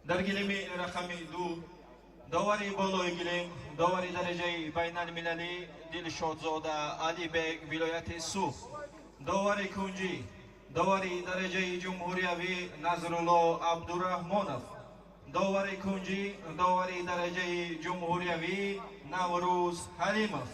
Дар гилеми рақами 2 довари болои гилем, довари дараҷаи байналмилалӣ Дилшодзода Алибек, вилояти Суғд. Довари кунҷӣ, довари дараҷаи ҷумҳуриявӣ Назрулло Абдураҳмонов. Довари кунҷӣ, довари дараҷаи ҷумҳуриявӣ Наврӯз Ҳалимов.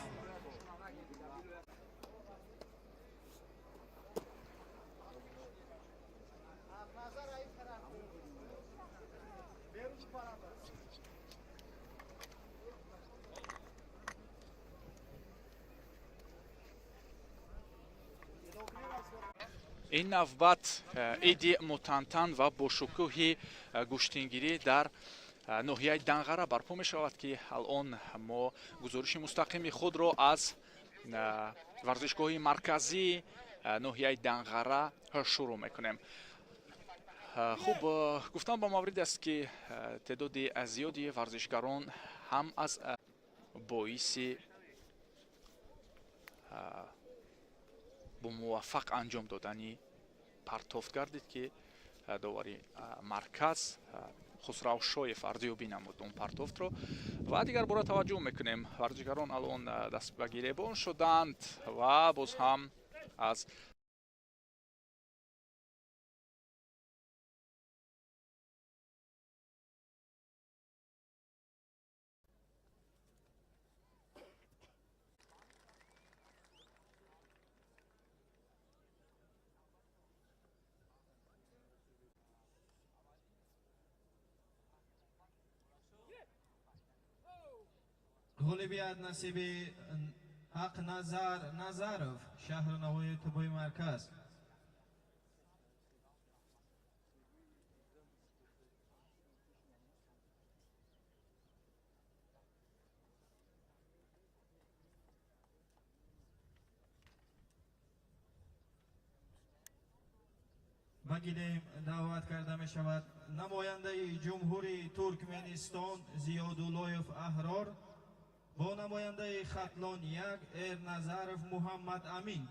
Ин навбат иди мутантан ва бошукӯҳи гӯштингирӣ дар ноҳияи Данғара барпо мешавад, ки алон мо гузориши мустақими худро аз варзишгоҳи марказии ноҳияи Данғара шурӯъ мекунем. Хуб, гуфтан ба маврид аст, ки теъдоди зиёди варзишгарон ҳам аз боиси бо муваффақ анҷом додани партофт гардид, ки довари марказ Хусрав Шоев арзёбӣ намуд он партофтро. Ва дигар бора таваҷҷӯҳ мекунем, варзишгарон алон даст ба гиребон шуданд ва боз ҳам аз Ғолибият насиби Ҳақназар Назаров, шаҳру ноҳияи Тубои марказ. Ба гилем даъват карда мешавад намояндаи Ҷумҳурии Туркменистон Зиёдуллоев Аҳрор бо намояндаи Хатлон 1 Эрназаров Муҳаммад Амин.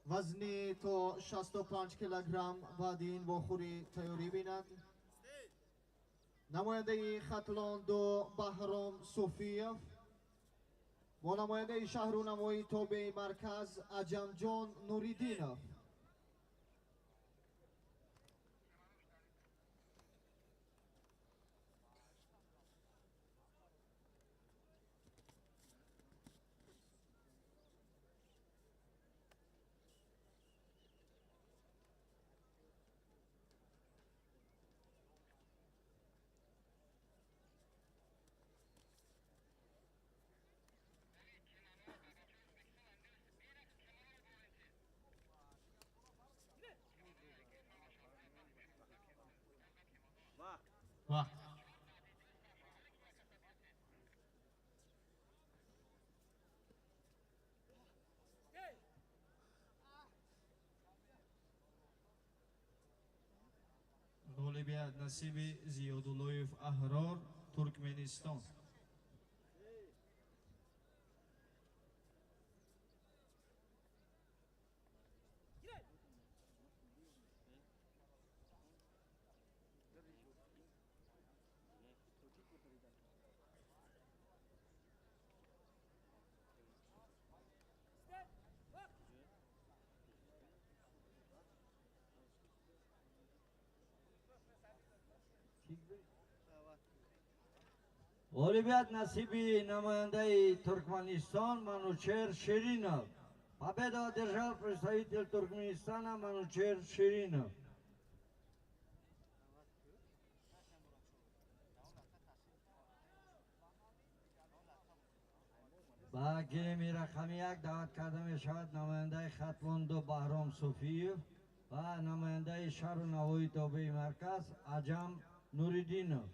Вазни то 65 килограмм баъди ин вохӯрӣ тайёрӣ бинад. Намояндаи Хатлон ду Баҳром Суфиев бо намояндаи шаҳру навои тобеи марказ Аҷамҷон Нуриддинов. Вақт. Ғолибият насиби Зиёдуллоев Аҳрор, Туркманистон. Ғолибият насиби намояндаи Туркманистон Манучер Ширинов. Победу одержал представитель Туркменистана Манучер Ширинов. Ба гилеми рақами як даъват карда мешавад намояндаи Хатлон ду Баҳром Суфиев ва намояндаи шаҳру навои тобеи марказ Аҷам Нуриддинов.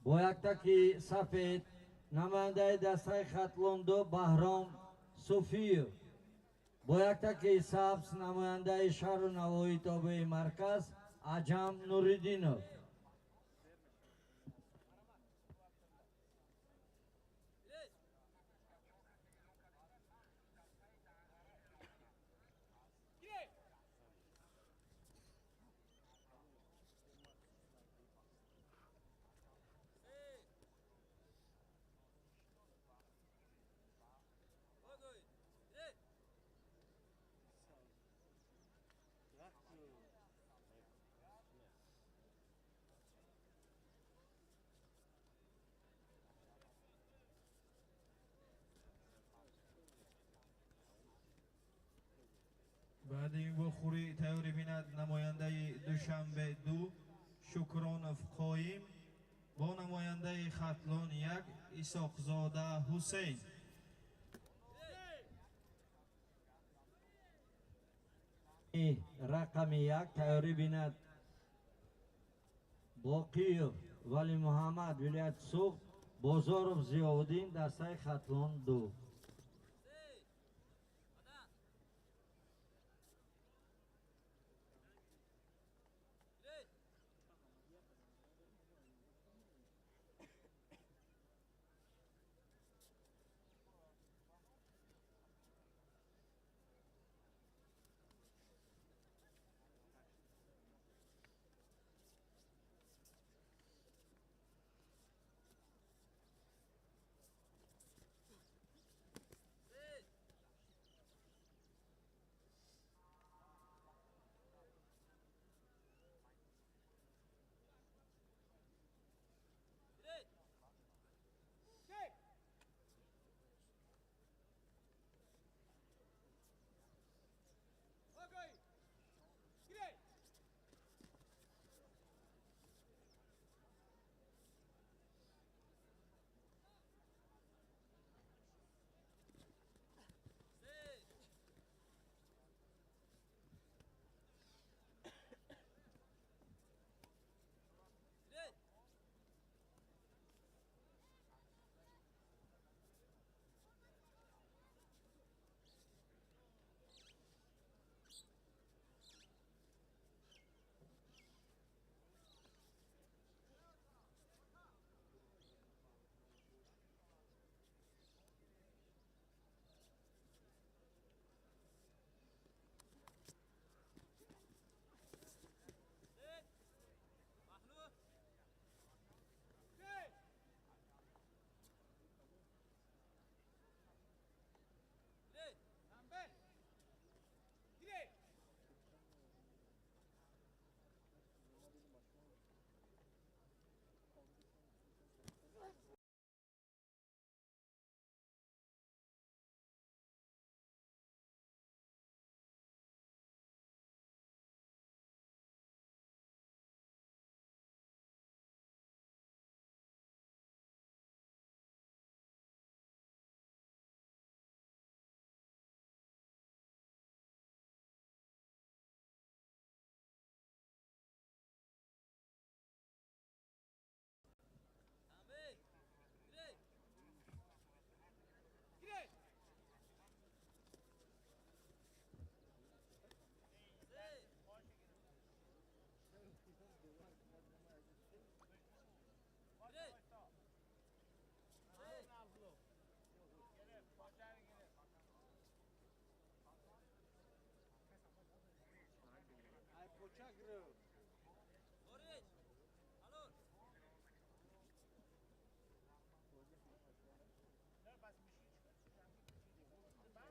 Бо яктаки сафед намояндаи дастаи Хатлон ду Баҳром Суфиев, бо яктаки сабз намояндаи шаҳру навои тобеи марказ Аҷам Нуриддинов. Баъди ин вохӯрӣ тайёрӣ бинад намояндаи Душанбе ду Шукронов Қоим бо намояндаи Хатлон як Исоқзода Ҳусейн. Рақами як тайёрӣ бинад Боқиев Вали Муҳаммад, вилояти Суғд, Бозоров Зиёвуддин, дастаи Хатлон ду.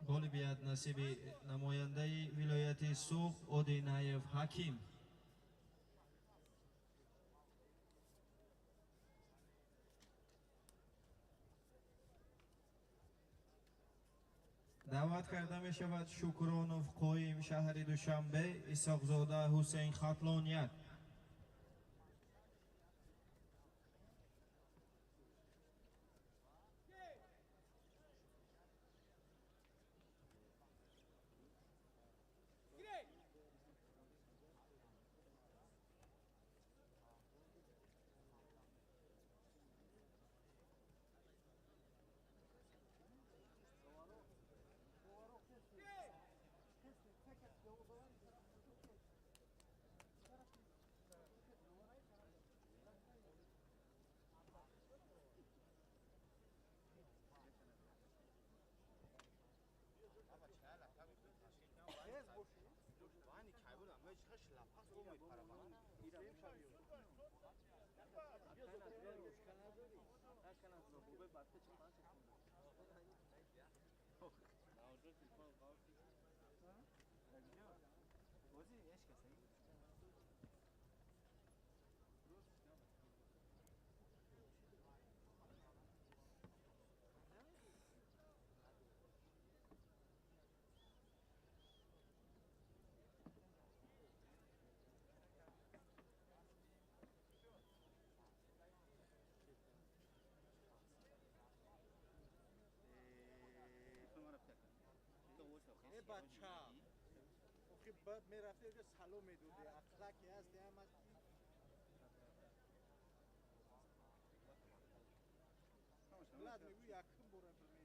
Ғолибият насиби намояндаи вилояти Суғд Одинаев Ҳаким. Даъват карда мешавад Шукронов Қоим, шаҳри Душанбе, Исоқзода Ҳусейн, Хатлон 1. Бача, охи мерафти ҷо салом медоди, ахлақи ҳасти ҳама. Влад мегӯ якум бора медам.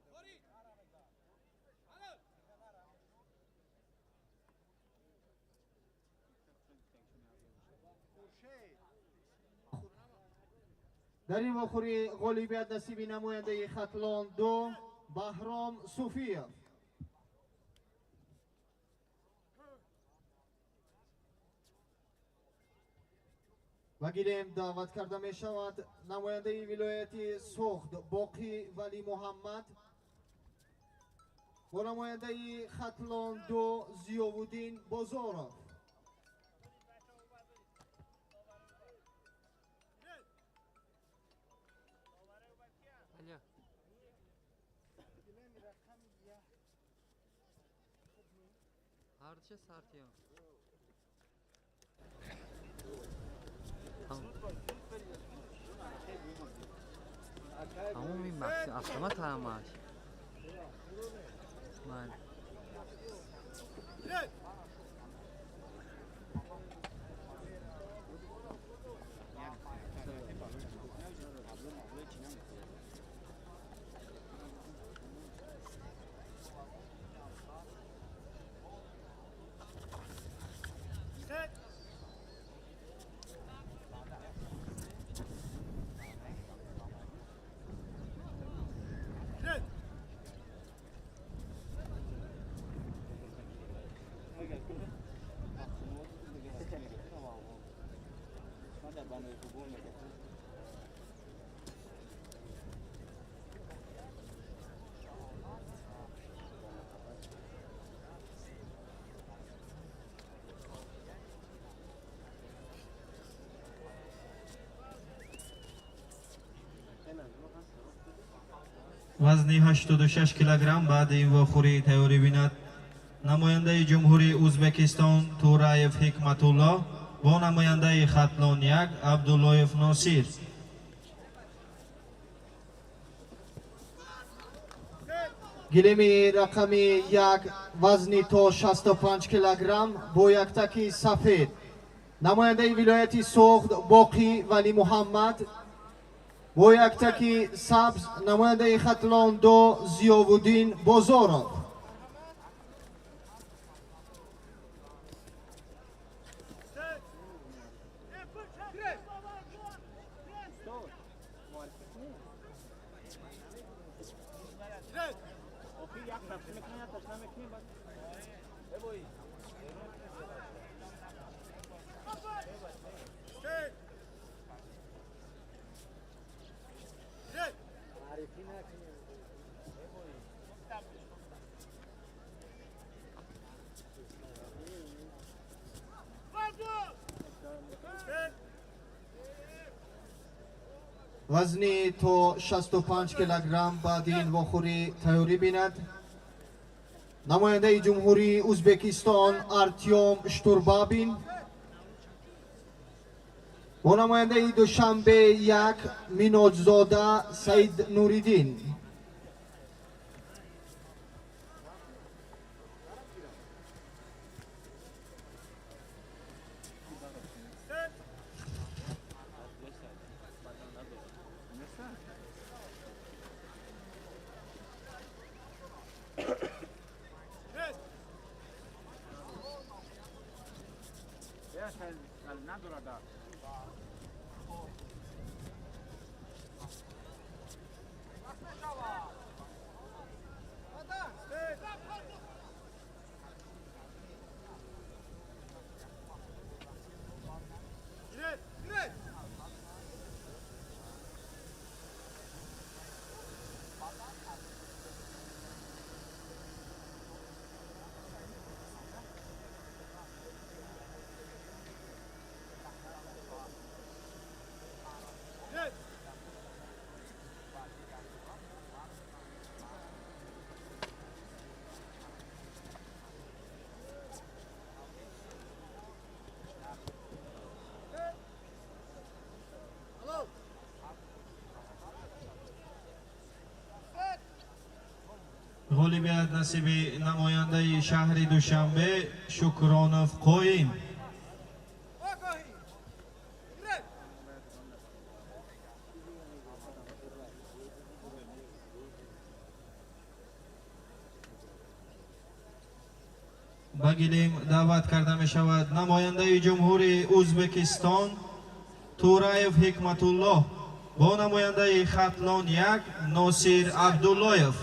Дар ин вохӯрӣ ғолибият насиби намояндаи Хатлон 2 Баҳром Суфиев. Ва гилем даъват карда мешавад намояндаи вилояти Суғд Боқӣ Валӣ Муҳаммад бо намояндаи Хатлон 2 Зиёвуддин Бозоров. Ҳарчи сартиё. Тамоми автомат ҳамаш. Ман. Вазни 86 килограмм баъди ин вохӯрӣ тайёрӣ бинад намояндаи Ҷумҳурии Ӯзбекистон Тураев Ҳикматуллоҳ бо намояндаи Хатлон 1 Абдуллоев Носир. Гилеми рақами 1 вазни то 65 килограмм бо яктаки сафед намояндаи вилояти Суғд Боқӣ Валӣ Муҳаммад бо яктаки сабз намояндаи Хатлон 2 Зиёвуддин Бозоров. Вазни то 65 килограмм баъди ин вохӯрӣ тайёрӣ бинад намояндаи Ҷумҳурии Узбекистон Артём Штурбабин бо намояндаи Душанбе 1 Миноҷзода Саид Нуриддин. Ғолибият насиби намояндаи шаҳри Душанбе Шукронов Қоим. Ба гилем даъват карда мешавад намояндаи Ҷумҳурии Узбекистон Тураев Ҳикматуллоҳ бо намояндаи Хатлон 1 Носир Абдуллоев.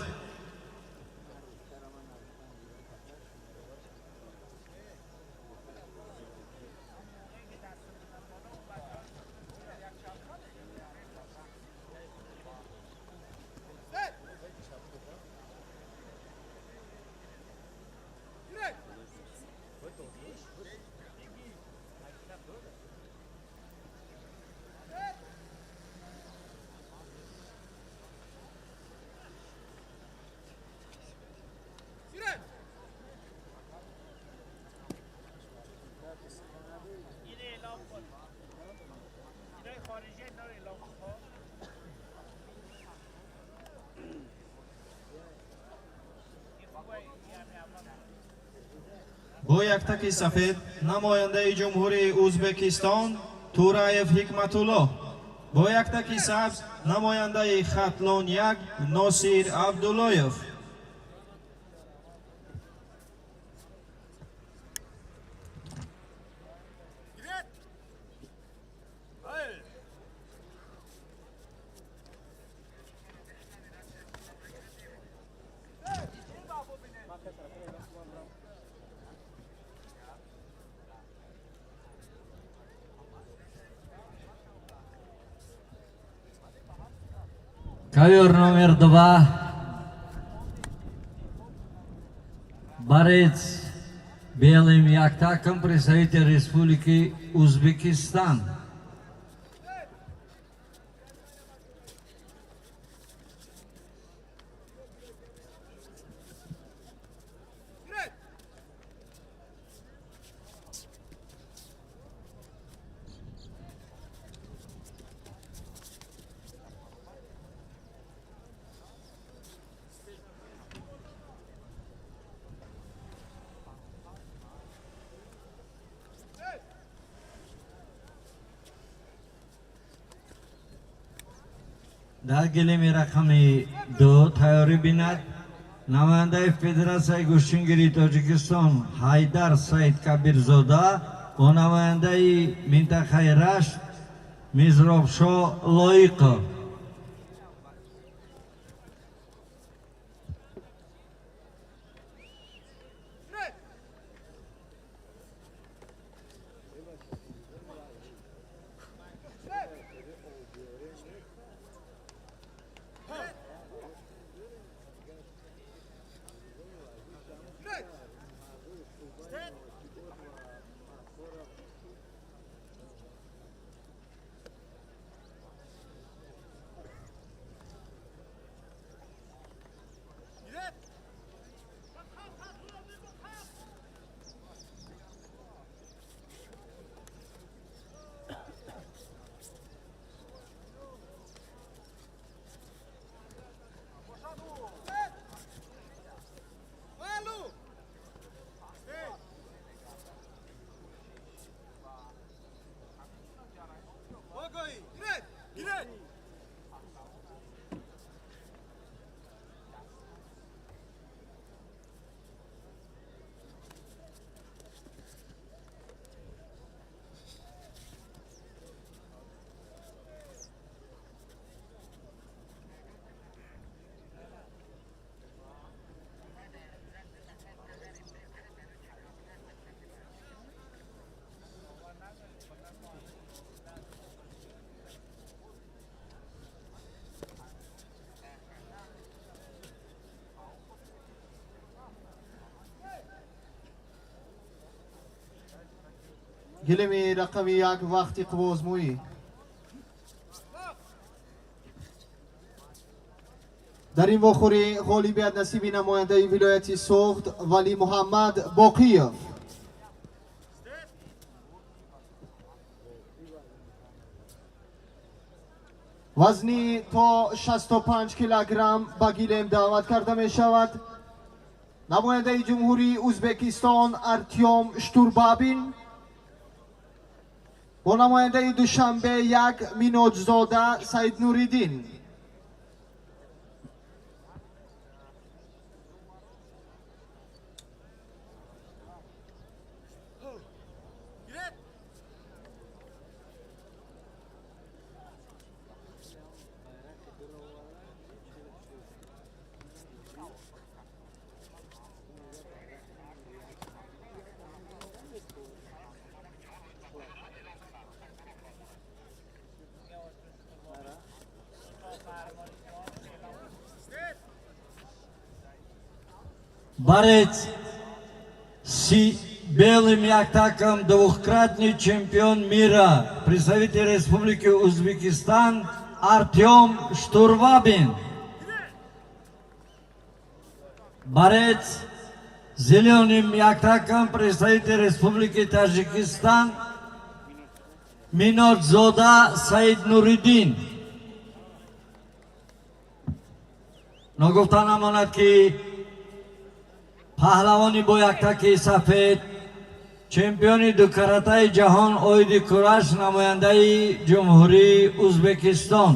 Бо яктаки сафед намояндаи Ҷумҳурии Узбекистон Тураев Ҳикматуллоҳ, бо яктаки сабз намояндаи Хатлон 1 Носир Абдуллоев. Ковер номер 2. Борец белым яктаком, представитель Республики Узбекистан. Дар гилеми рақами 2 тайёрӣ бинад намояндаи Федератсияи гӯштингирии Тоҷикистон Ҳайдар Саидкабирзода бо намояндаи минтақаи Рашт Мизробшо Лоиқов. Гилеми рақами 1 вақти қувваозмоӣ. Дар ин вохӯрӣ ғолибият насиби намояндаи вилояти Суғд Валӣ Муҳаммад Боқиев. Вазни то 65 килограмм ба гилем даъват карда мешавад намояндаи Ҷумҳурии Ӯзбекистон Артём Штурбабин бо намояндаи Душанбе 1 Миноҷзода Саиднуриддин. Борец с белым яктаком, двукратный чемпион мира, представитель Республики Узбекистан Артем Штурвабин. Борец с зеленым яктаком, представитель Республики Таджикистан Минодзода Саид Нуриддин. Ногуфта намонад ки паҳлавони бо яктаки сафед, чемпиони дукаратаи ҷаҳон оиди кураш, намояндаи Ҷумҳурии Ӯзбекистон.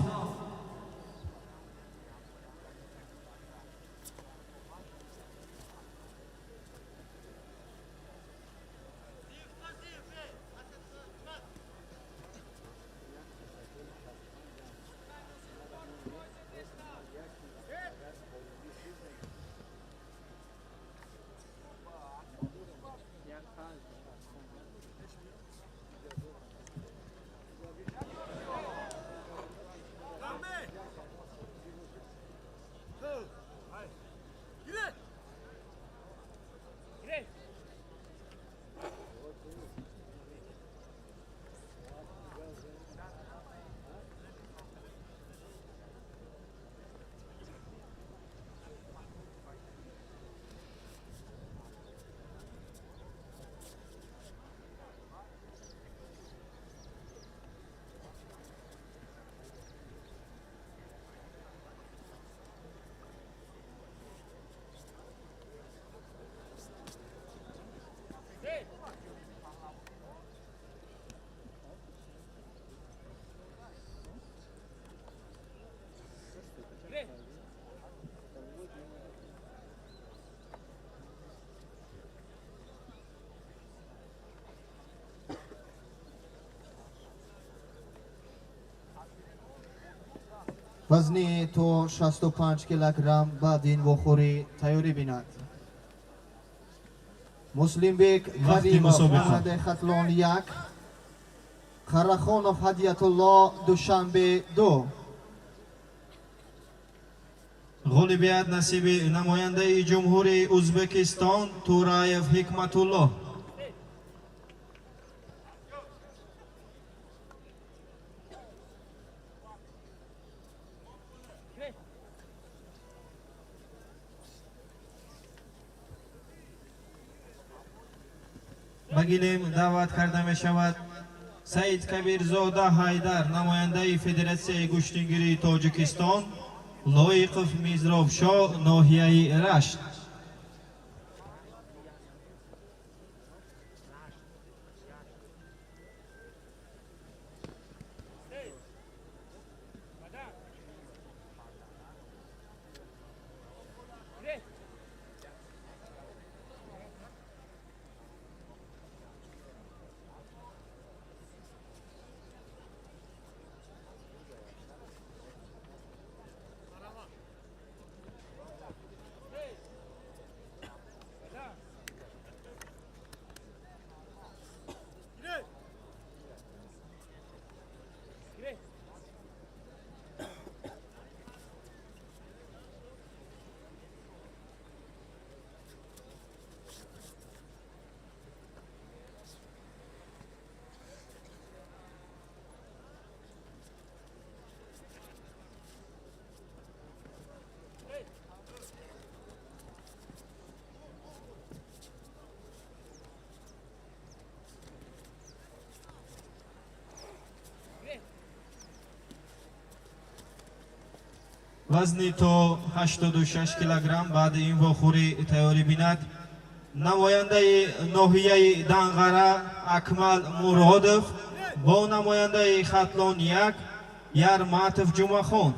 Вазни то 65 килограмм баъди ин вохӯрӣ тайёрӣ бинад. Муслимбек Каримов, намояндаи Хатлон 1, Қарахонов Ҳадиятулло, Душанбе 2. Ғолибият насиби намояндаи Ҷумҳурии Ӯзбекистон Тураев Ҳикматулло. Ба гилем даъват карда мешавад Саид Кабирзода Ҳайдар, намояндаи Федератсияи гӯштингирии Тоҷикистон, Лоиқов Мизробшоҳ, ноҳияи Рашт. Вазни то 86 килограмм баъди ин вохӯрӣ тайёрӣ бинад намояндаи ноҳияи Данғара Акмал Муродов бо намояндаи Хатлон 1 Ярматов Ҷумъахон.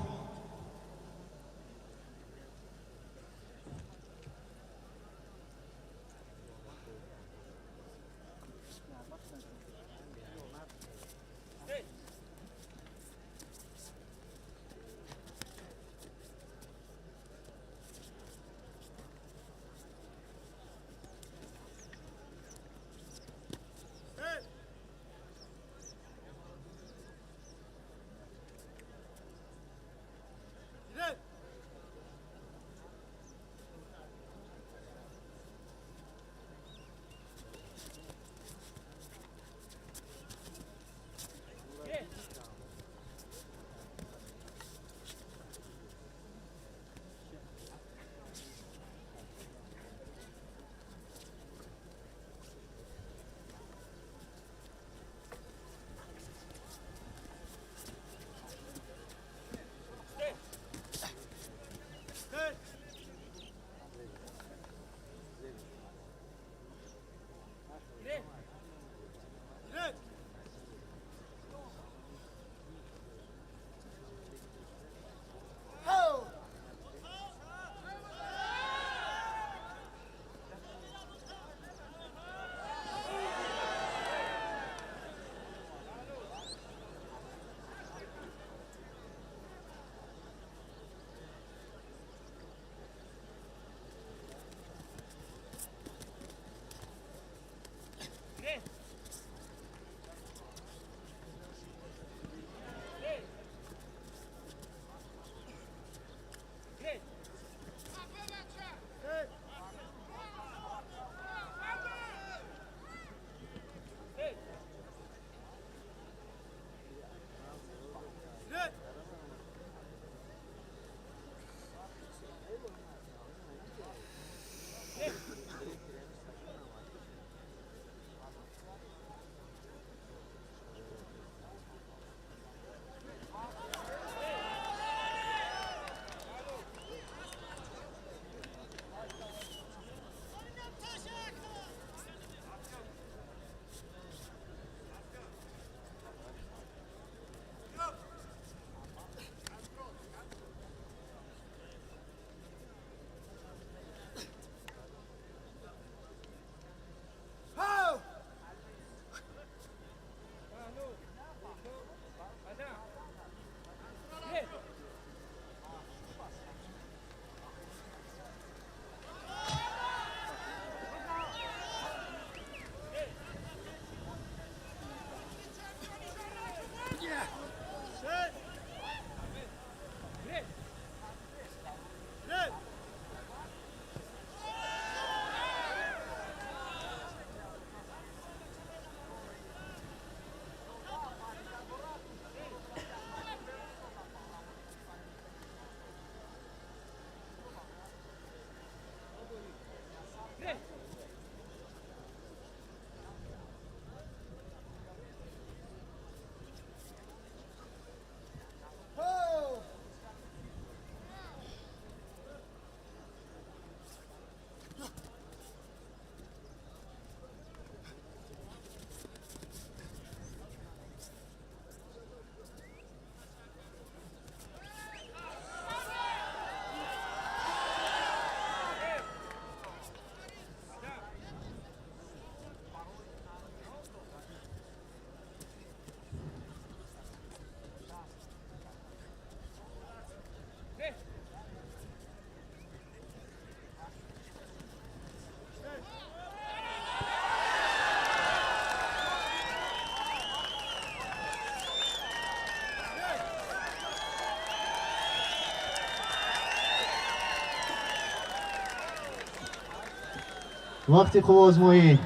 Вақти қувваозмоӣ.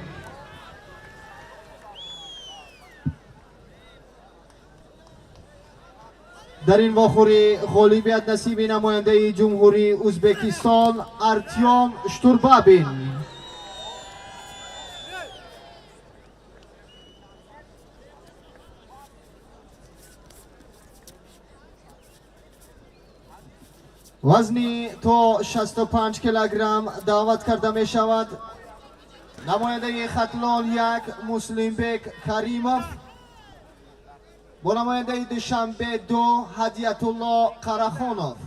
Дар ин вохӯрӣ ғолибият насиби намояндаи Ҷумҳурии Ӯзбекистон Артём Штурбабин. Вазни то 65 килограмм даъват карда мешавад намояндаи Хатлон 1 Муслимбек Каримов бо намояндаи Душанбе 2 Ҳадиятулло Қарахонов.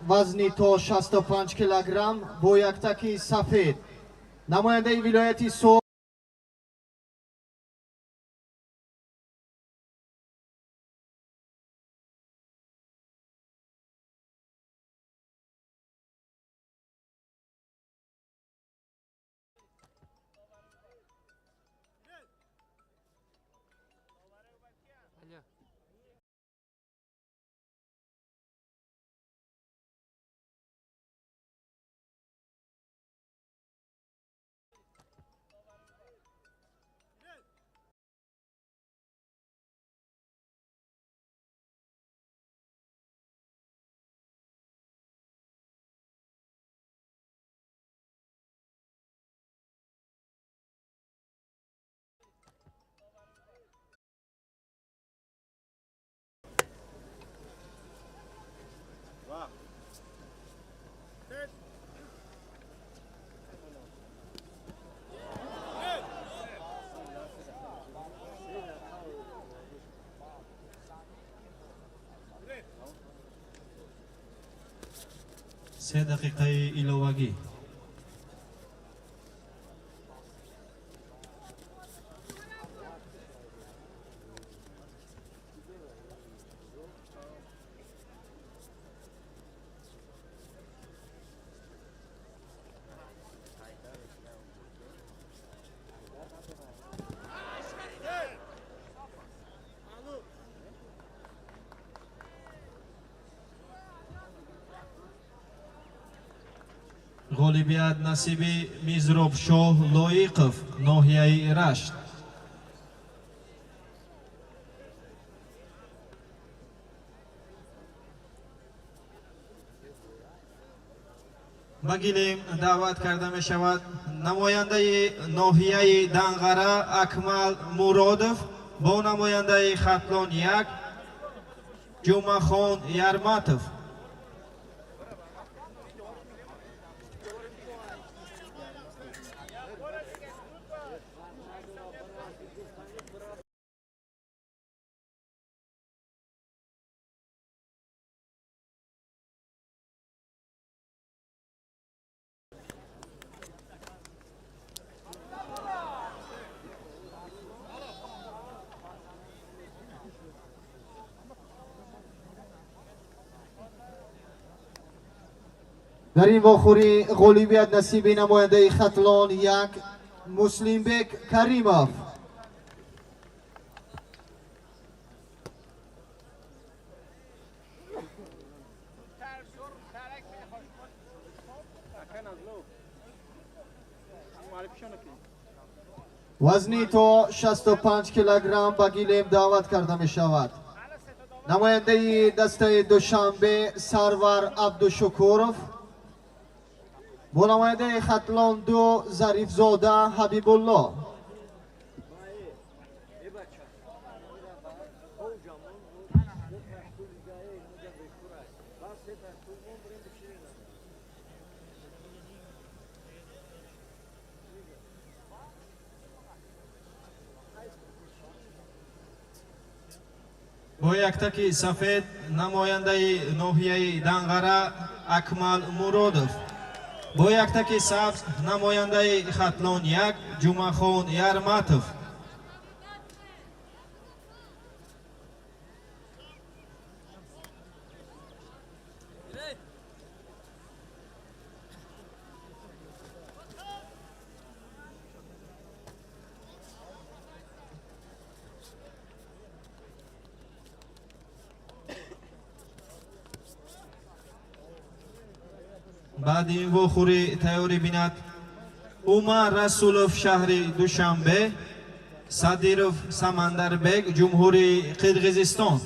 Вазни то 65 килограмм бо яктаки сафед намояндаи вилояти Суғд 3 дақиқаи иловагӣ. Ғолибият насиби Мизробшоҳ Лоиқов, ноҳияи Рашт. Ба гилем даъват карда мешавад намояндаи ноҳияи Данғара Акмал Муродов бо намояндаи Хатлон 1 Ҷумъахон Ярматов. Дар ин вохӯрӣ ғолибият насиби намояндаи Хатлон 1 Муслимбек Каримов. Вазни то 65 килограмм ба гилем даъват карда мешавад намояндаи дастаи Душанбе Сарвар Абдушукуров бо намояндаи Хатлон 2 Зарифзода Ҳабибулло. Бо яктаки сафед намояндаи ноҳияи Данғара Акмал Муродов. Бо яктаки сабз намояндаи Хатлон 1 Ҷумъахон Ярматов. Баъди ин вохӯрӣ тайёрӣ бинад Умар Расулов, шаҳри Душанбе, Садиров Самандарбек, Ҷумҳурии Қирғизистон.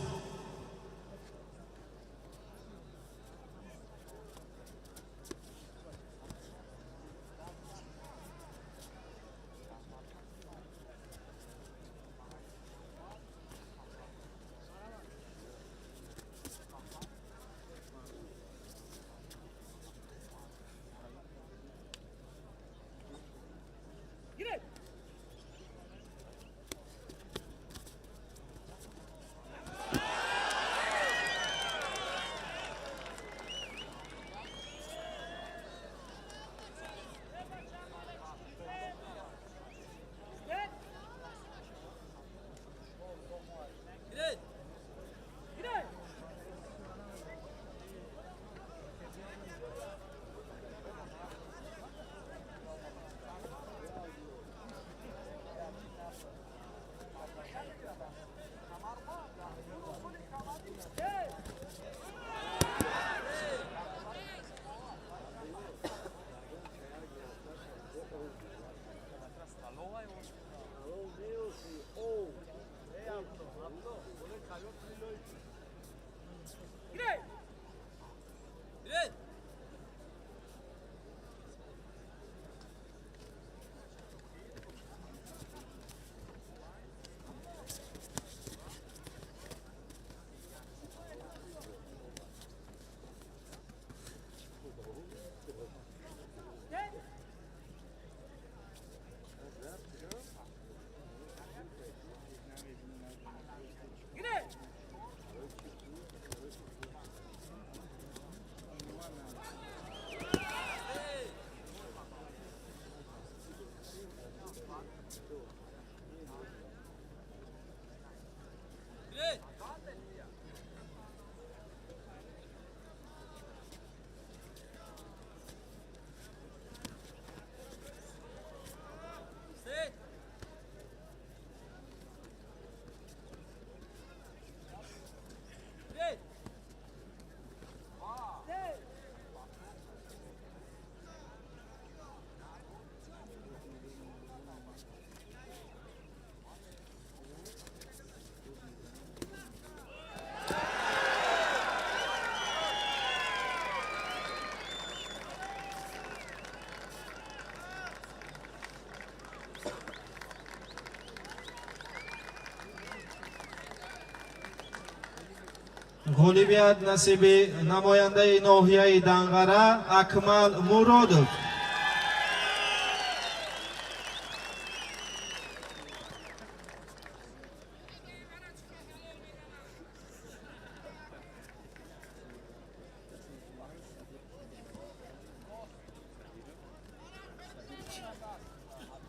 Ғолибият насиби намояндаи ноҳияи Данғара Акмал Муродов.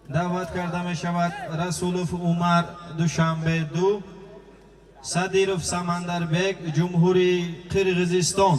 Даъват карда мешавад Расулов Умар, Душанбе 2, Садиров Самандарбек, Ҷумҳурии Қирғизистон.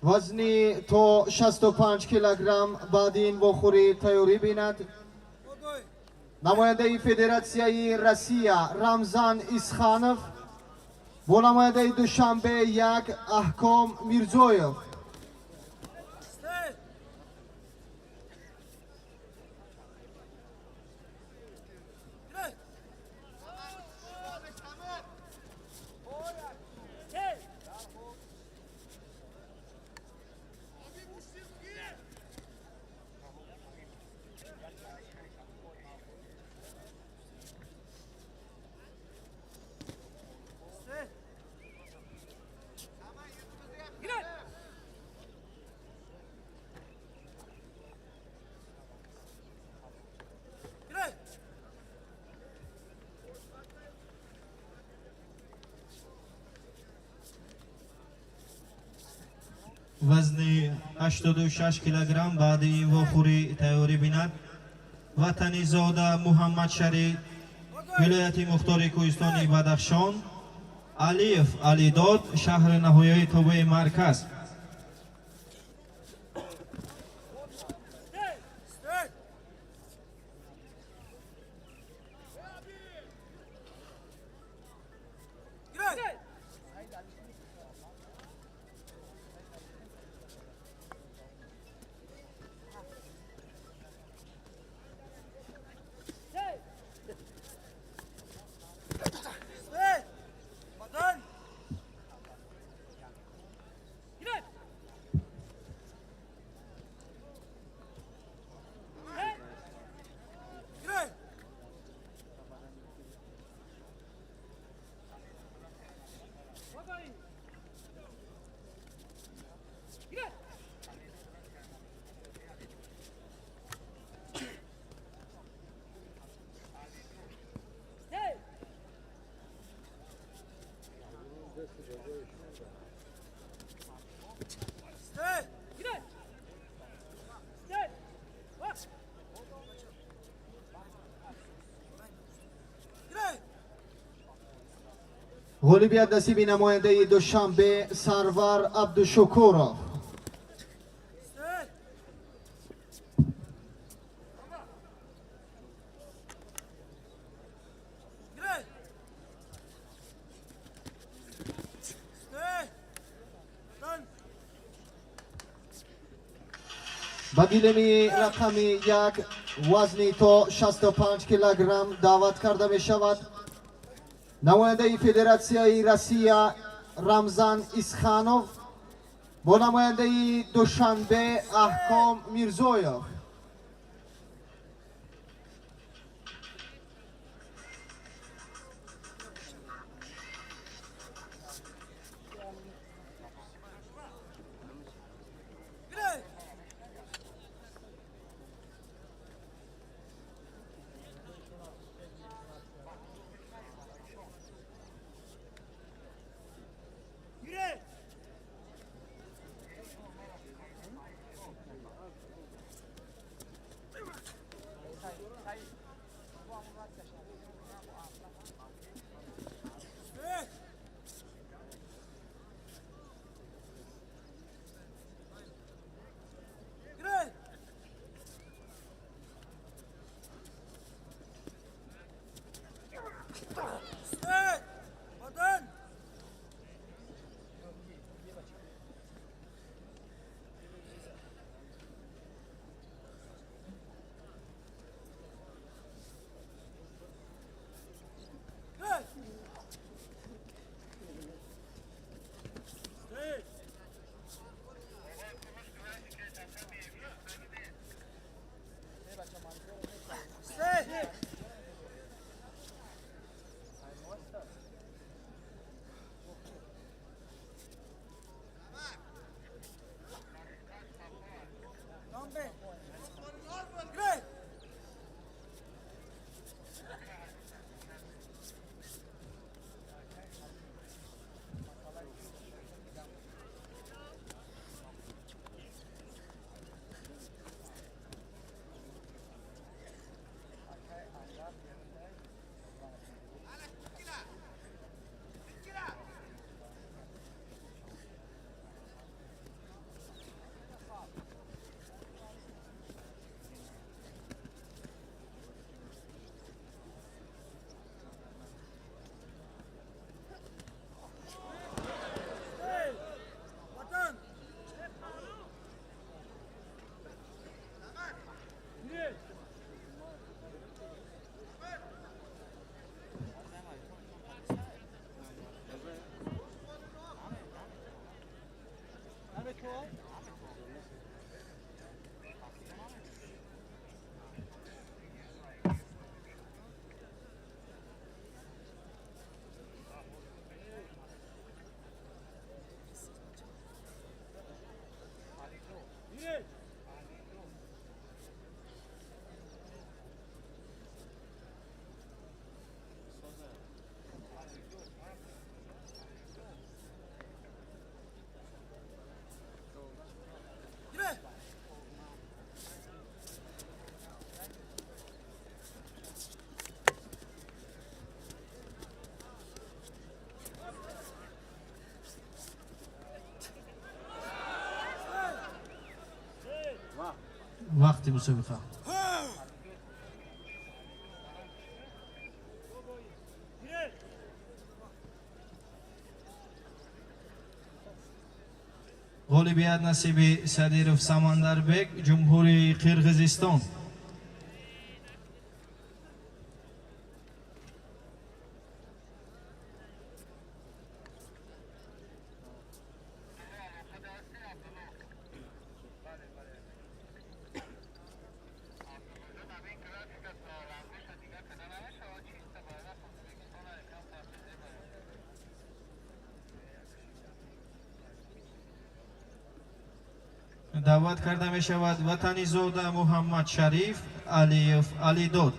Вазни то 65 килограмм баъди ин вохӯрӣ тайёрӣ бинад. Намояндаи Федератсияи Россия Рамзан Исханов бо намояндаи Душанбе 1 Аҳком Мирзоев. Вазни 86 килограмм баъди ин вохӯрӣ тайёрӣ бинад Ватанизода Муҳаммадшариф, вилояти мухтори кӯҳистони Бадахшон, Алиев Алидод, шаҳри наҳояи тобеи марказ. Ғолибият насиби намояндаи Душанбе Сарвар Абдушукуров. Ба гилеми рақами 1 вазни то 65 килограмм даъват карда мешавад намояндаи Федератсияи Россия Рамзан Исханов бо намояндаи Душанбе Аҳком Мирзоев. Вақти мусобиқа. Ғолибият насиби Садиров Самандарбек, Ҷумҳурии Қирғизистон. Даъват карда мешавад Ватанизода Муҳаммад Шариф Алиев Алидод.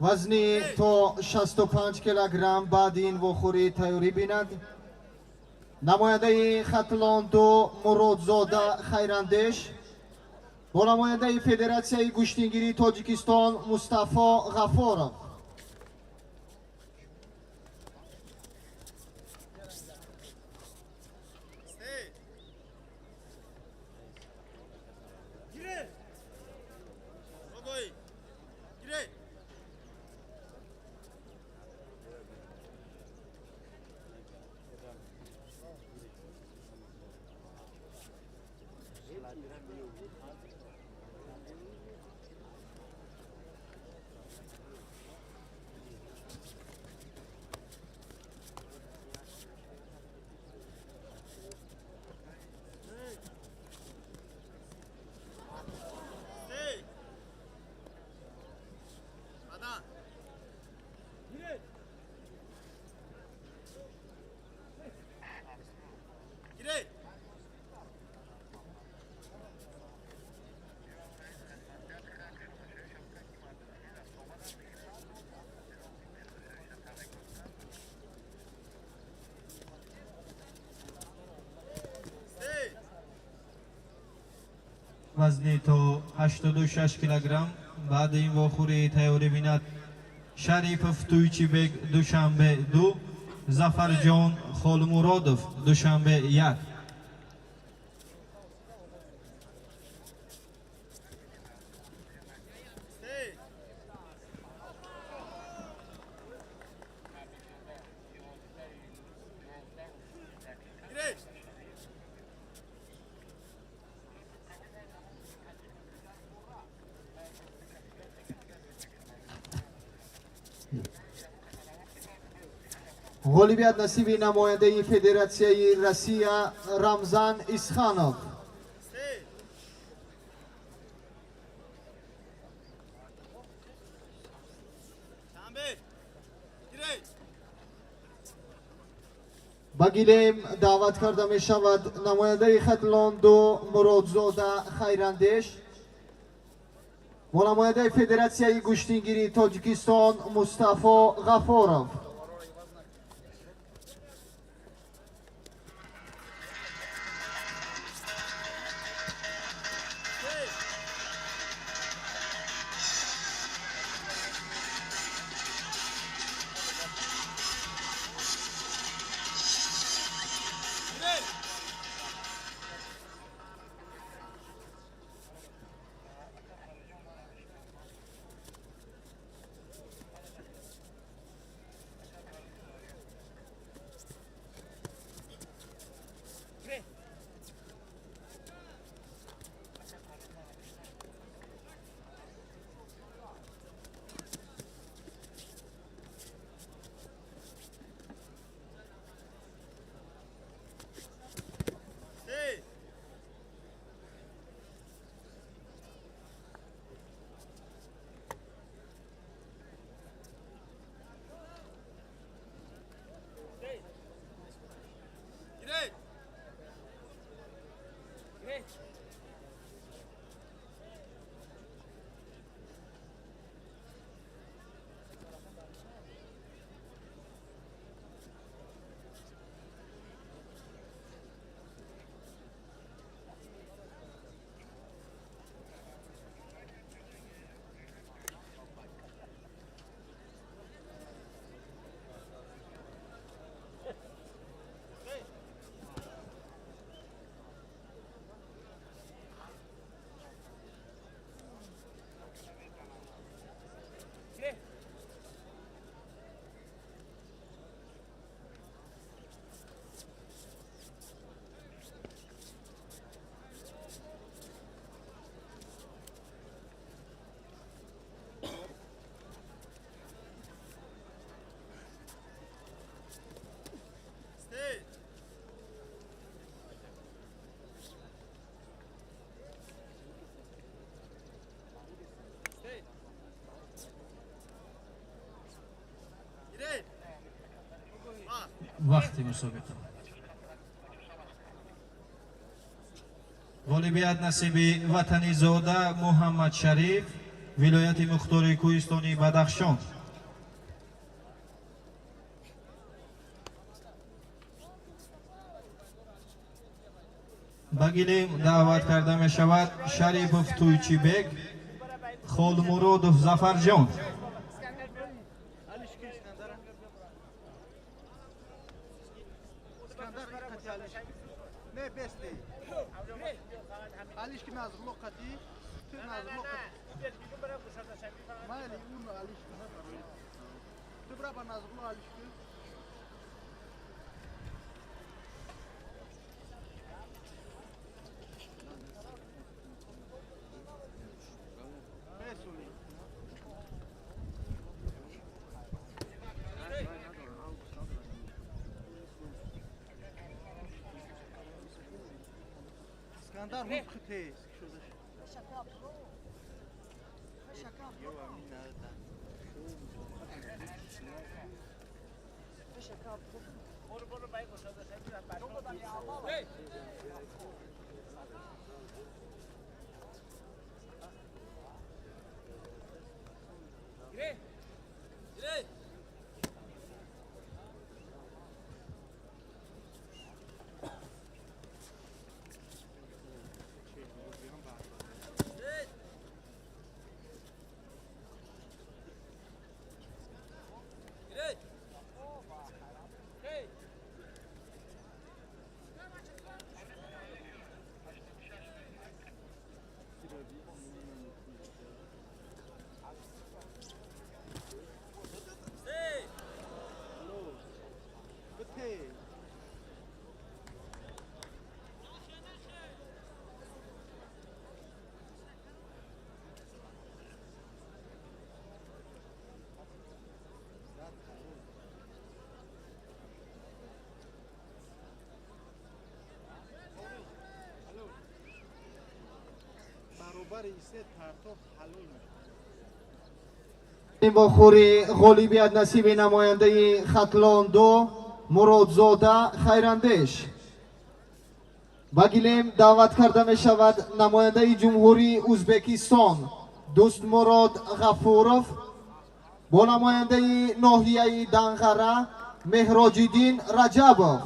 Вазни то 65 килограмм баъди ин вохӯрӣ тайёрӣ бинад. Намояндаи Хатлон 2 Муродзода Хайрандеш бо намояндаи Федератсияи гӯштингирии Тоҷикистон Мустафо Ғафоров. Вазни то 86 килограмм баъди ин вохӯрӣ тайёрӣ бинад Шарипов Туйчибек, Душанбе 2, Зафарҷон Холмуродов, Душанбе 1. Ғолибият насиби намояндаи Федератсияи Россия Рамзан Исханов. Ба гилем даъват карда мешавад намояндаи Хатлон 2 Муродзода Хайрандеш ва намояндаи Федератсияи гӯштингирии Тоҷикистон Мустафо Ғафоров. Вақти мусобиқа. Ғолибият насиби Ватанизода Муҳаммад Шариф, вилояти мухтори Кӯҳистони Бадахшон. Ба гилем даъват карда мешавад Шарипов Туйчибек, Холмуродов Зафарҷон. Ин вохӯрӣ ғолибият насиби намояндаи Хатлон 2 Муродзода Хайрандеш. Ба гилем даъват карда мешавад намояндаи Ҷумҳурии Ӯзбекистон Дӯстмурод Ғафуров бо намояндаи ноҳияи Данғара Меҳроҷиддин Раҷабов.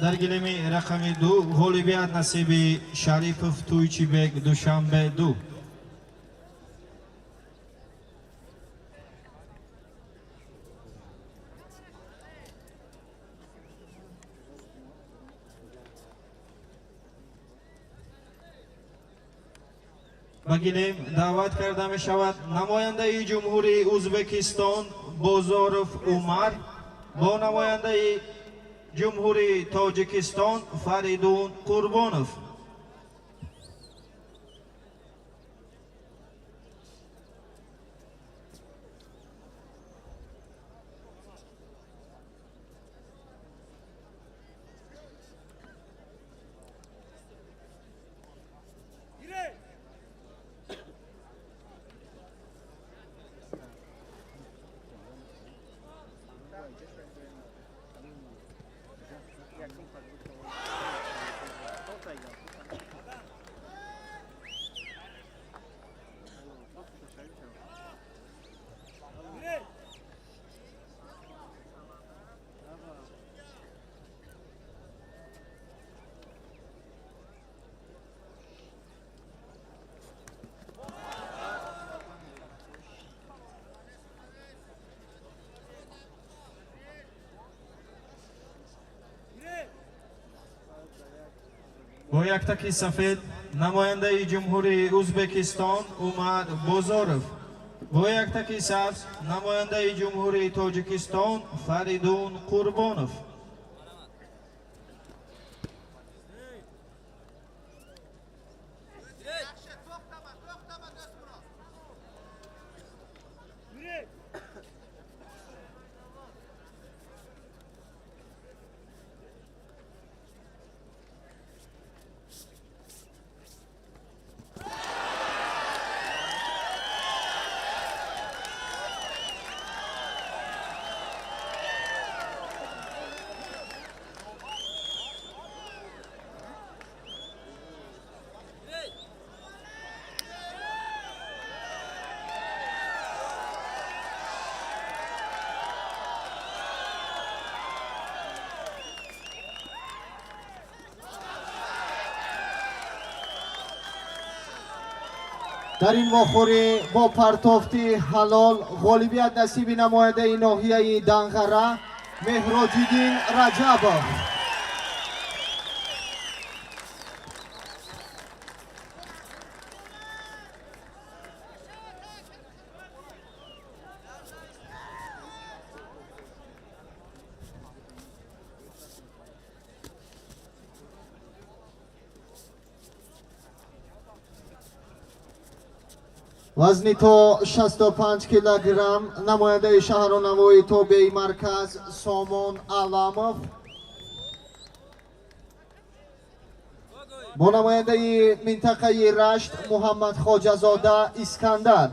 Дар гилеми рақами 2 ғолибият насиби Шарипов Туйчибек, Душанбе 2. Ба гилем даъват карда мешавад намояндаи Ҷумҳурии Ӯзбекистон Бозоров Умар бо намояндаи Ҷумҳурии Тоҷикистон Фаридун Қурбонов. Бо яктаки сафед намояндаи Ҷумҳурии Ӯзбекистон Умар Бозоров, бо яктаки сабз намояндаи Ҷумҳурии Тоҷикистон Фаридун Қурбонов. Дар ин вохӯрӣ бо партофти ҳалол ғолибият насиби намояндаи ноҳияи Данғара Меҳроҷиддин Раҷабов. Вазни то 65 килограмм намояндаи шаҳру навои тобеи марказ Сомон Аламов бо намояндаи минтақаи Рашт Муҳаммад Хоҷазода Искандар.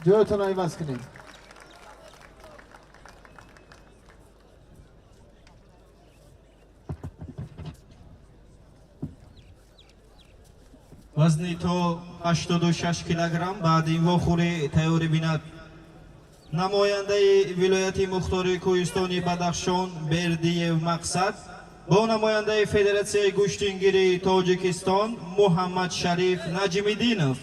Ҷоятонро иваз кунед. Вазни то 86 килограмм баъди ин вохӯрӣ тайёрӣ бинад намояндаи вилояти мухтори Кӯҳистони Бадахшон Бердиев Мақсад бо намояндаи Федератсияи гӯштингирии Тоҷикистон Муҳаммад Шариф Наҷмиддинов.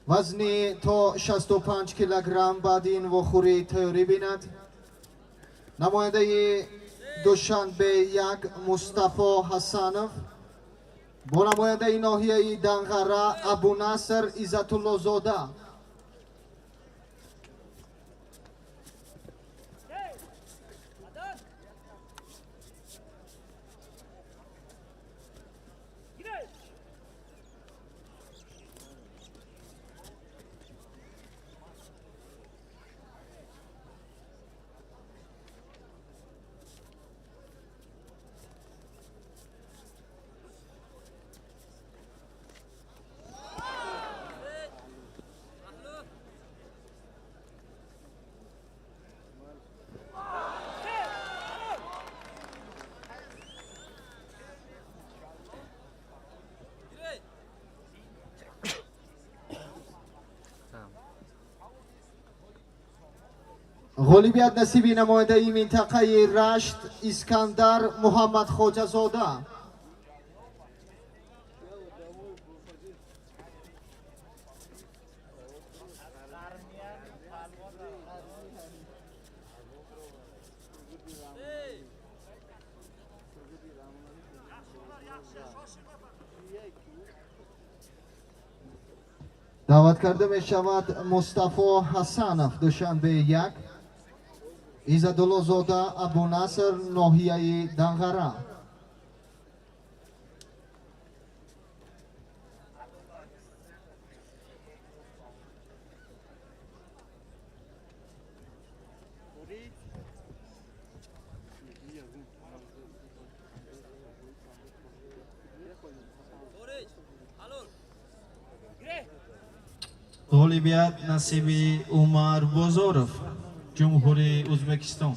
Вазни то 65 килограмм баъди ин вохӯрӣ тайёрӣ бинад намояндаи Душанбе 1 Мустафо Ҳасанов бо намояндаи ноҳияи Данғара Абунаср Иззатуллозода. Ғолибият насиби намояндаи минтақаи Рашт Искандар Муҳаммадхоҷазода. Даъват карда мешавад Мустафо Ҳасанов, Душанбе 1, Иззатуллозода Абунаср, ноҳияи Данғара. Ғолибият насиби Умар Бозоров, Ҷумҳурии Ӯзбекистон.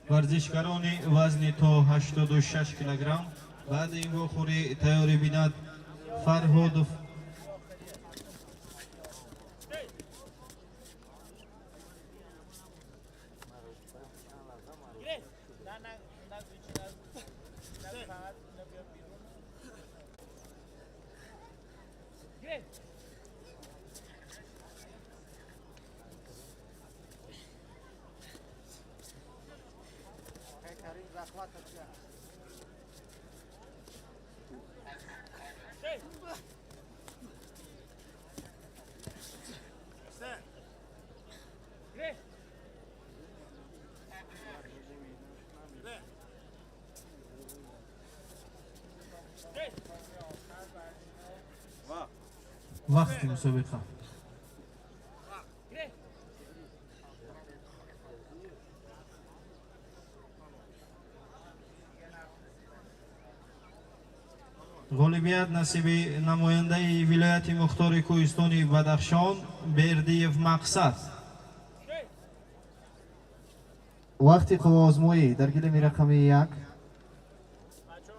Варзишгарони вазни то 86 килограмм баъди ин вохӯрӣ тайёрӣ бинад Фарҳодов Вақти мусобиқа. Ғолибият насиби намояндаи вилояти мухтори кӯҳистони Бадахшон Бердиев Мақсад. Вақти қувваозмоӣ дар гилеми рақами 1.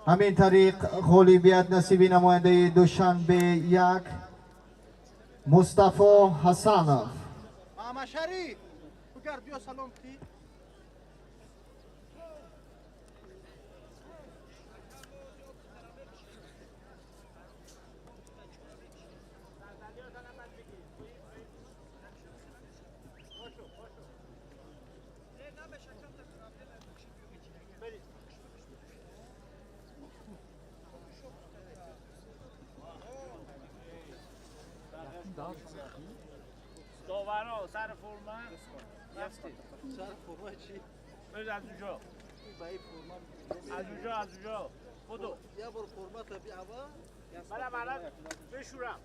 Ҳамин тариқ ғолибият насиби намояндаи Душанбе 1 Мустафо Ҳасанов. Маҳмадшариф, бигард, биё салом ки. داورا سر فرما رفتید. سر فرما چی؟ برید از اونجا. از اونجا، از اونجا. بدو. یه بار فرما تا بی اول. منم الان بشورم.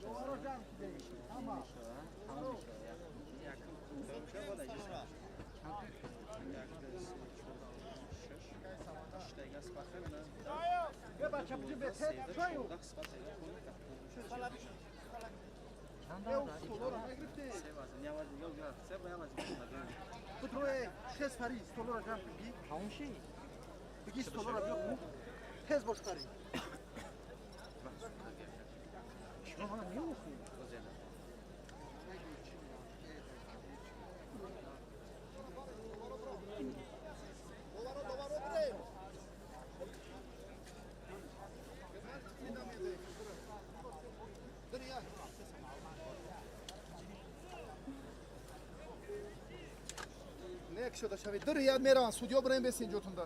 داورا جمع یه بچه بچه به چایو. Шуда шавед. Дар яд мераванд, судьё бираем бесен ҷотунда.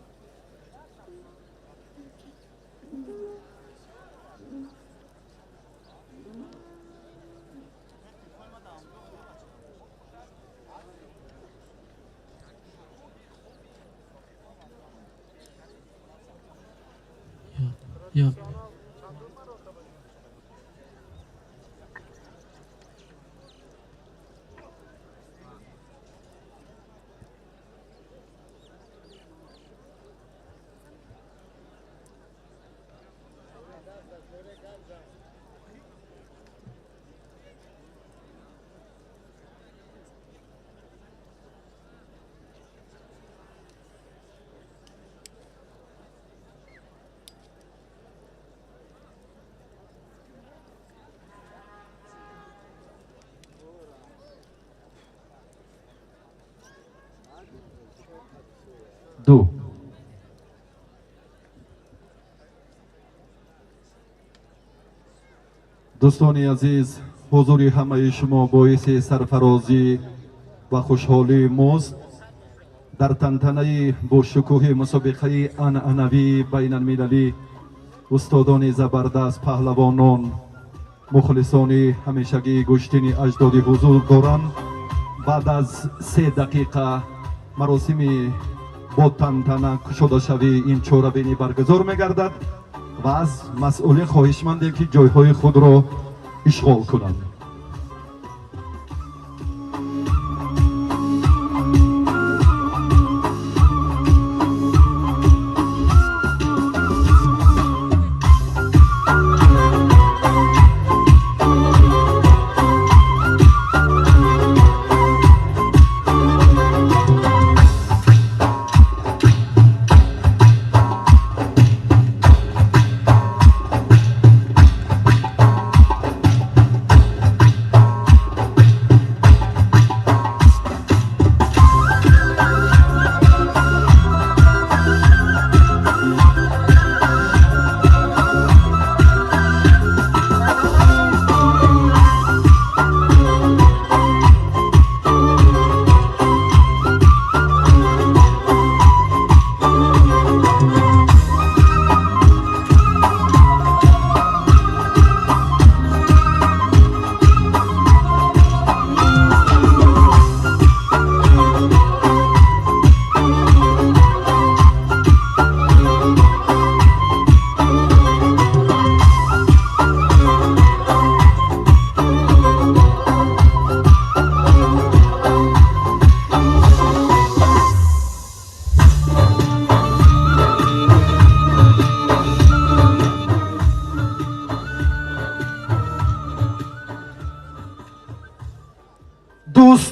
Як. Ду. Дӯстони азиз, ҳузури ҳамаи шумо боиси сарфарозӣ ва хушҳолии мост. Дар тантанаи бошукӯҳи мусобиқаи анъанавии байналмилалӣ устодони забардаст, паҳлавонон, мухлисони ҳамешагии гӯштини аҷдодӣ ҳузур доранд. Баъд аз 3 дақиқа маросими бо тантана кушодашавии ин чорабинӣ баргузор мегардад ва аз масъулин хоҳишмандем, ки ҷойҳои худро ишғол кунанд.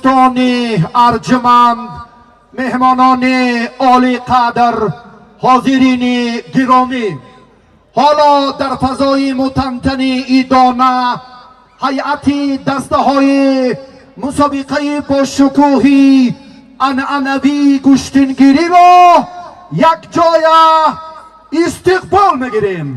Дӯстони арҷманд, меҳмонони олиқадр, ҳозирини гиромӣ, ҳоло дар фазои мутантани идона ҳайати дастаҳои мусобиқаи бошукӯҳи анъанавии гӯштингириро якҷоя истиқбол мегирем.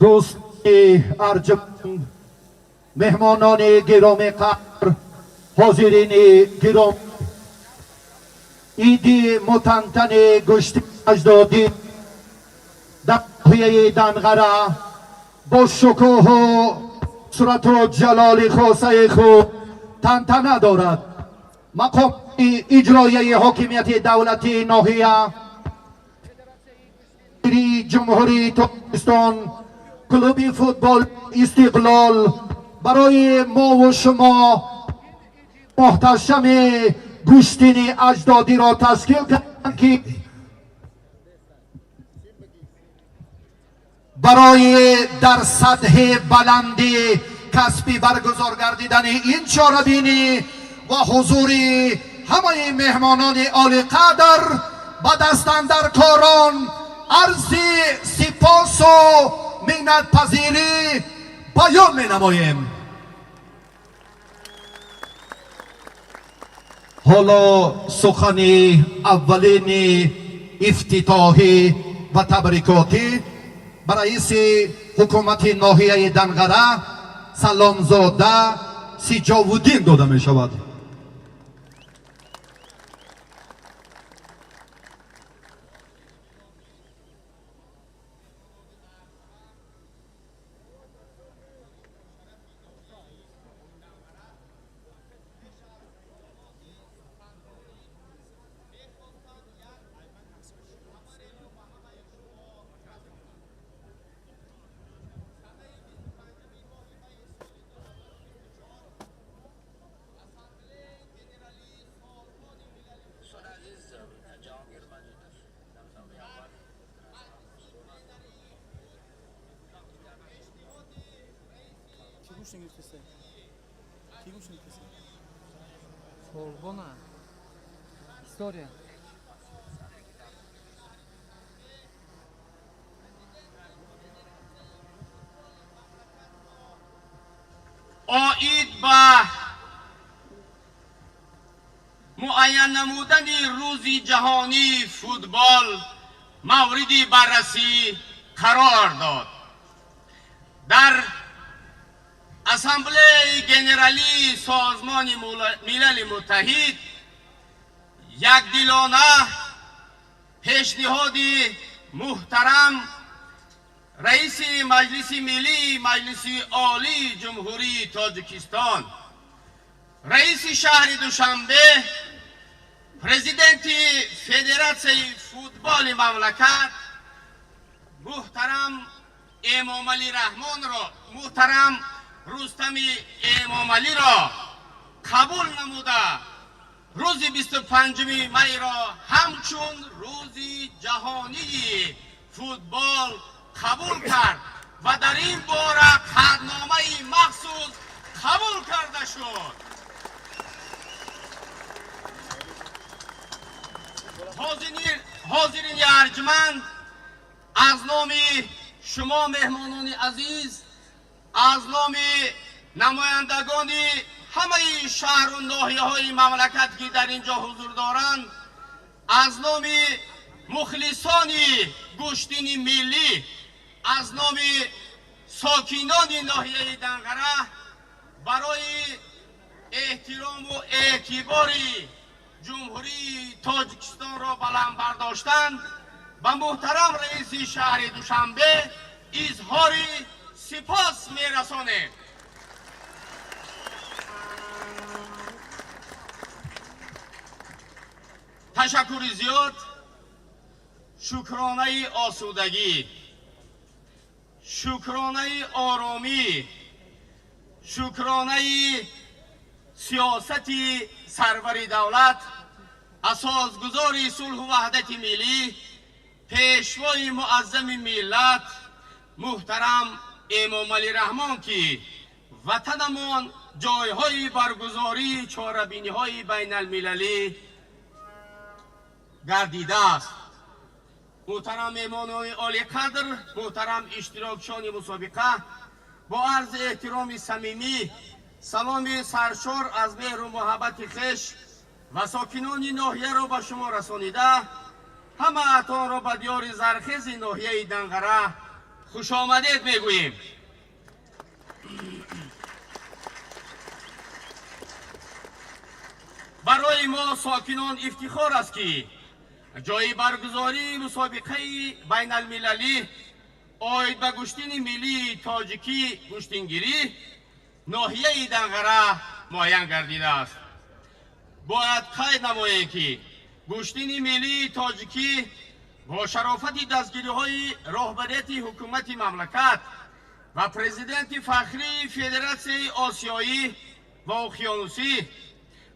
Дӯсти арҷманд, меҳмонони гиромиқадр, ҳозирини гиром, иди мутантани гӯшти аҷдодӣ дар ноҳияи Данғара бо шукӯҳу сурату ҷалоли хосаи худ тантана дорад. Мақоми иҷроияи ҳокимияти давлатии ноҳия, Ҷумҳурии Тоҷикистон, клуби футбол Истиқлол барои мову шумо муҳташами гӯштини аҷдодиро ташкил карданд, ки барои дар сатҳи баланди касбӣ баргузор гардидани ин чорабинӣ ва ҳузури ҳамаи меҳмонони олиқадр ба дастандаркорон арзи сипосу миннатпазирӣ баён менамоем. Ҳоло сухани аввалини ифтитоҳӣ ва табрикотӣ ба раиси ҳукумати ноҳияи Данғара Саломзода Сиҷовуддин дода мешавад. Гӯштин гирифтеса? Ки гӯштин гирифтеса? Фолбона. История. Оид ба муайян намудани рӯзи ҷаҳонии футбол мавриди баррасӣ қарор дод. Дар Ассамблеяи Генералии Созмони Милали Муттаҳид якдилона пешниҳоди муҳтарам раиси Маҷлиси Миллии Маҷлиси Олии Ҷумҳурии Тоҷикистон, раиси шаҳри Душанбе, президенти Федератсияи футболи мамлакат муҳтарам Эмомалӣ Раҳмонро, муҳтарам Рустами Эмомалиро қабул намуда, рӯзи 25 майро ҳамчун рӯзи ҷаҳонии футбол қабул кард ва дар ин бора қатъномаи махсус қабул карда шуд. Ҳозирини арҷманд, аз номи шумо меҳмонони азиз, аз номи намояндагони ҳамаи шаҳру ноҳияҳои мамлакат, ки дар ин ҷо ҳузур доранд, аз номи мухлисони гӯштини миллӣ, аз номи сокинони ноҳияи Данғара барои эҳтирому эътибори Ҷумҳурии Тоҷикистонро баланд бардоштан ба муҳтарам раиси шаҳри Душанбе изҳори сипос мерасонем. Ташаккури зиёд, шукронаи осудагӣ, шукронаи оромӣ, шукронаи сиёсати сарвари давлат, асосгузори сулҳу ваҳдати миллӣ, пешвои муаззами миллат муҳтарам Эмомалӣ Раҳмон, ки ватанамон ҷойҳои баргузории чорабиниҳои байналмилалӣ гардидааст. Муҳтарам меҳмонони олиқадр, муҳтарам иштирокчиёни мусобиқа, бо арзи эҳтироми самимӣ, саломи саршор аз меҳру муҳаббати хеш ва сокинони ноҳияро ба шумо расонида, ҳамаатонро ба диёри зархези ноҳияи Данғара хушомадед мегӯем. Барои мо сокинон ифтихор аст, ки ҷои баргузории мусобиқаи байналмилалӣ оид ба гӯштини миллии тоҷикӣ гӯштингирӣ ноҳияи Данғара муайян гардидааст. Бояд қайд намоем, ки гӯштини миллии тоҷикӣ бо шарофати дастгириҳои роҳбарияти ҳукумати мамлакат ва президенти фахрии Федератсияи Осиёӣ ва Уқёнусӣ,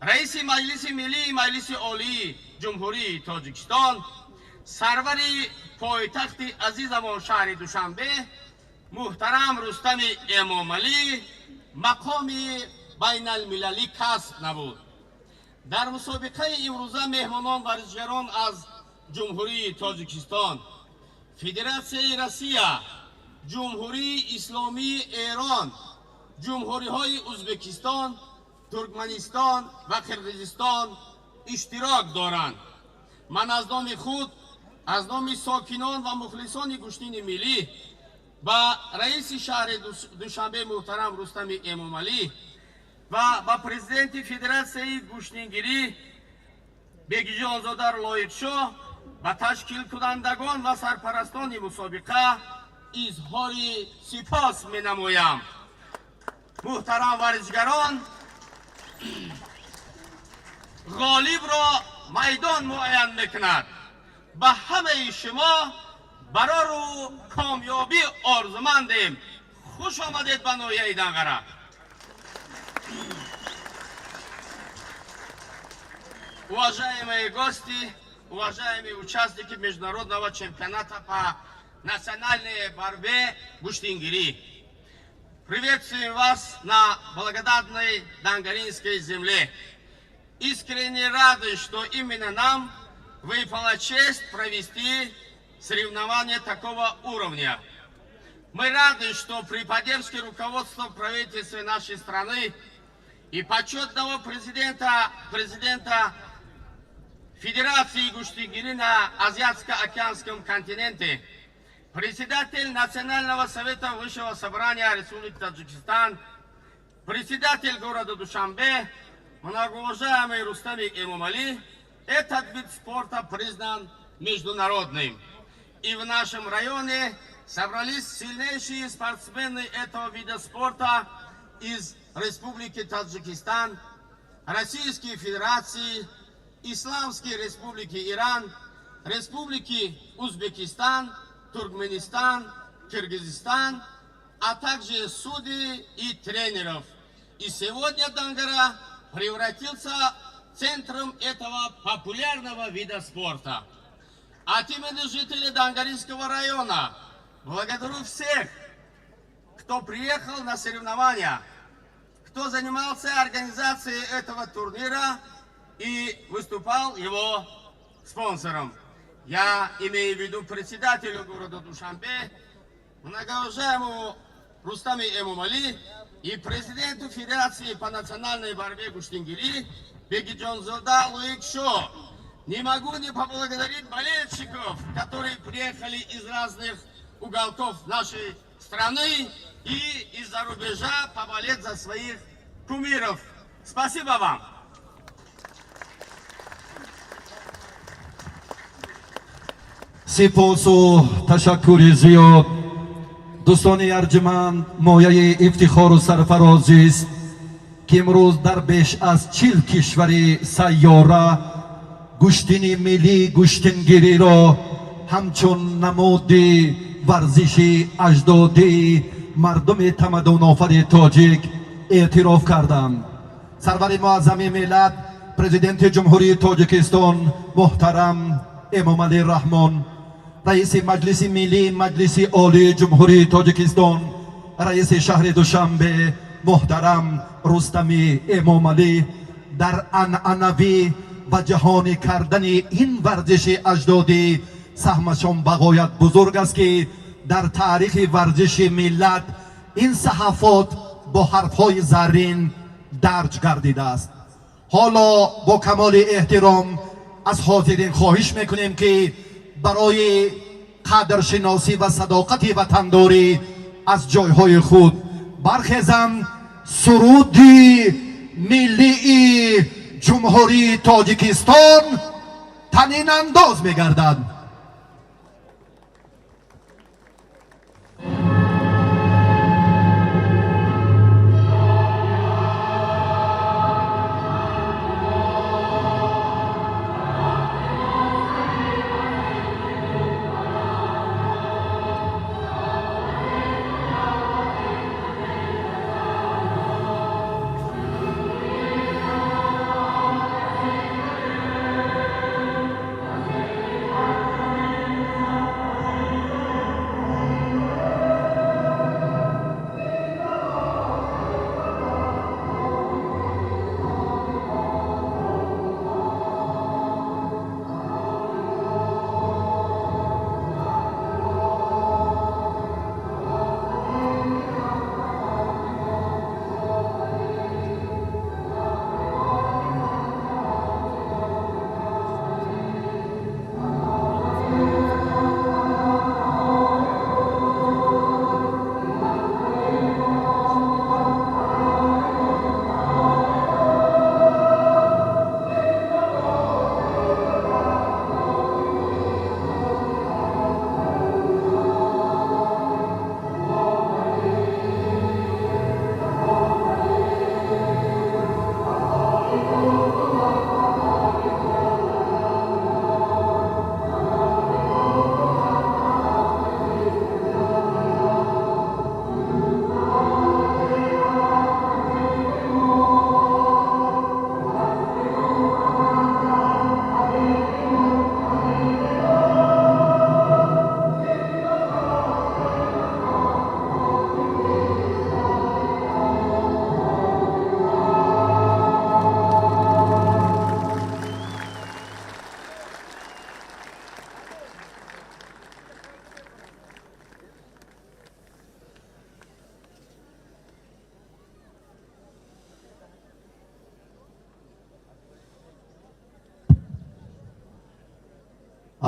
раиси Маҷлиси Миллии Маҷлиси Олии Ҷумҳурии Тоҷикистон, сарвари пойтахти азизамон шаҳри Душанбе муҳтарам Рустами Эмомалӣ мақоми байналмилалӣ касб намуд. Дар мусобиқаи имрӯза меҳмонон варзишгарон аз Ҷумҳурии Тоҷикистон, Федератсияи Россия, Ҷумҳурии Исломии Эрон, ҷумҳуриҳои Ӯзбекистон, Туркманистон ва Қирғизистон иштирок доранд. Ман аз номи худ, аз номи сокинон ва мухлисони гӯштини миллӣ ба раиси шаҳри Душанбе муҳтарам Рустами Эмомалӣ ва ба президенти Федератсияи гӯштингирӣ Бегиҷонзода Лоиқшоҳ, ба ташкилкунандагон ва сарпарастони мусобиқа изҳори сипос менамоям. Муҳтарам варзишгарон, ғолибро майдон муайян мекунад. Ба ҳамаи шумо барору комёбӣ орзумандем. Хуш омадед ба ноҳияи Данғара. Уважаемые гости, уважаемые участники международного чемпионата по национальной борьбе гуштингири. Приветствуем вас на благодатной Дангаринской земле. Искренне рады, что именно нам выпала честь провести соревнования такого уровня. Мы рады, что при поддержке руководства правительства нашей страны и почетного президента Федерации Гуштингири на Азиатско-Океанском континенте, председатель Национального совета Высшего собрания Республики Таджикистан, председатель города Душанбе, многоуважаемый Рустами Эмомали, этот вид спорта признан международным. И в нашем районе собрались сильнейшие спортсмены этого вида спорта из Республики Таджикистан, Российской Федерации, Исламской Республики Иран, Республики Узбекистан, Туркменистан, Киргизстан, а также судей и тренеров. И сегодня Дангара превратился центром этого популярного вида спорта. От имени жителей Дангаринского района благодарю всех, кто приехал на соревнования, кто занимался организацией этого турнира и выступал его спонсором. Я имею в виду председателю города Душанбе, многоуважаемому Рустами Эмомали и президенту Федерации по национальной борьбе Гуштингири Бегиджонзода Луикшо. Не могу не поблагодарить болельщиков, которые приехали из разных уголков нашей страны и из-за рубежа поболеть за своих кумиров. Спасибо вам! Сипосу ташаккури зиёд. Дӯстони арҷуманд, мояи ифтихору сарфарозист, ки имрӯз дар беш аз 40 кишвари сайёра гӯштини миллии гӯштингириро ҳамчун намуди варзиши аҷдодии мардуми тамаддунофари тоҷик эътироф карданд. Сарвари муаззами миллат, Президенти Ҷумҳурии Тоҷикистон муҳтарам Эмомалӣ Раҳмон, раиси Маҷлиси Миллии Маҷлиси Олии Ҷумҳурии Тоҷикистон, раиси шаҳри Душанбе муҳтарам Рустами Эмомалӣ дар анъанавӣ ва ҷаҳонӣ кардани ин варзиши аҷдодӣ саҳмашон бағоят бузург аст, ки дар таърихи варзиши миллат ин саҳафот бо ҳарфҳои заррин дарҷ гардидааст. Ҳоло бо камоли эҳтиром аз ҳозирин хоҳиш мекунем, ки барои қадршиносӣ ва садоқати ватандорӣ аз ҷойҳои худ бархезанд. Суруди миллии Ҷумҳурии Тоҷикистон танинандоз мегардад.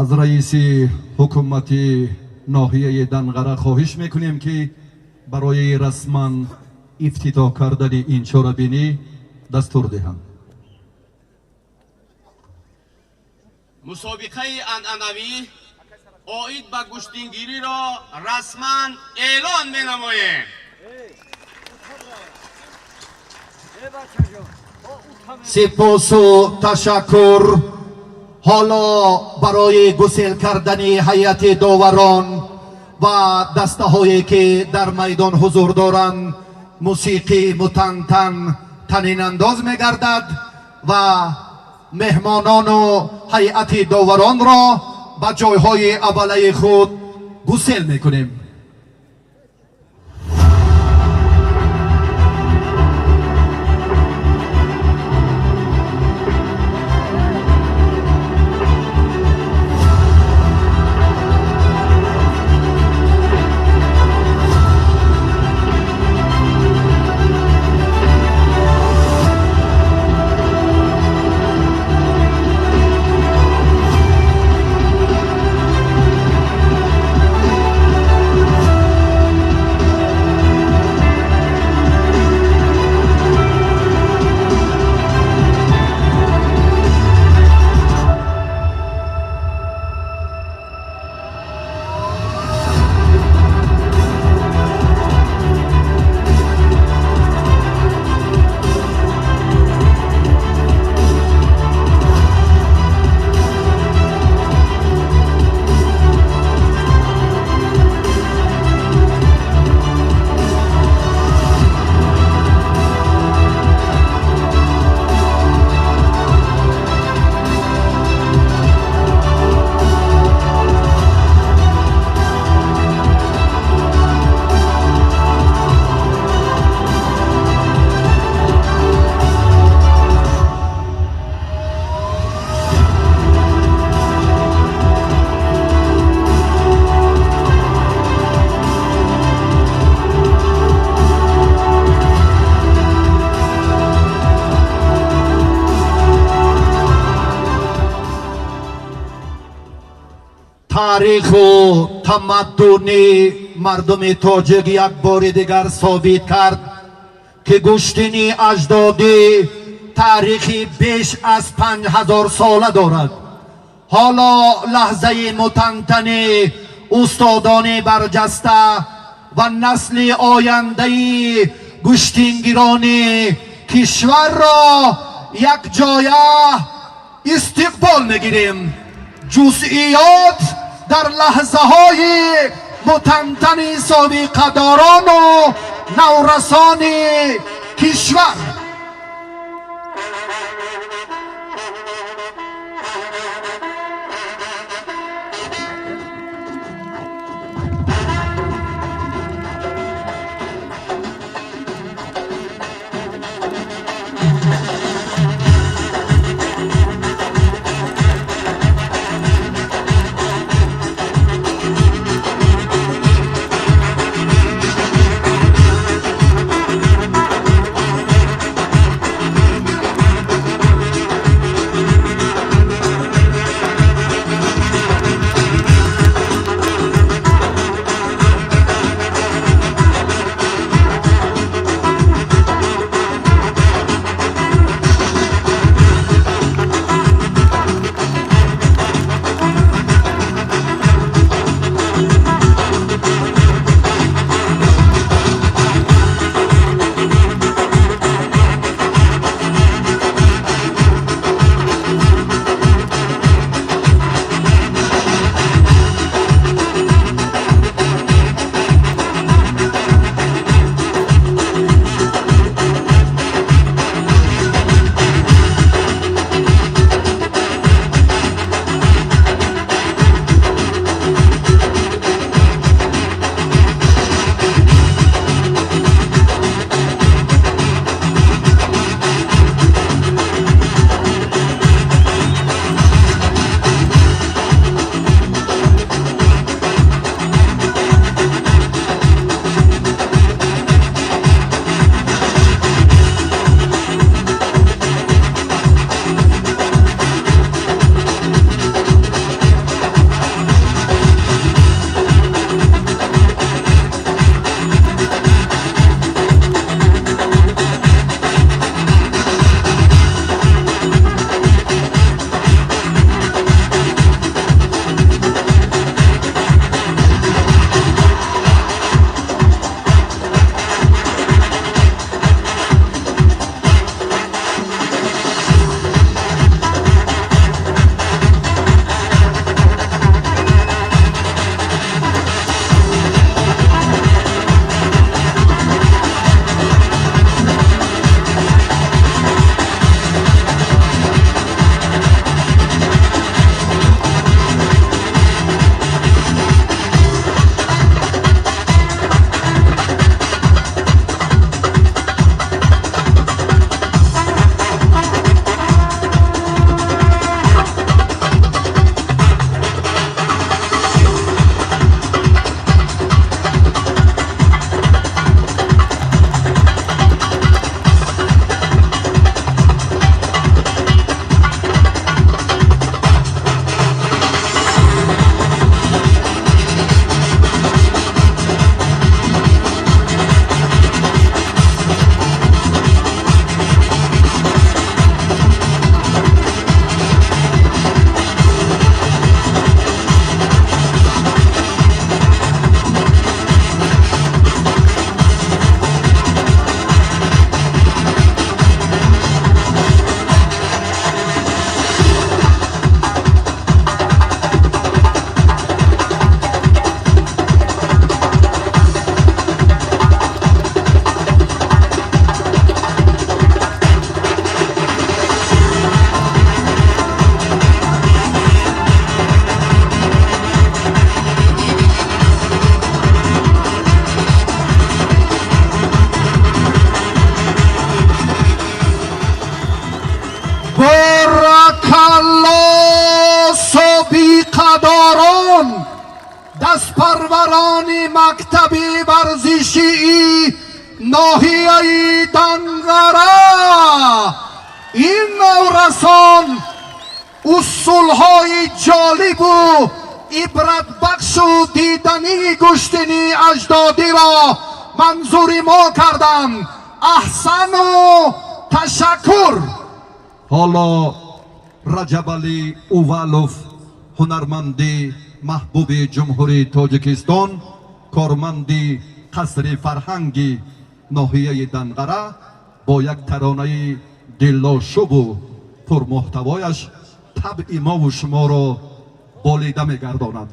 Аз раиси ҳукумати ноҳияи Данғара хоҳиш мекунем, ки барои расман ифтитоҳ кардани ин чорабинӣ дастур диҳанд. Мусобиқаи анъанавӣ оид ба гӯштингириро расман эълон менамоем. Сипосу ташаккур. Ҳоло барои гусел кардани ҳайати доварон ва дастаҳое, ки дар майдон ҳузур доранд, мусиқии мутантан танинандоз мегардад ва меҳмонону ҳайати доваронро ба ҷойҳои аввалаи худ гусел мекунем. Таъриху тамаддуни мардуми тоҷик як бори дигар собит кард, ки гӯштини аҷдодӣ таърихи беш аз 5000 сола дорад. Ҳоло лаҳзаи мутантани устодони барҷаста ва насли ояндаи гӯштингирони кишварро якҷоя истиқбол мегирем. Ҷузъиёт дар лаҳзаҳои мутантани собиқадорону наврасони кишвар. Ҳавадорон, дастпарварони мактаби варзишии ноҳияи Данғара, ин наврасон усулҳои ҷолибу ибратбахшу дидании гӯштини аҷдодиро манзури мо карданд. Аҳсану ташаккур. Ҳоло Раҷабалӣ Увалов, ҳунарманди маҳбуби Ҷумҳурии Тоҷикистон, корманди қасри фарҳанги ноҳияи Данғара, бо як таронаи диллошубу пурмуҳтавояш табъи мову шуморо болида мегардонад.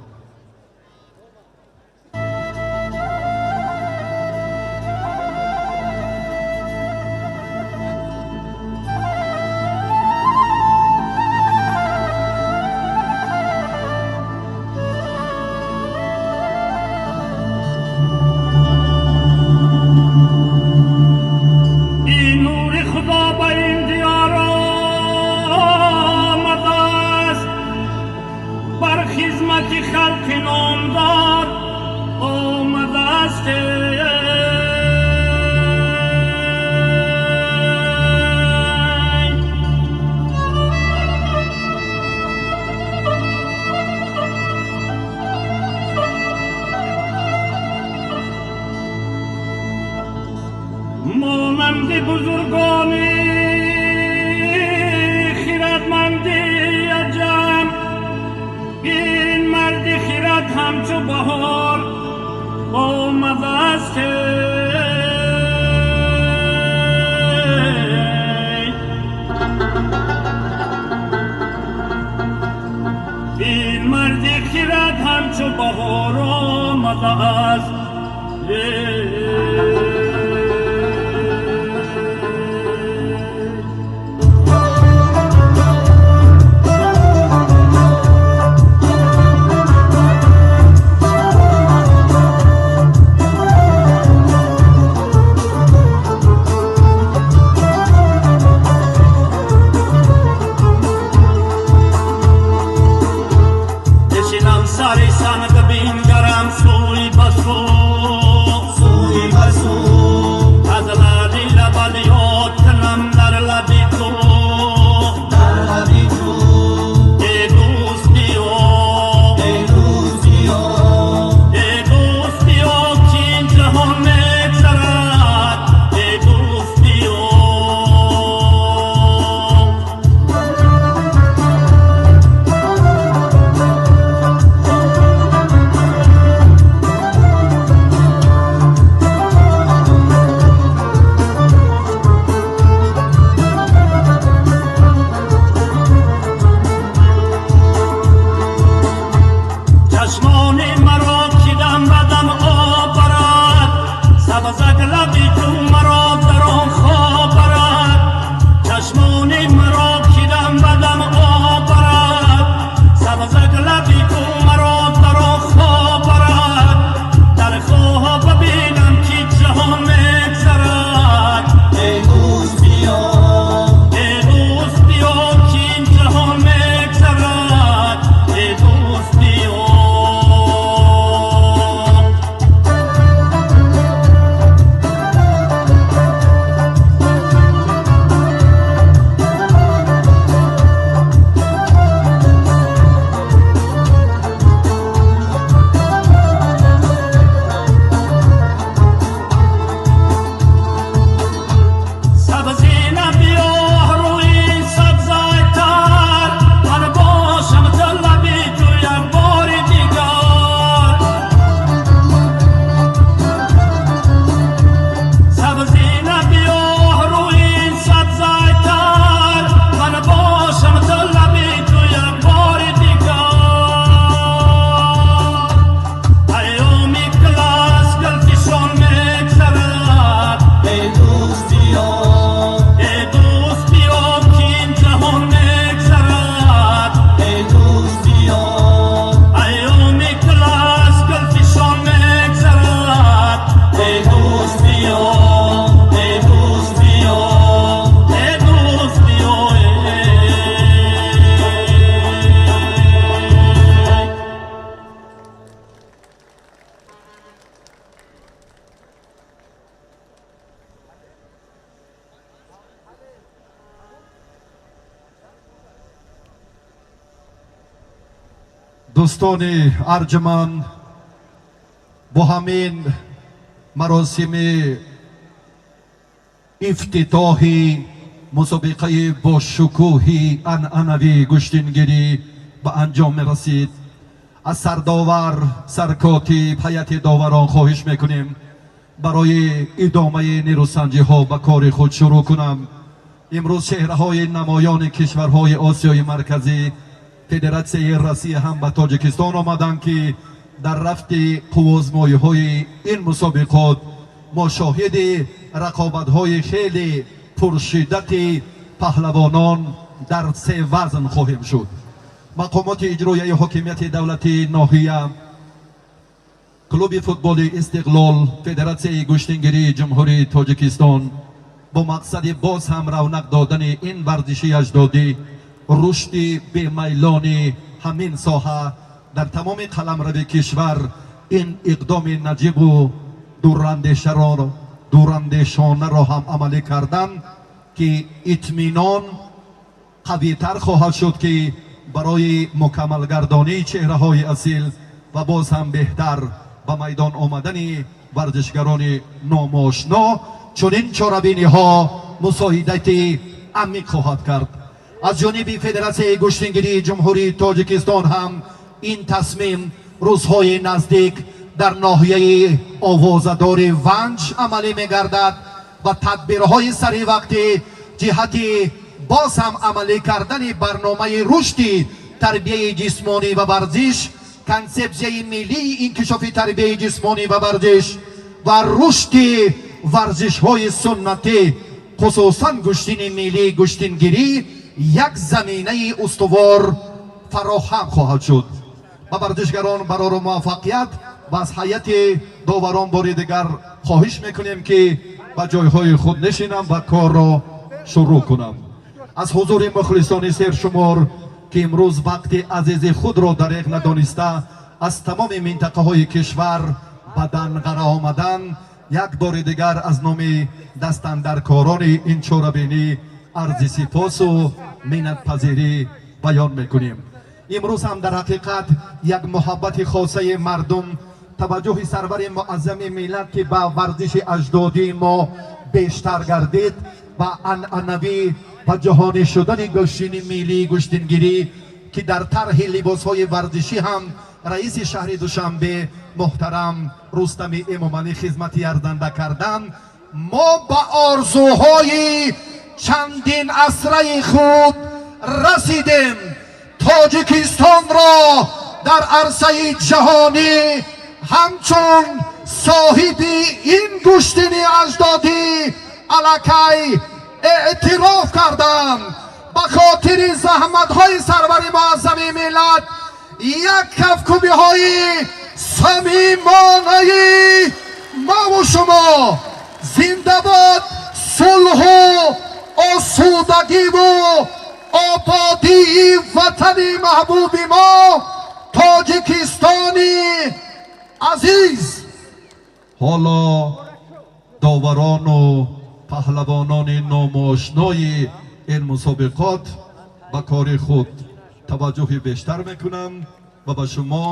Монанди бузургони хирадманди аҷам, ин марди хирад ҳамчу баҳор омадааст. Ин марди хирад ҳамчу баҳор омадааст. Сари санг бингарам сӯи басӯ, сӯи басӯ, аз лаби лабат ёд кунам дар лаби ту, дар лаби ту. Э дӯстиё, э дӯстиё, э дӯстиё, ки ин ҷаҳон мегзарад, э дӯстиё. Дӯстони арҷманд, бо ҳамин маросими ифтитоҳи мусобиқаи бошукӯҳи анъанавии гӯштингирӣ ба анҷом мерасид. Аз сардовар, саркотиб, ҳайати доварон хоҳиш мекунем барои идомаи нерӯсанҷиҳо ба кори худ шурӯъ кунам. Имрӯз чеҳраҳои намоёни кишварҳои Осиёи Марказӣ, Федератсияи Россия ҳам ба Тоҷикистон омаданд, ки дар рафти қуввозмоиҳои ин мусобиқот мо шоҳиди рақобатҳои хеле пуршиддати паҳлавонон дар се вазн хоҳем шуд. Мақомоти иҷроияи ҳокимияти давлатии ноҳия, клуби футболи Истиқлол, Федератсияи гӯштингирии Ҷумҳурии Тоҷикистон бо мақсади боз ҳам равнақ додани ин варзиши аҷдодӣ, рушди бемайлони ҳамин соҳа дар тамоми қаламрави кишвар, ин иқдоми наҷибу дурандешонаро ҳам амалӣ кардан, ки итминон қавитар хоҳад шуд, ки барои мукаммалгардонии чеҳраҳои асил ва боз ҳам беҳтар ба майдон омадани варзишгарони номошно чунин чорабиниҳо мусоидати амиқ хоҳад кард. Аз ҷониби Федератсияи гӯштингирии Ҷумҳурии Тоҷикистон ҳам ин тасмим рӯзҳои наздик дар ноҳияи овозадори Ванҷ амалӣ мегардад ва тадбирҳои саривақтӣ ҷиҳати боз ҳам амалӣ кардани барномаи рушди тарбияи ҷисмонӣ ва варзиш, консепсияи миллии инкишофи тарбияи ҷисмонӣ ва варзиш ва рушди варзишҳои суннатӣ, хусусан гӯштини миллии гӯштингирӣ, як заминаи устувор фароҳам хоҳад шуд. Ба варзишгарон барору муваффақият ва аз ҳайати доварон бори дигар хоҳиш мекунем, ки ба ҷойҳои худ нишинам ва корро шурӯъ кунам. Аз ҳузури мухлисони сершумор, ки имрӯз вақти азизи худро дареғ надониста аз тамоми минтақаҳои кишвар ба Данғара омадан, як бори дигар аз номи дастандаркорони ин чорабинӣ арзи сипосу миннатпазирӣ баён мекунем. Имрӯз ҳам дар ҳақиқат як муҳаббати хосаи мардум, таваҷҷӯҳи сарвари муаззами миллат, ки ба варзиши аҷдодии мо бештар гардид ва анъанавӣ ва ҷаҳонӣ шудани гӯштини миллии гӯштингирӣ, ки дар тарҳи либосҳои варзишӣ ҳам раиси шаҳри Душанбе муҳтарам Рустами Эмомалӣ хизмати арзанда кардан, мо ба орзуҳои чандин асраи худ расидем. Тоҷикистонро дар арсаи ҷаҳонӣ ҳамчун соҳиби ин гӯштини аҷдодӣ аллакай эътироф кардам. Ба хотири заҳматҳои сарвари муаззами миллат як кафкӯбиҳои самимонаи маву шумо. Зиндабод сулҳу осудагиву ободии ватани маҳбуби мо Тоҷикистони азиз. Ҳоло доварону паҳлавонони номошнои ин мусобиқот ба кори худ таваҷҷӯҳи бештар мекунанд ва ба шумо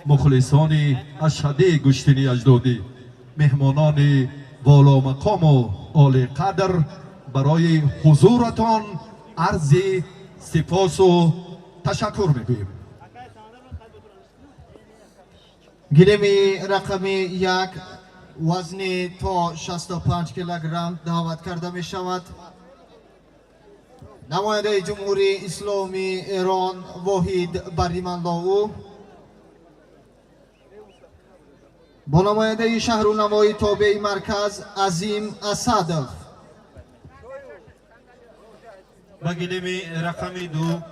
мухлисони ашҳадии гӯштини аҷдодӣ, меҳмонони воломақому олиқадр барои ҳузуратон арзи сипосу ташаккур мегӯем. Гилеми рақами 1 вазни то 65 килограмм даъват карда мешавад намояндаи Ҷумҳурии Исломии Эрон Воҳид Бариманлоу бо намояндаи шаҳру навои тобеи марказ Азим Асадов. Ба гилеми рақами 2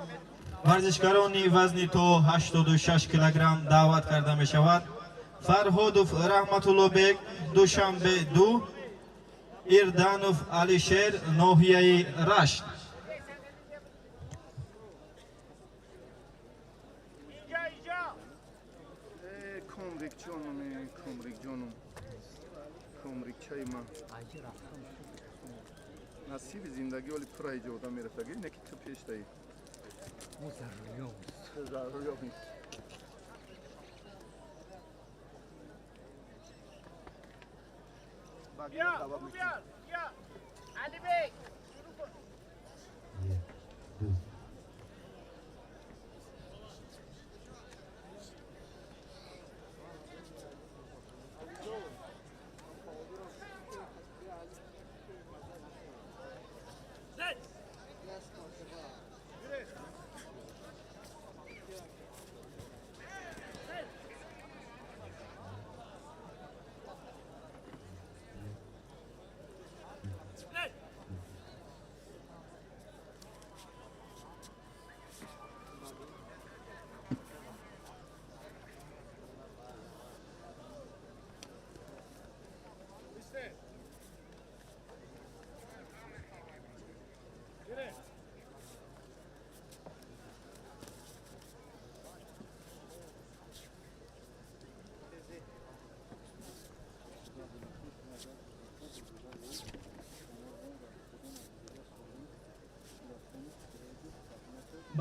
варзишгарони вазни то 86 килограмм даъват карда мешавад Фарҳодов Раҳматуллобек, Душанбе 2, Ирданов Алишер, ноҳияи Рашт. Насиби зиндагӣ оли пура иҷода мерафтагӣ, не ки ту пеш даӣ.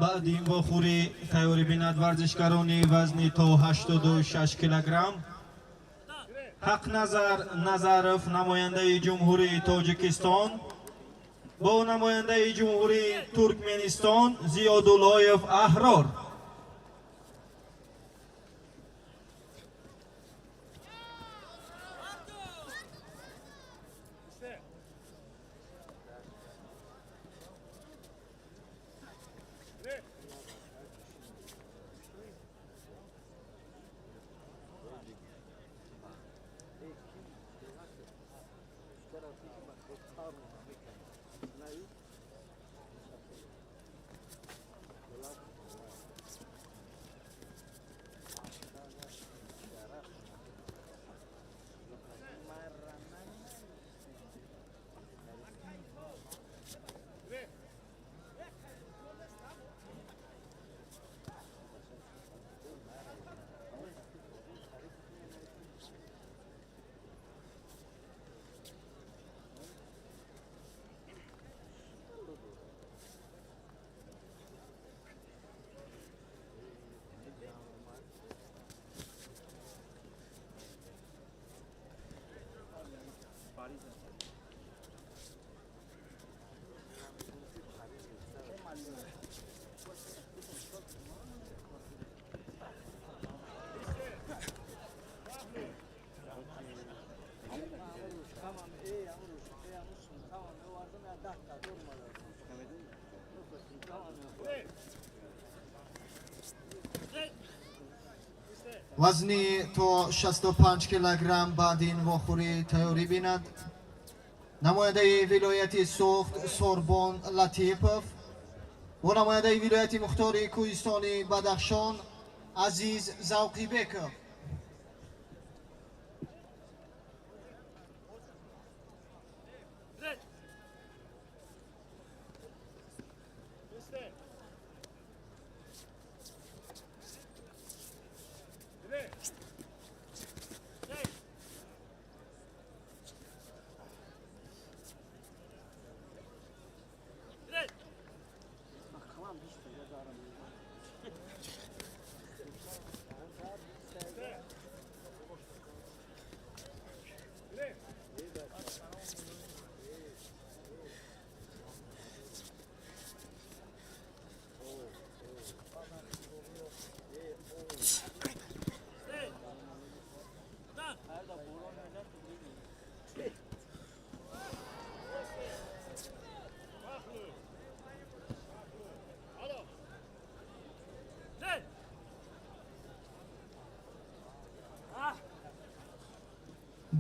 Баъди ин вохӯрӣ тайёрӣ бинад варзишгарони вазни то 86 килограмм. Ҳақназар Назаров, намояндаи Ҷумҳурии Тоҷикистон, бо намояндаи Ҷумҳурии Туркменистон Зиёдуллоев Аҳрор. Вазни то 65 килограмм баъди ин вохӯрӣ тайёрӣ бинад намояндаи вилояти Суғд Сорбон Латипов бо намояндаи вилояти мухтори кӯҳистони Бадахшон Азиз Завқибеков.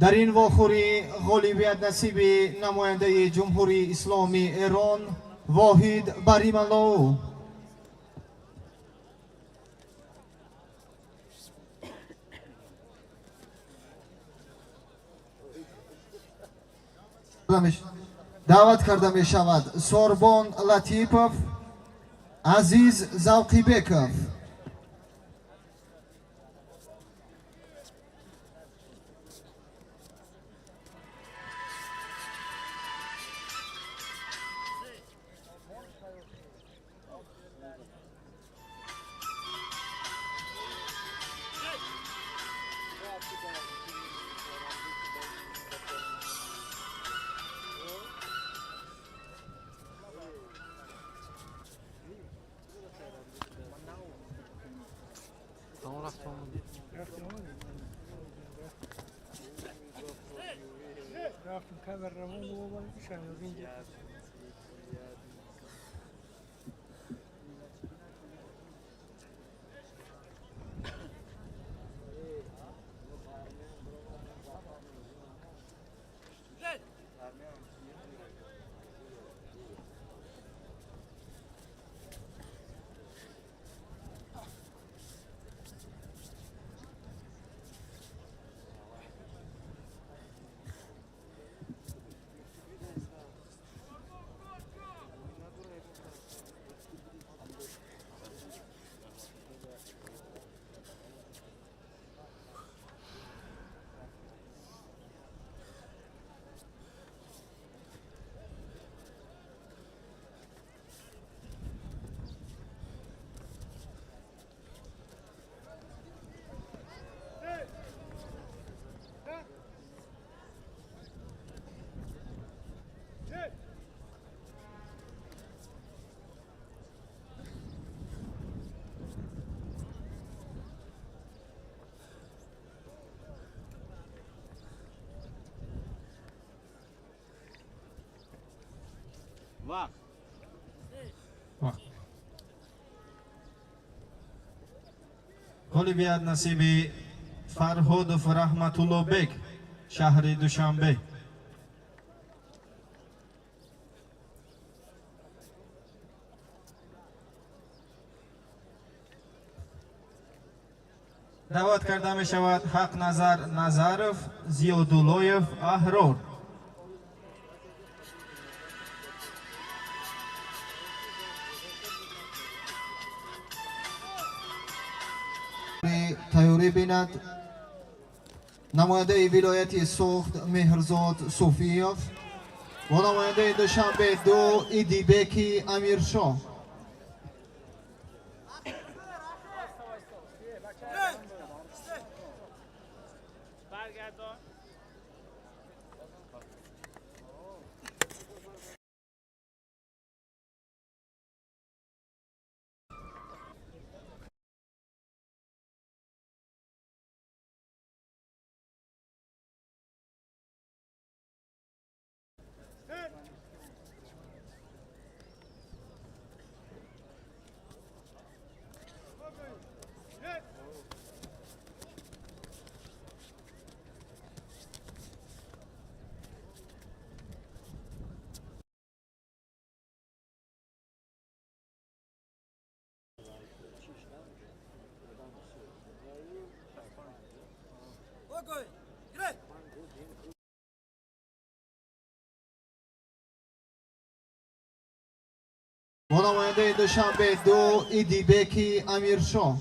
Дар ин вохӯрӣ ғолибият насиби намояндаи Ҷумҳурии Исломии Эрон Воҳид Барималлоу. Даъват карда мешавад Сорбон Латипов, Азиз Завқибеков. رفتم کمر روان و شنوین. وقت. Ғолибият насиби Фарҳодов Раҳматуллобек, шаҳри Душанбе. Даъват карда мешавад Ҳақназар Назаров, Зиёдуллоев Аҳрор. Тайёрӣ бинад намояндаи вилояти Суғд Меҳрзод Суфиёв ва намояндаи Душанбе 2 Идибеки Амиршоҳ. Бо намояндаи Душанбе 2 Идибеки Амиршоҳ.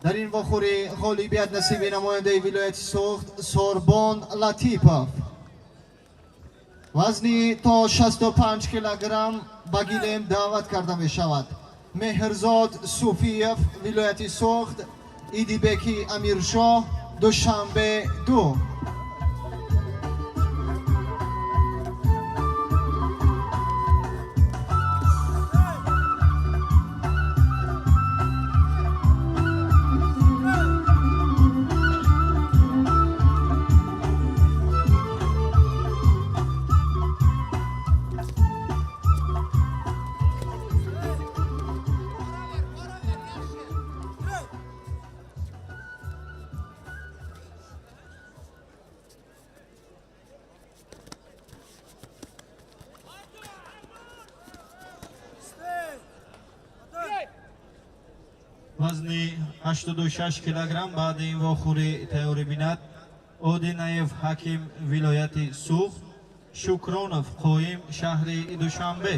Дар ин вохӯрӣ ғолибият насиби намояндаи вилояти Суғд Сорбон Латипов. Вазни то 65 килограмм ба гилем даъват карда мешавад. Меҳрзод Суфиев, вилояти Суғд, Идибеки Амиршоҳ, Душанбе 2. Вазни 86 килограмм баъди ин вохӯрӣ тайёрӣ бинад Одинаев Ҳаким, вилояти Суғд, Шукронов Қоим, шаҳри Душанбе.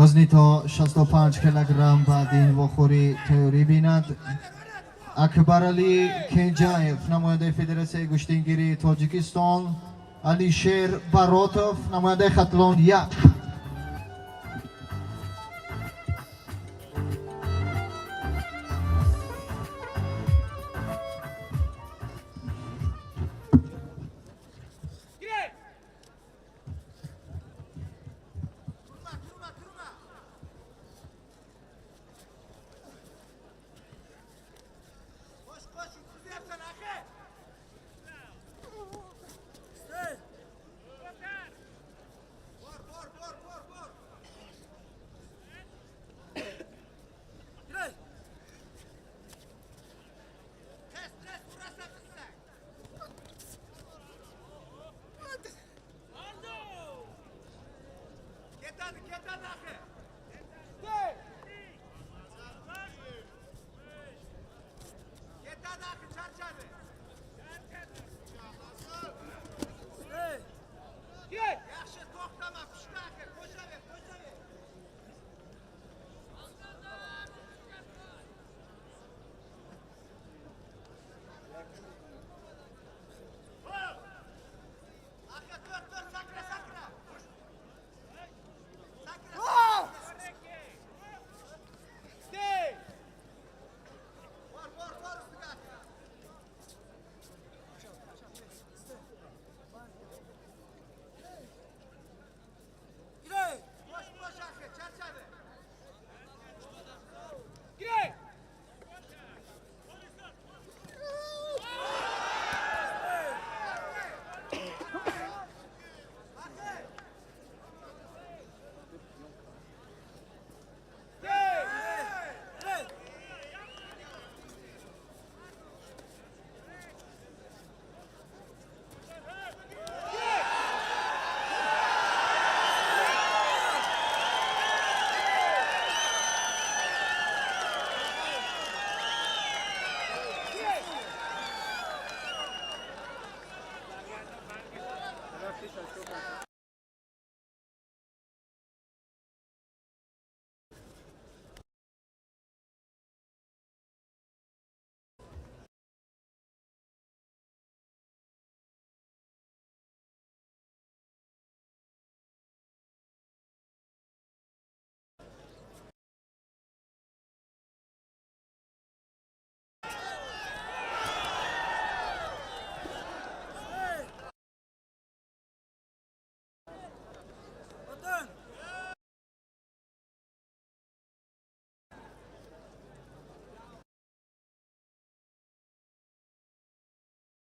Вазни то 65 килограмм баъди ин вохӯрӣ тайёрӣ бинад Акбарали Кенҷаев, намояндаи Федератсияи гӯштингирии Тоҷикистон, Алишер Баротов, намояндаи Хатлон 1.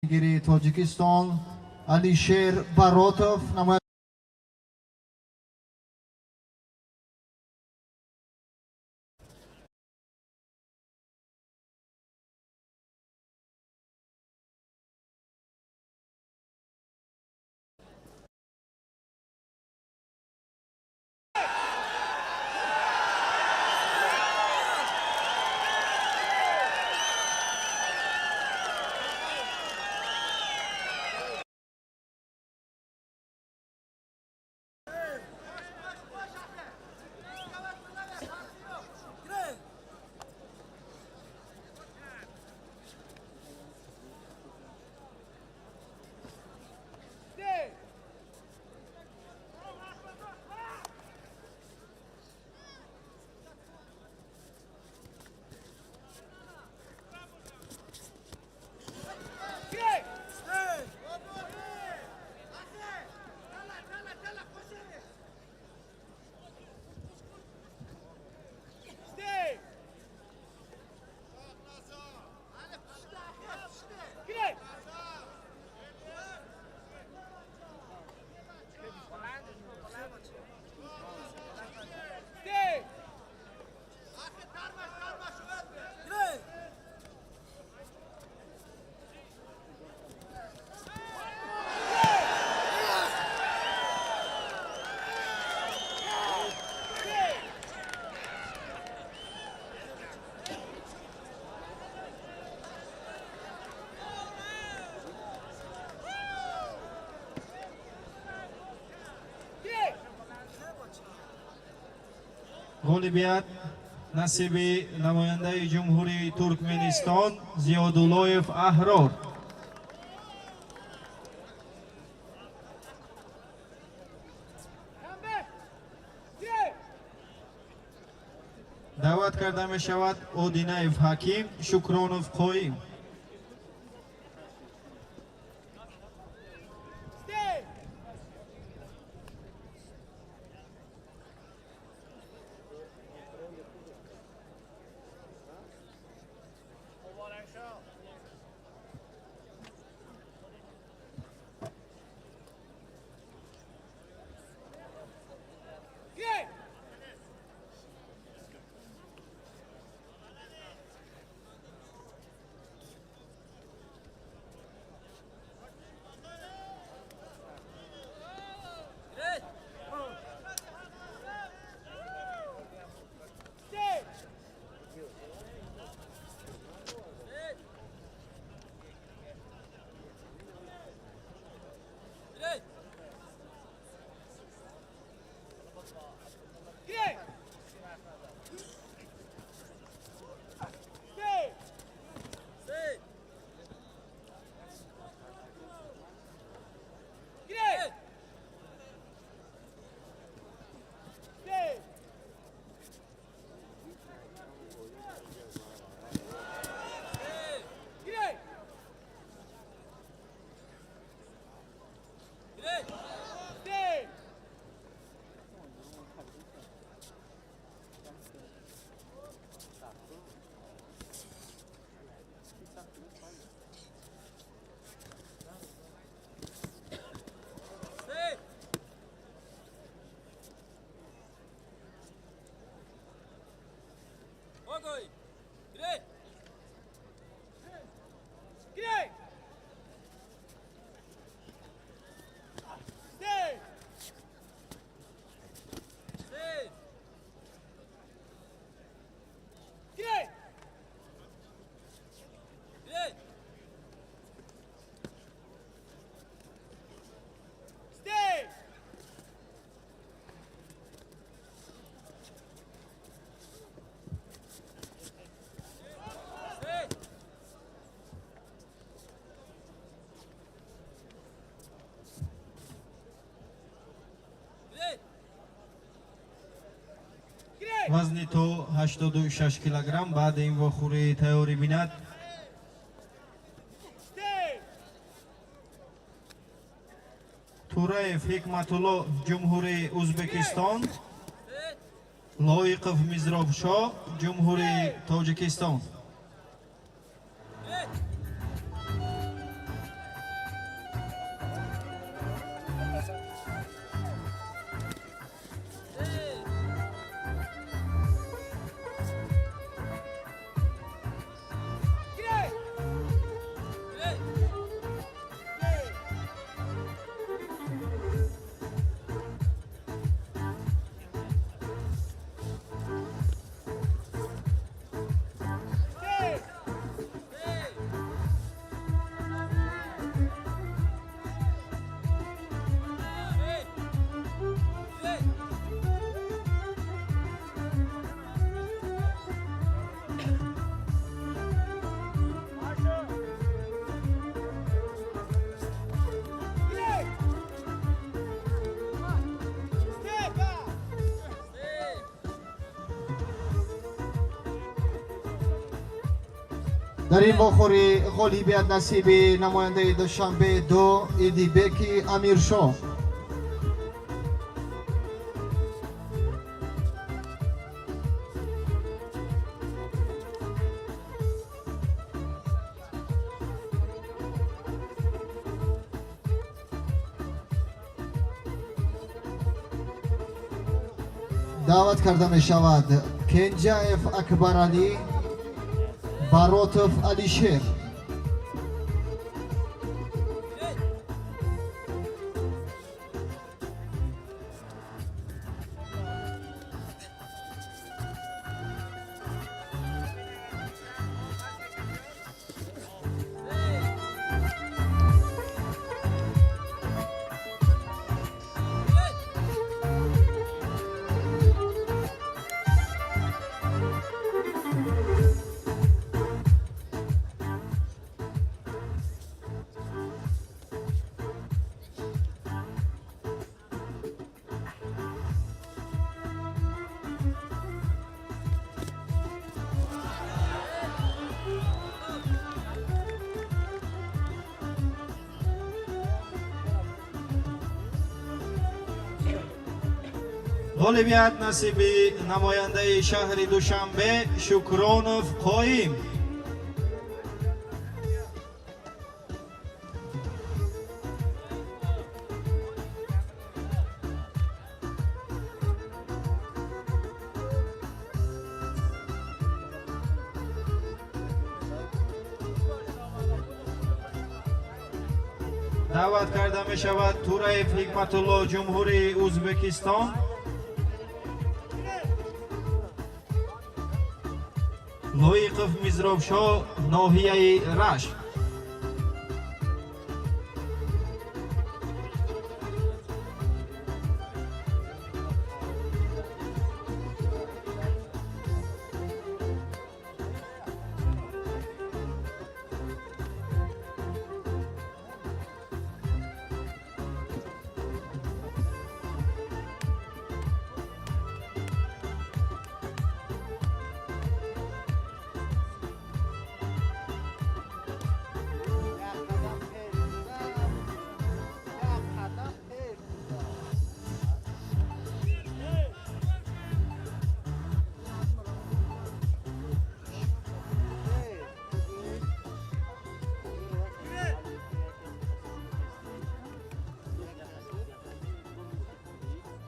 Гири Тоҷикистон, Алишер Баротов, намояндаи Ғолибият насиби намояндаи Ҷумҳурии Туркменистон Зиёдуллоев Аҳрор. Даъват карда мешавад Одинаев Ҳаким, Шукронов Қоим. Вазни то 86 килограмм баъди ин вохӯрӣ тайёрӣ бинад Тураев Ҳикматулло, Ҷумҳурии Ӯзбекистон, Лоиқов Мизробшоҳ, Ҷумҳурии Тоҷикистон. Дар ин вохӯрӣ ғолибият насиби намояндаи Душанбе 2 Идибеки Амиршоҳ. Даъват карда мешавад Кенҷаев Акбаралӣ, Баротов Алишер. Ғолибият насиби намояндаи шаҳри Душанбе Шукронов Қоим. Даъват карда мешавад Тураев Ҳикматулло, Ҷумҳурии Ӯзбекистон. Лоиқов Мизробшо, ноҳияи Рашт.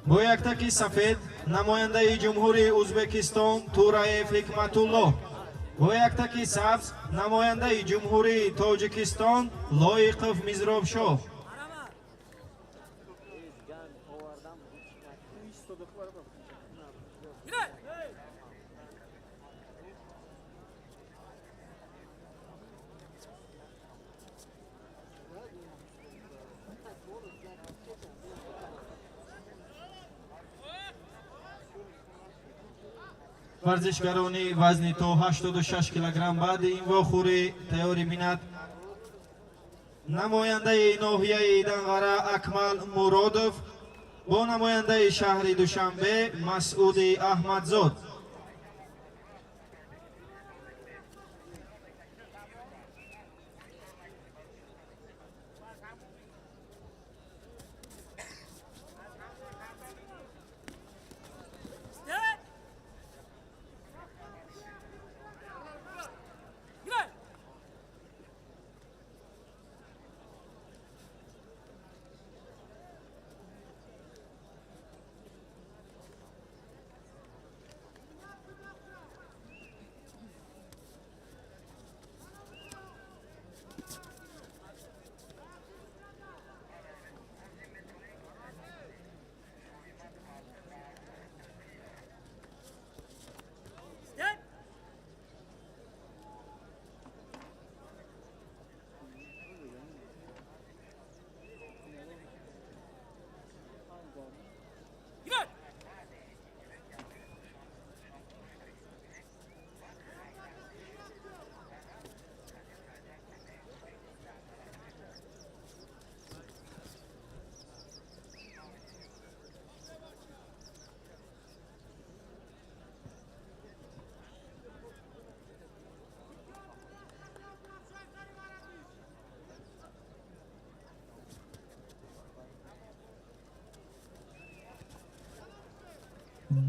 Бо яктаки сафед намояндаи Ҷумҳурии Ӯзбекистон Тураев Ҳикматулло, бо яктаки сабз намояндаи Ҷумҳурии Тоҷикистон Лоиқов Мизробшоҳ. Варзишгарони вазни то 86 килограмм баъди ин вохӯрӣ тайёрӣ бинад намояндаи ноҳияи Данғара Акмал Муродов бо намояндаи шаҳри Душанбе Масъуди Аҳмадзод.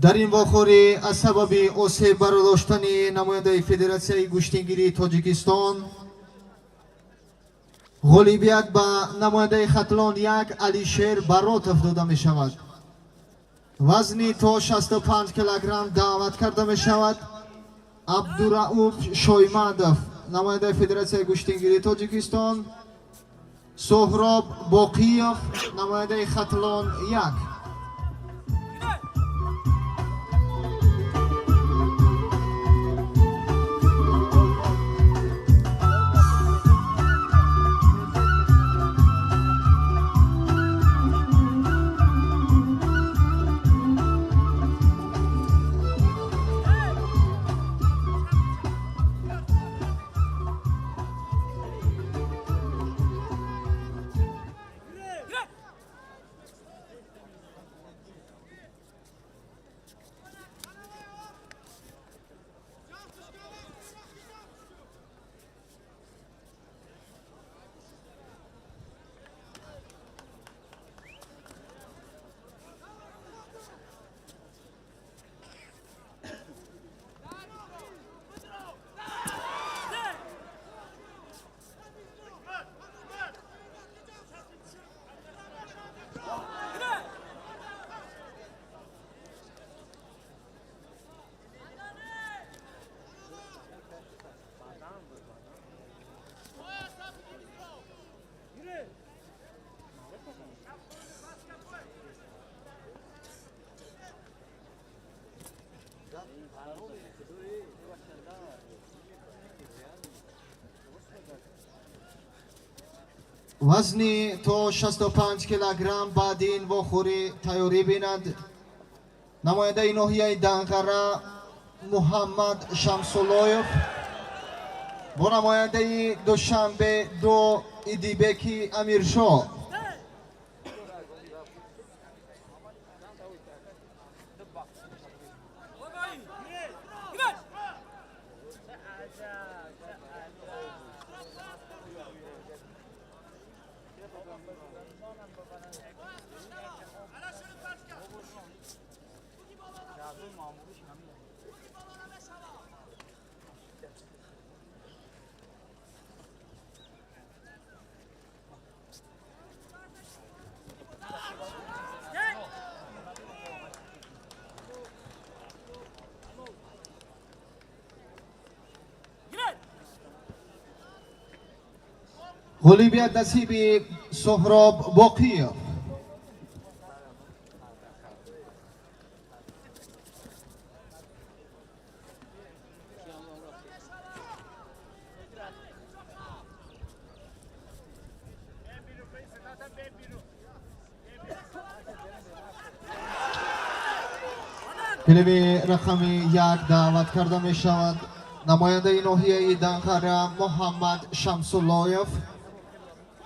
Дар ин вохӯрӣ аз сабаби осеб бардоштани намояндаи Федератсияи гӯштингирии Тоҷикистон ғолибият ба намояндаи Хатлон 1 Алишер Баротов дода мешавад. Вазни то 65 килограмм даъват карда мешавад Абдурауф Шоймадов, намояндаи Федератсияи гӯштингирии Тоҷикистон, Соҳроб Боқиев, намояндаи Хатлон 1. Вазни то 65 килограмм баъди ин вохӯрӣ тайёрӣ бинад намояндаи ноҳияи Данғара Муҳаммад Шамсуллоев бо намояндаи Душанбе 2 Идибеки Амиршоҳ. Ғолибият насиби Соҳроб Боқиев. Клуби рақами 1 даъват карда мешавад намояндаи ноҳияи Данғара Муҳаммад Шамсуллоев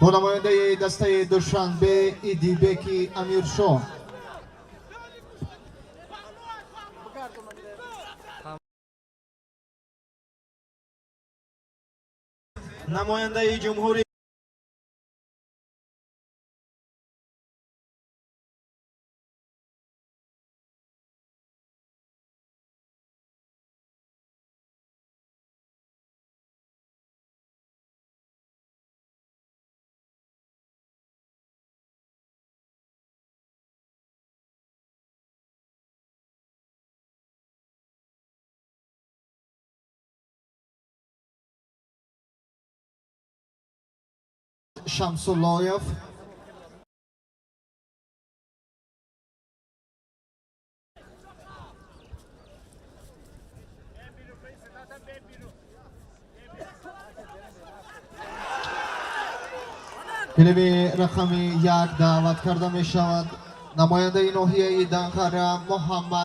бо намояндаи дастаи Душанбе Идибеки Амиршоҳ. Намояндаи ҷумҳури Шамсуллоев. Клуби рақами 1 даъват карда мешавад намояндаи ноҳияи Данғара Муҳаммад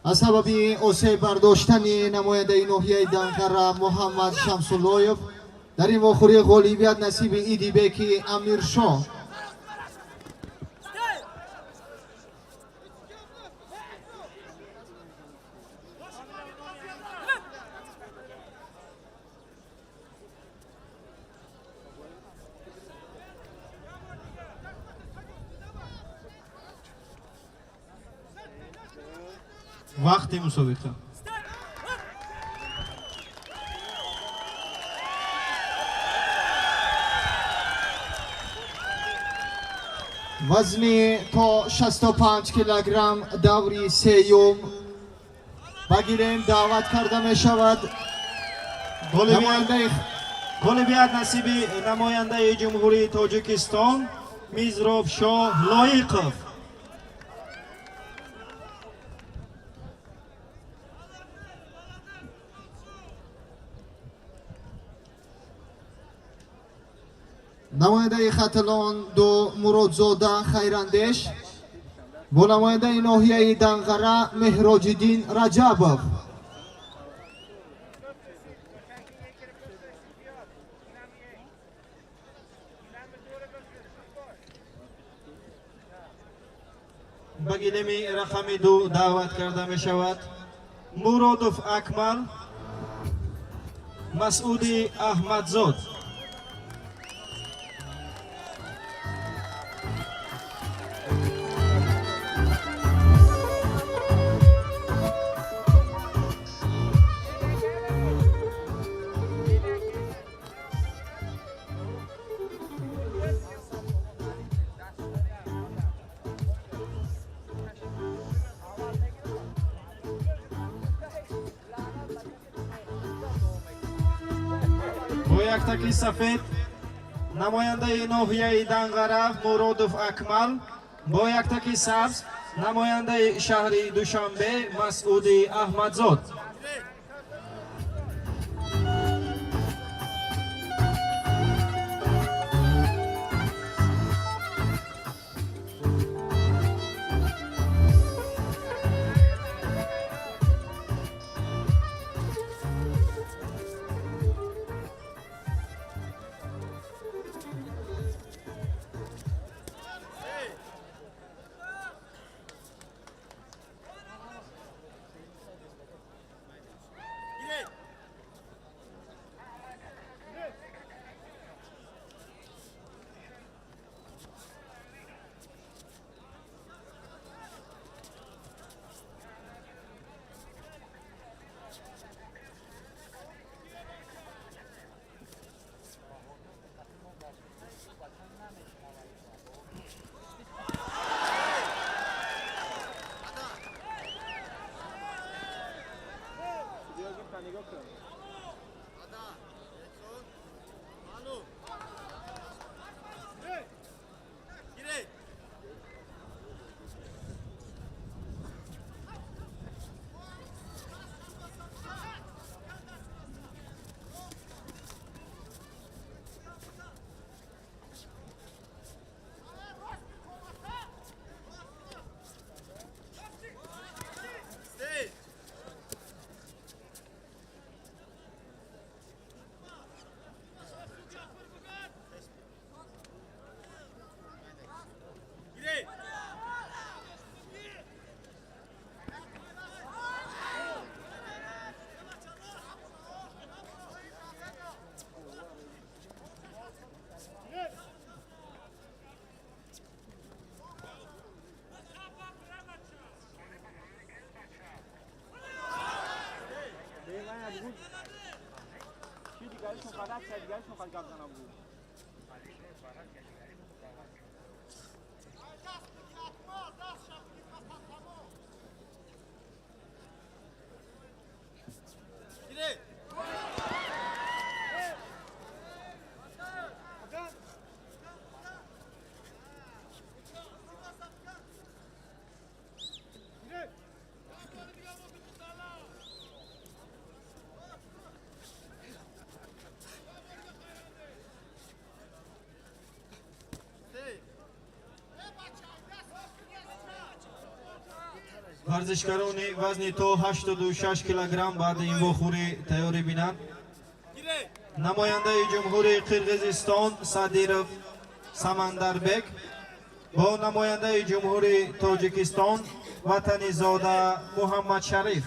аз сабаби осеб бардоштани намояндаи ноҳияи Данғара Муҳаммад Шамсуллоев дар ин вохӯрӣ ғолибият насиби Идибеки Амиршоҳ. Вақти мусобиқа. Вазни то 65 килограмм даври сеюм ба гирем даъват карда мешавад Ғолибият насиби намояндаи Ҷумҳурии Тоҷикистон Мизробшоҳ Лоиқов. Намояндаи Хатлон 2 Муродзода Хайрандеш бо намояндаи ноҳияи Данғара Меҳроҷиддин Раҷабов. Ба гилеми рақами 2 даъват карда мешавад Муродов Акмал Масъуди Аҳмадзод. Бо яктаки сафед намояндаи ноҳияи Данғара Муродов Акмал, бо яктаки сабз намояндаи шаҳри Душанбе Масъуди Аҳмадзод. Варзишгарони вазни то 86 килограмм баъди ин вохӯрӣ тайёрӣ бинанд. Намояндаи Ҷумҳурии Қирғизистон Садиров Самандарбек бо намояндаи Ҷумҳурии Тоҷикистон Ватанизода Муҳаммадшариф.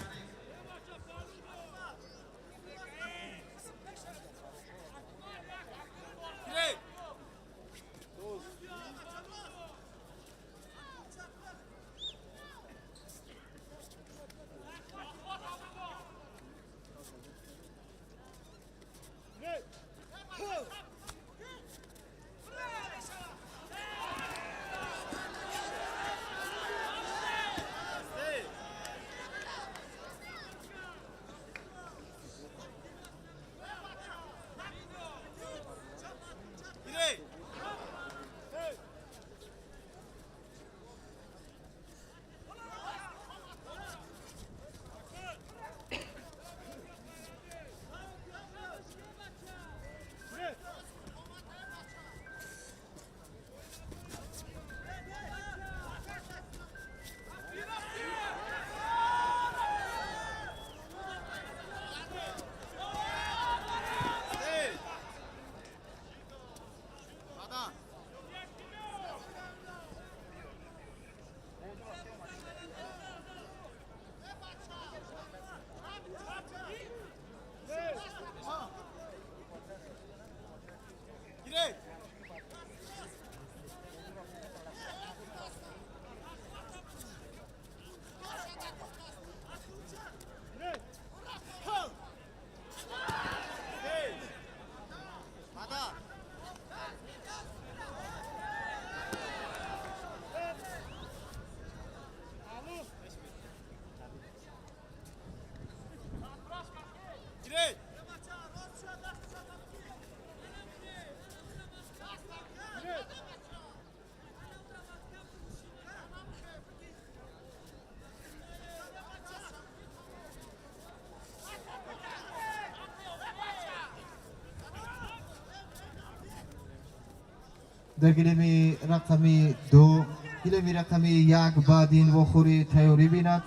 Дар гилеми рақами 2, гилеми рақами 1 баъди ин вохӯрӣ тайёрӣ бинад.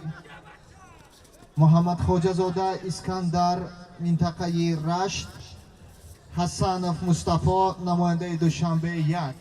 Муҳаммад Хоҷазода Искандар, минтақаи Рашт, Ҳасанов Мустафо, намояндаи Душанбе 1.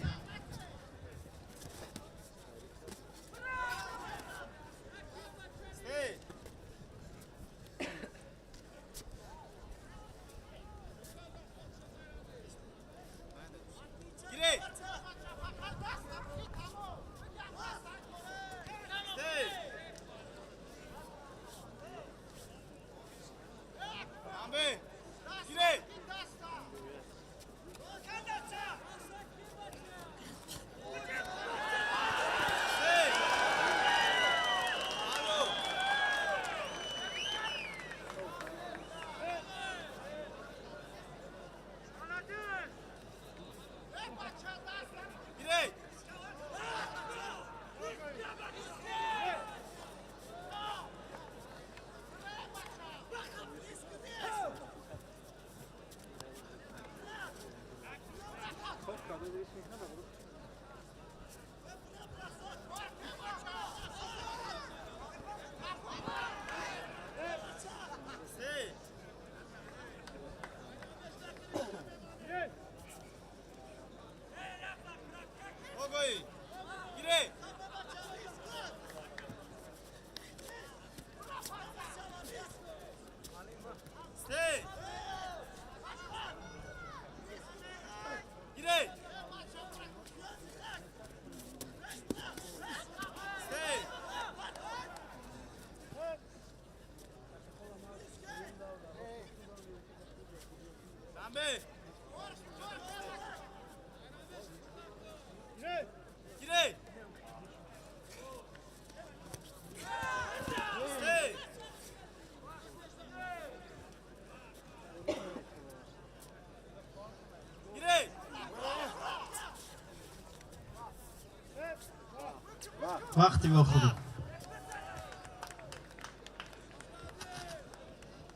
Вақти вохӯрӣ.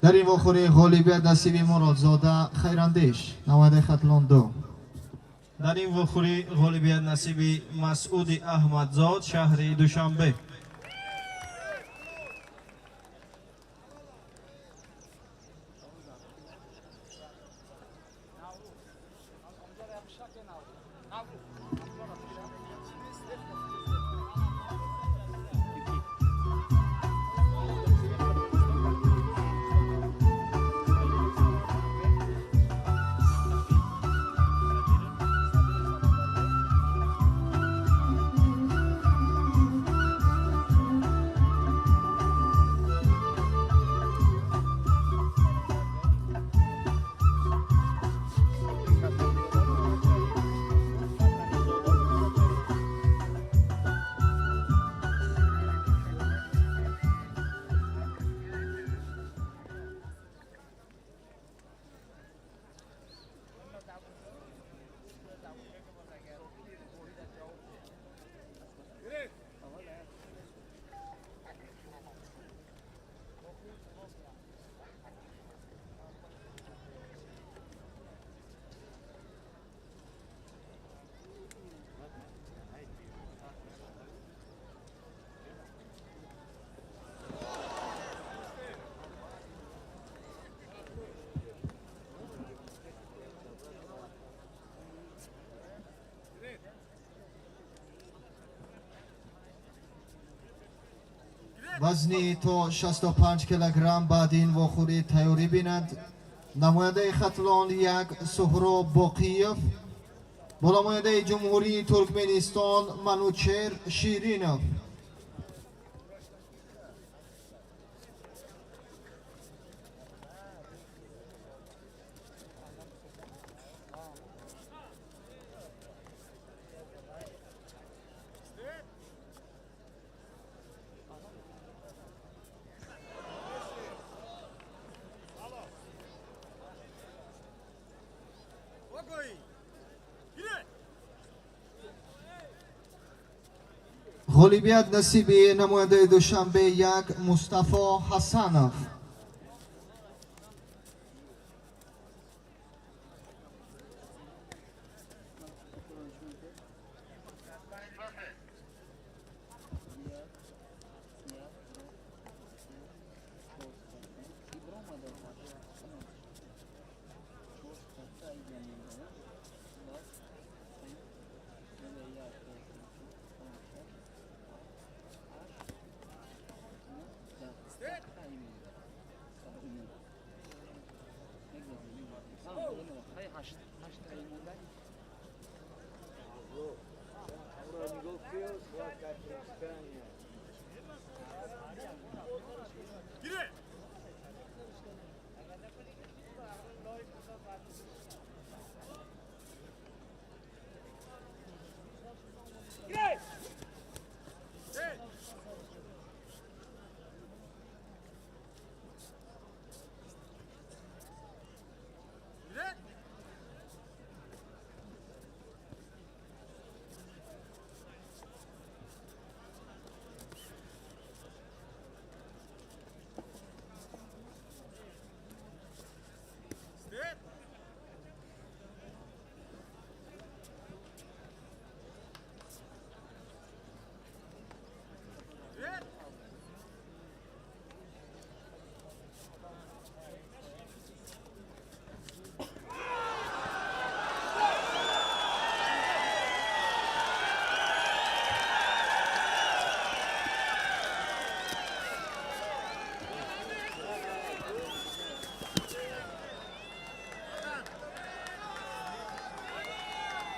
Дар ин вохӯрӣ ғолибият насиби Муродзода Хайрандеш, намояндаи Хатлон 2. Дар ин вохӯрӣ ғолибият насиби Масъуди Аҳмадзод, шаҳри Душанбе. Вазни то 65 килограмм баъди ин вохӯрӣ тайёрӣ бинад. Намояндаи Хатлон 1 Суҳроб Боқиев бо намояндаи Ҷумҳурии Туркменистон Манучер Ширинов. Ғолибият насиби намояндаи Душанбе 1 Мустафо Ҳасанов.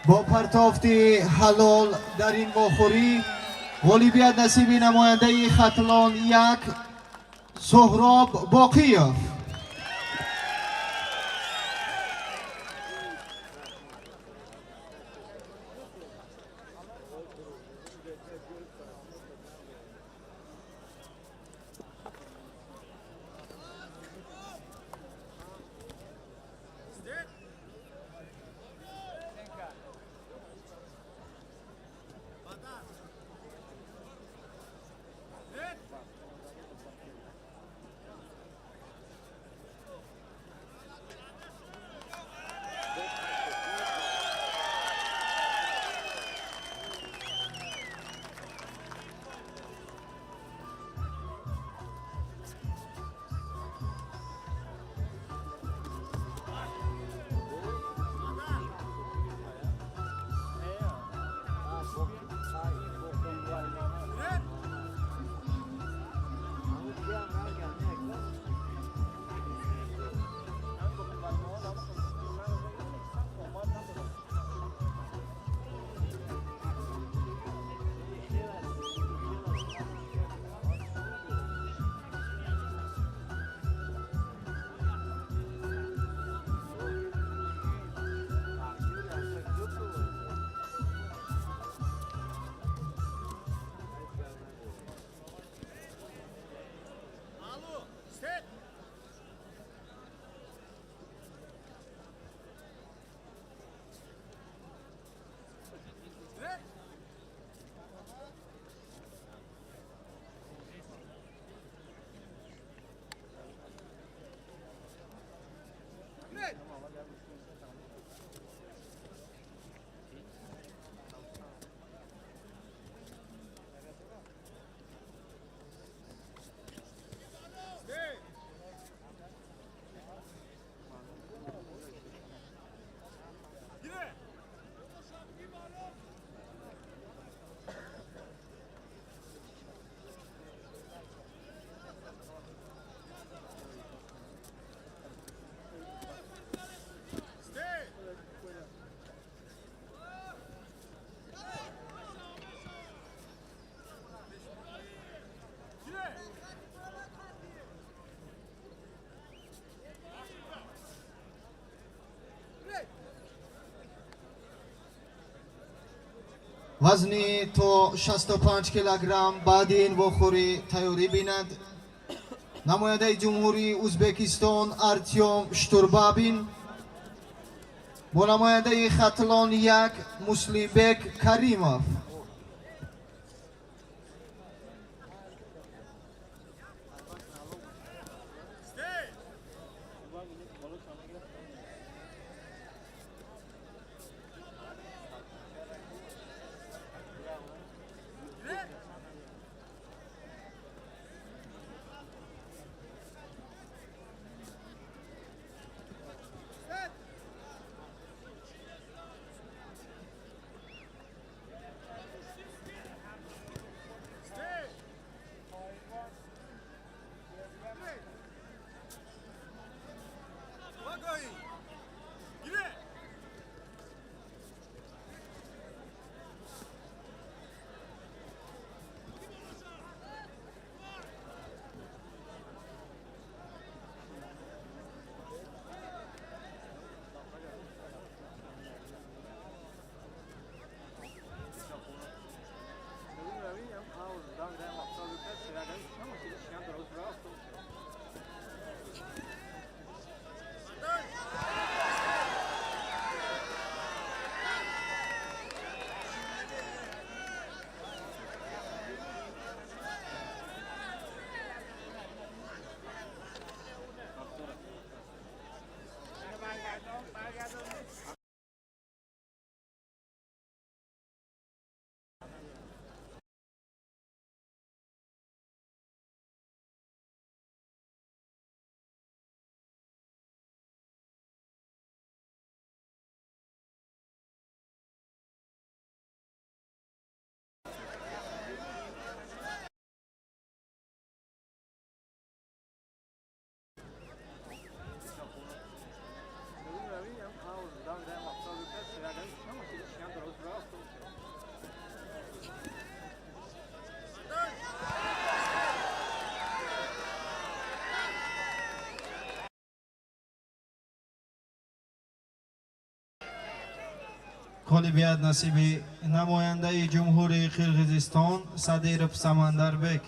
Бо партофти ҳалол дар ин вохӯрӣ ғолибият насиби намояндаи Хатлон 1 Суҳроб Боқиев. Вазни то 65 килограмм баъди ин вохӯрӣ тайёрӣ бинад намояндаи Ҷумҳурии Ӯзбекистон Артём Штурбабин бо намояндаи Хатлон 1 Муслимбек Каримов. Ғолибият насиби намояндаи Ҷумҳурии Қирғизистон Садиров Самандарбек.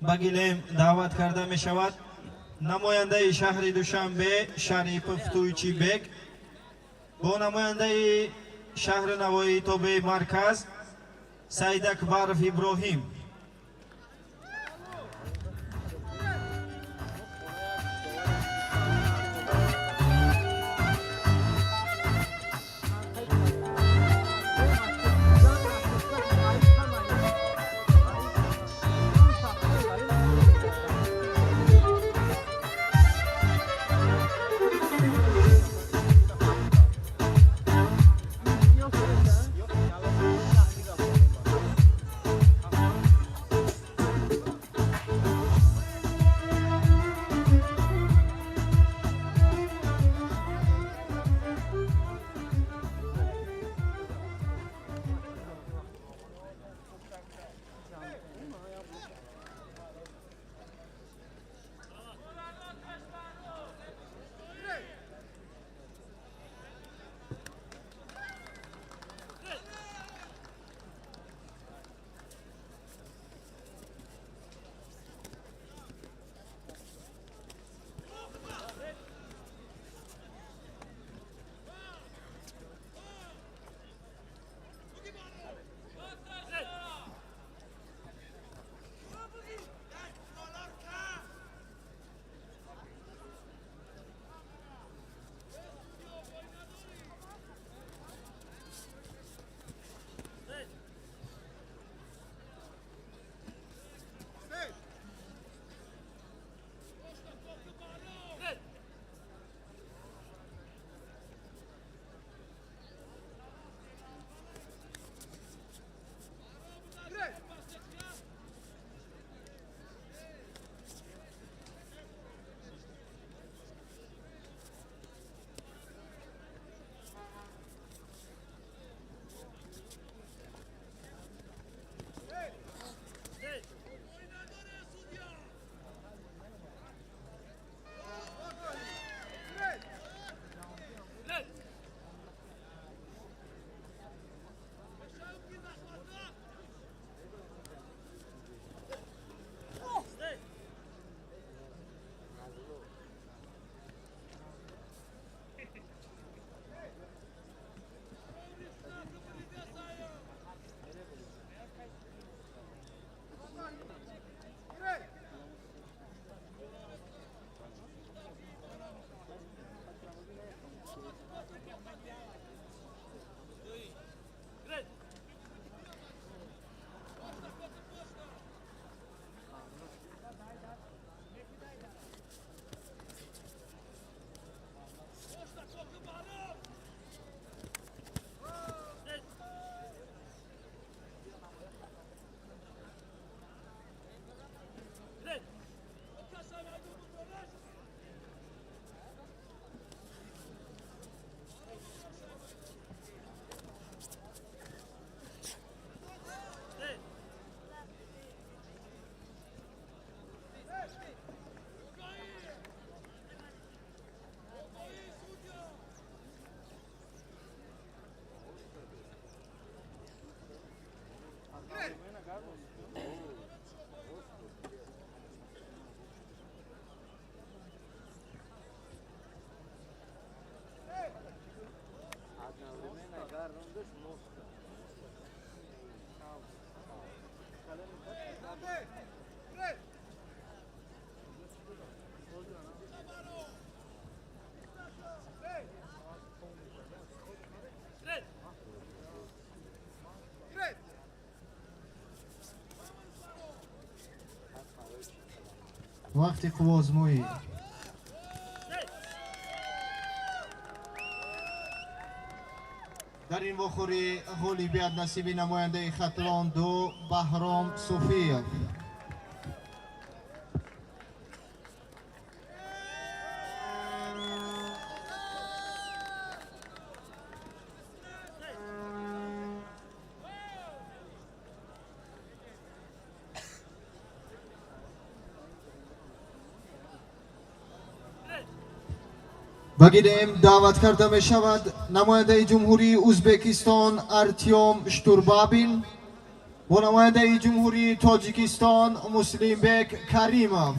Ба гилем даъват карда мешавад намояндаи шаҳри Душанбе Шарипов Туйчибек бо намояндаи шаҳри Навоии тобеи марказ Саидакбаров Иброҳим. Вақти қувваозмоӣ. Дар ин вохӯрӣ ғолибият насиби намояндаи Хатлон 2 Баҳром Суфиев. Ба гилем даъват карда мешавад намояндаи Ҷумҳурии Ӯзбекистон Артём Штурбабин бо намояндаи Ҷумҳурии Тоҷикистон Муслимбек Каримов.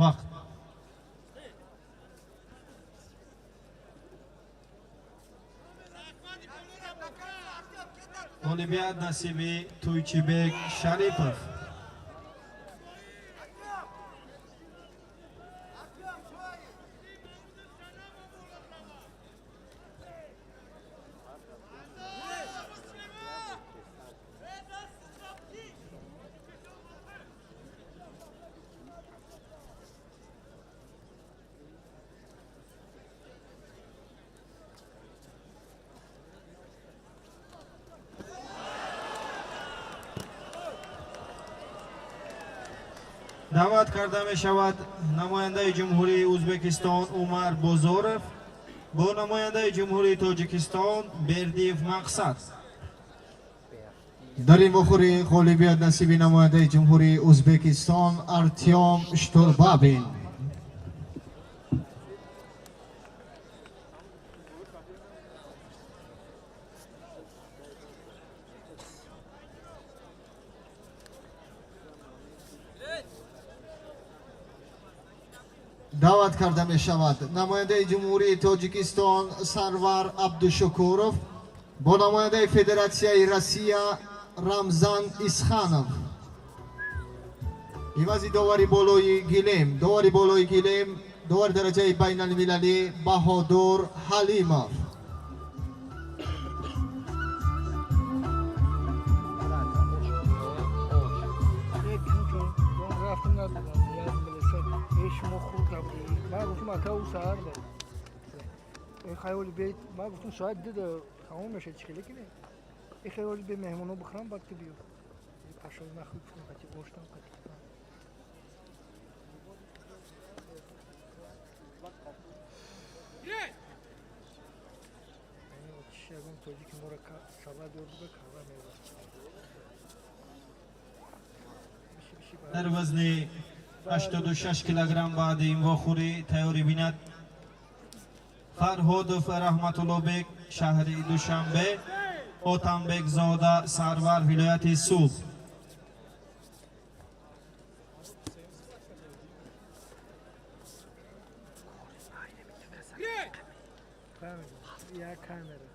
Вақт. Ғолибият насиби Тӯйчибек Шарипов. Даъват карда мешавад намояндаи Ҷумҳурии Ӯзбекистон Умар Бозоров бо намояндаи Ҷумҳурии Тоҷикистон Бердиев Мақсад. Дар ин вохӯрӣ ғолибият насиби намояндаи Ҷумҳурии Ӯзбекистон Артём Штурбабин. Даъват карда мешавад намояндаи Ҷумҳурии Тоҷикистон Сарвар Абдушукуров Бо намояндаи Федератсияи Россия Рамзан Исханов. Ивази довари болои гилем, довари болои гилем, довари дараҷаи байналмилалӣ Баҳодур Ҳалимов. Ман гуфтам соат 2 тамом мешавад, чӣ хеле кине? Хеле бе меҳмоно бихӯрам, баъд ки биё. Пашол нахӯй гуфтам, қати оштам қати. Ягон тоҷики моро сабад ёрдуга кава меёрад. Дар вазни 86 килограмм баъди ин вохӯрӣ тайёрӣ бинад Фарҳодов Раҳматуллобек, шаҳри Душанбе, Отамбекзода Сарвар, вилояти Суғд. Як камера.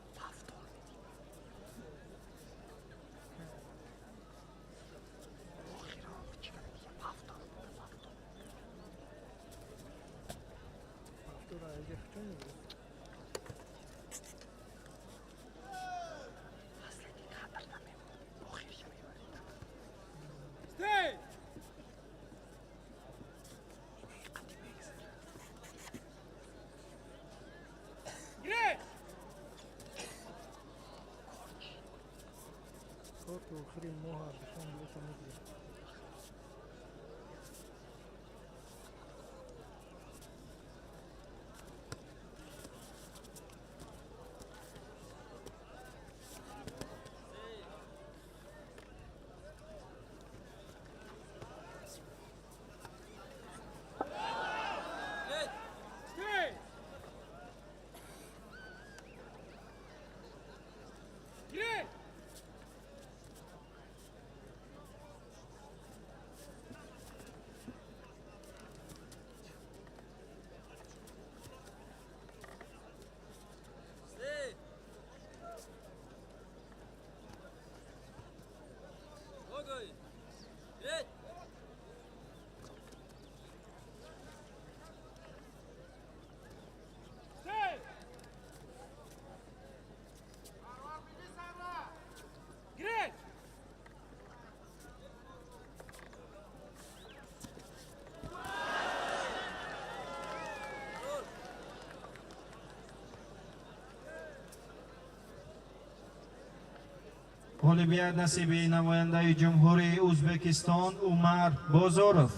Ғолибият насиби намояндаи Ҷумҳурии Ӯзбекистон Умар Бозоров.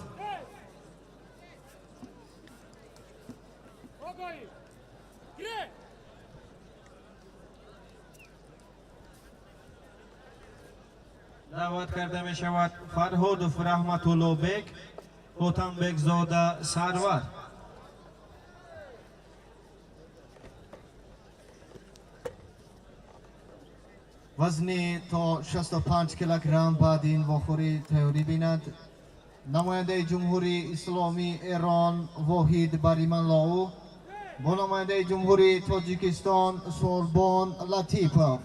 Даъват карда мешавад Фарҳодов Раҳматуллобек, Отамбекзода Сарвар. Вазни то 65 килограмм баъди ин вохӯрӣ тайёрӣ бинад намояндаи Ҷумҳурии Исломии Эрон Воҳид Бариманлоу бо намояндаи Ҷумҳурии Тоҷикистон Сорбон Латипов.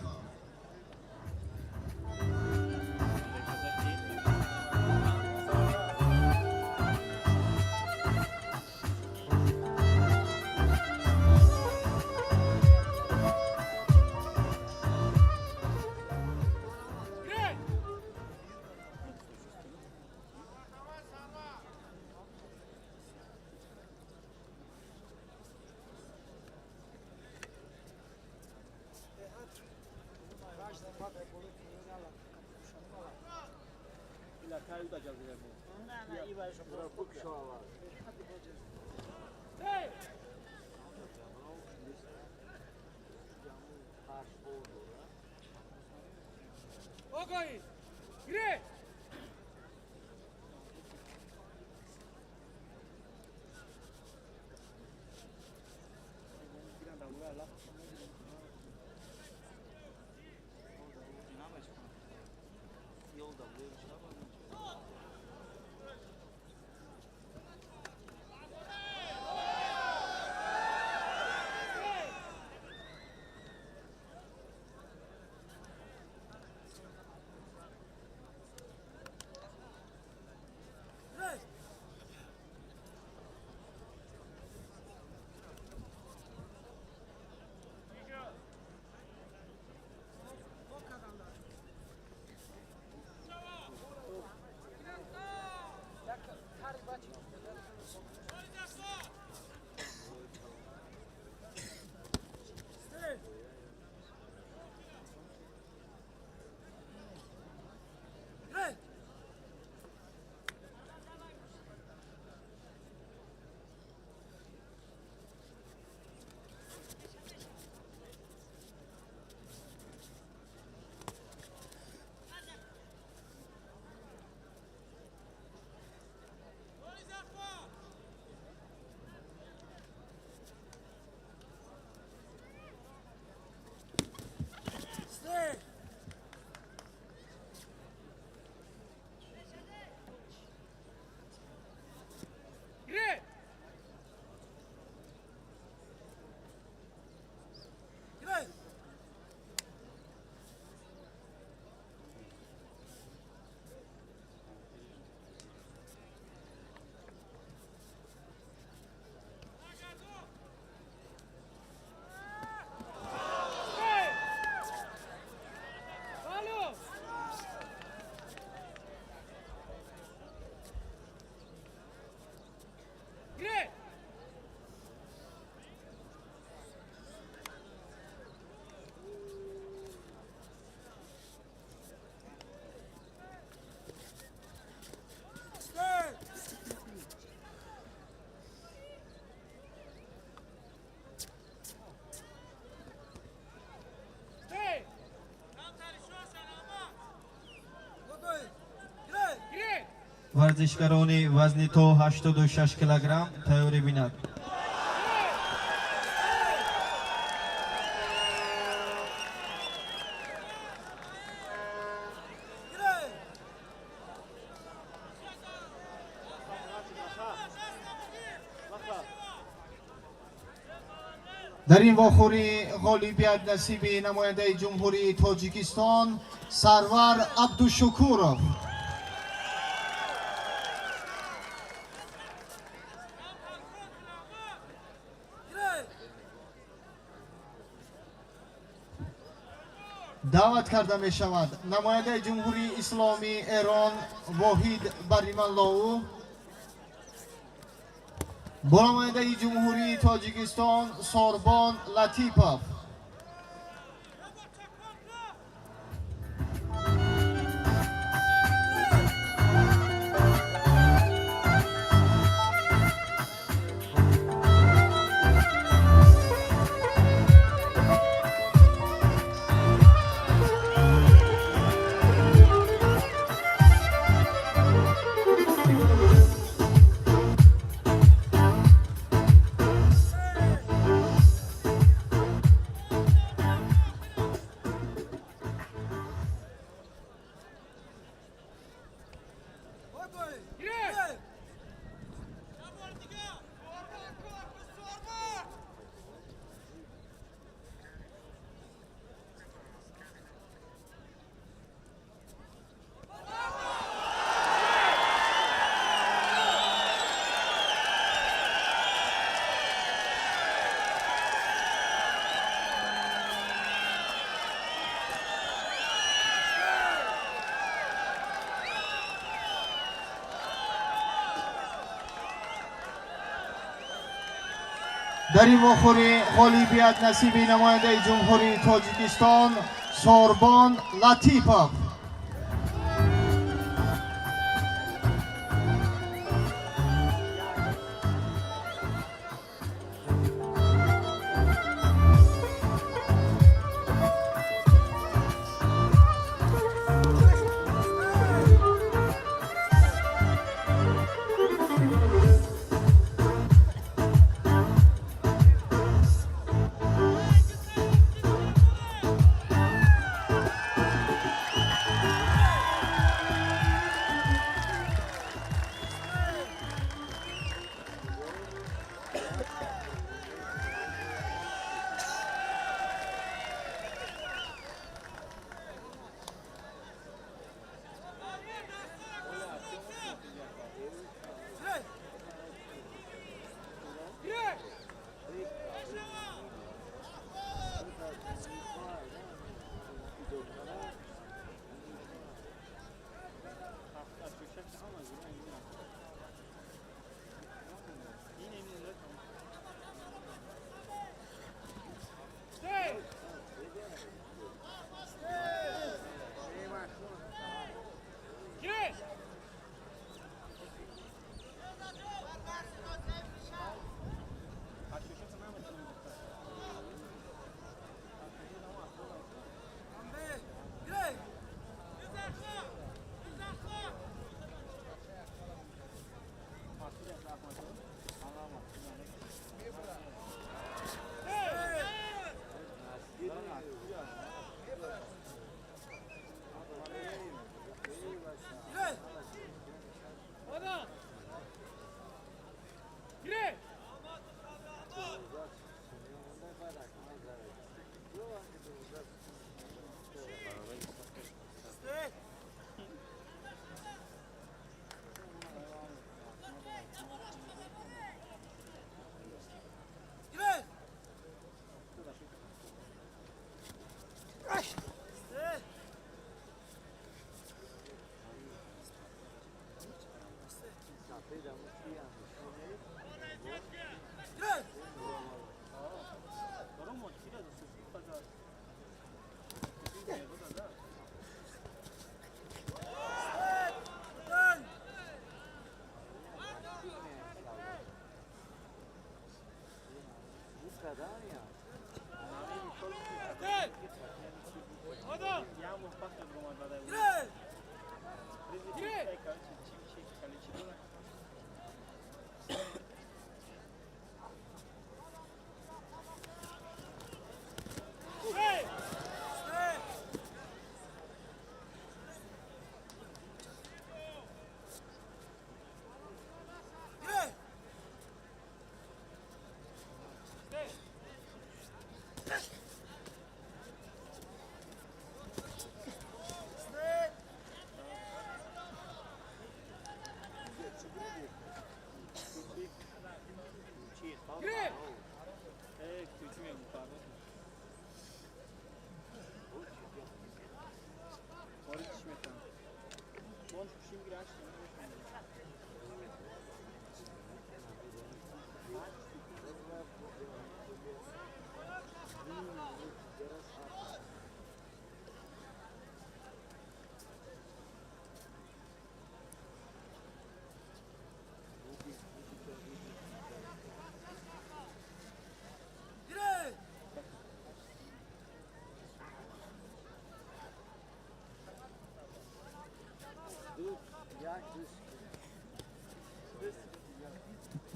Варзишгарони вазни то 86 килограмм тайёрӣ бинад. Дар ин вохӯрӣ ғолибият насиби намояндаи Ҷумҳурии Тоҷикистон Сарвар Абдушукуров. Даъват карда мешавад намояндаи Ҷумҳурии Исломии Эрон Воҳид Барималлоу бо намояндаи Ҷумҳурии Тоҷикистон Сорбон Латипов. Дар ин вохӯрӣ ғолибият насиби намояндаи Ҷумҳурии Тоҷикистон Сорбон Латипов.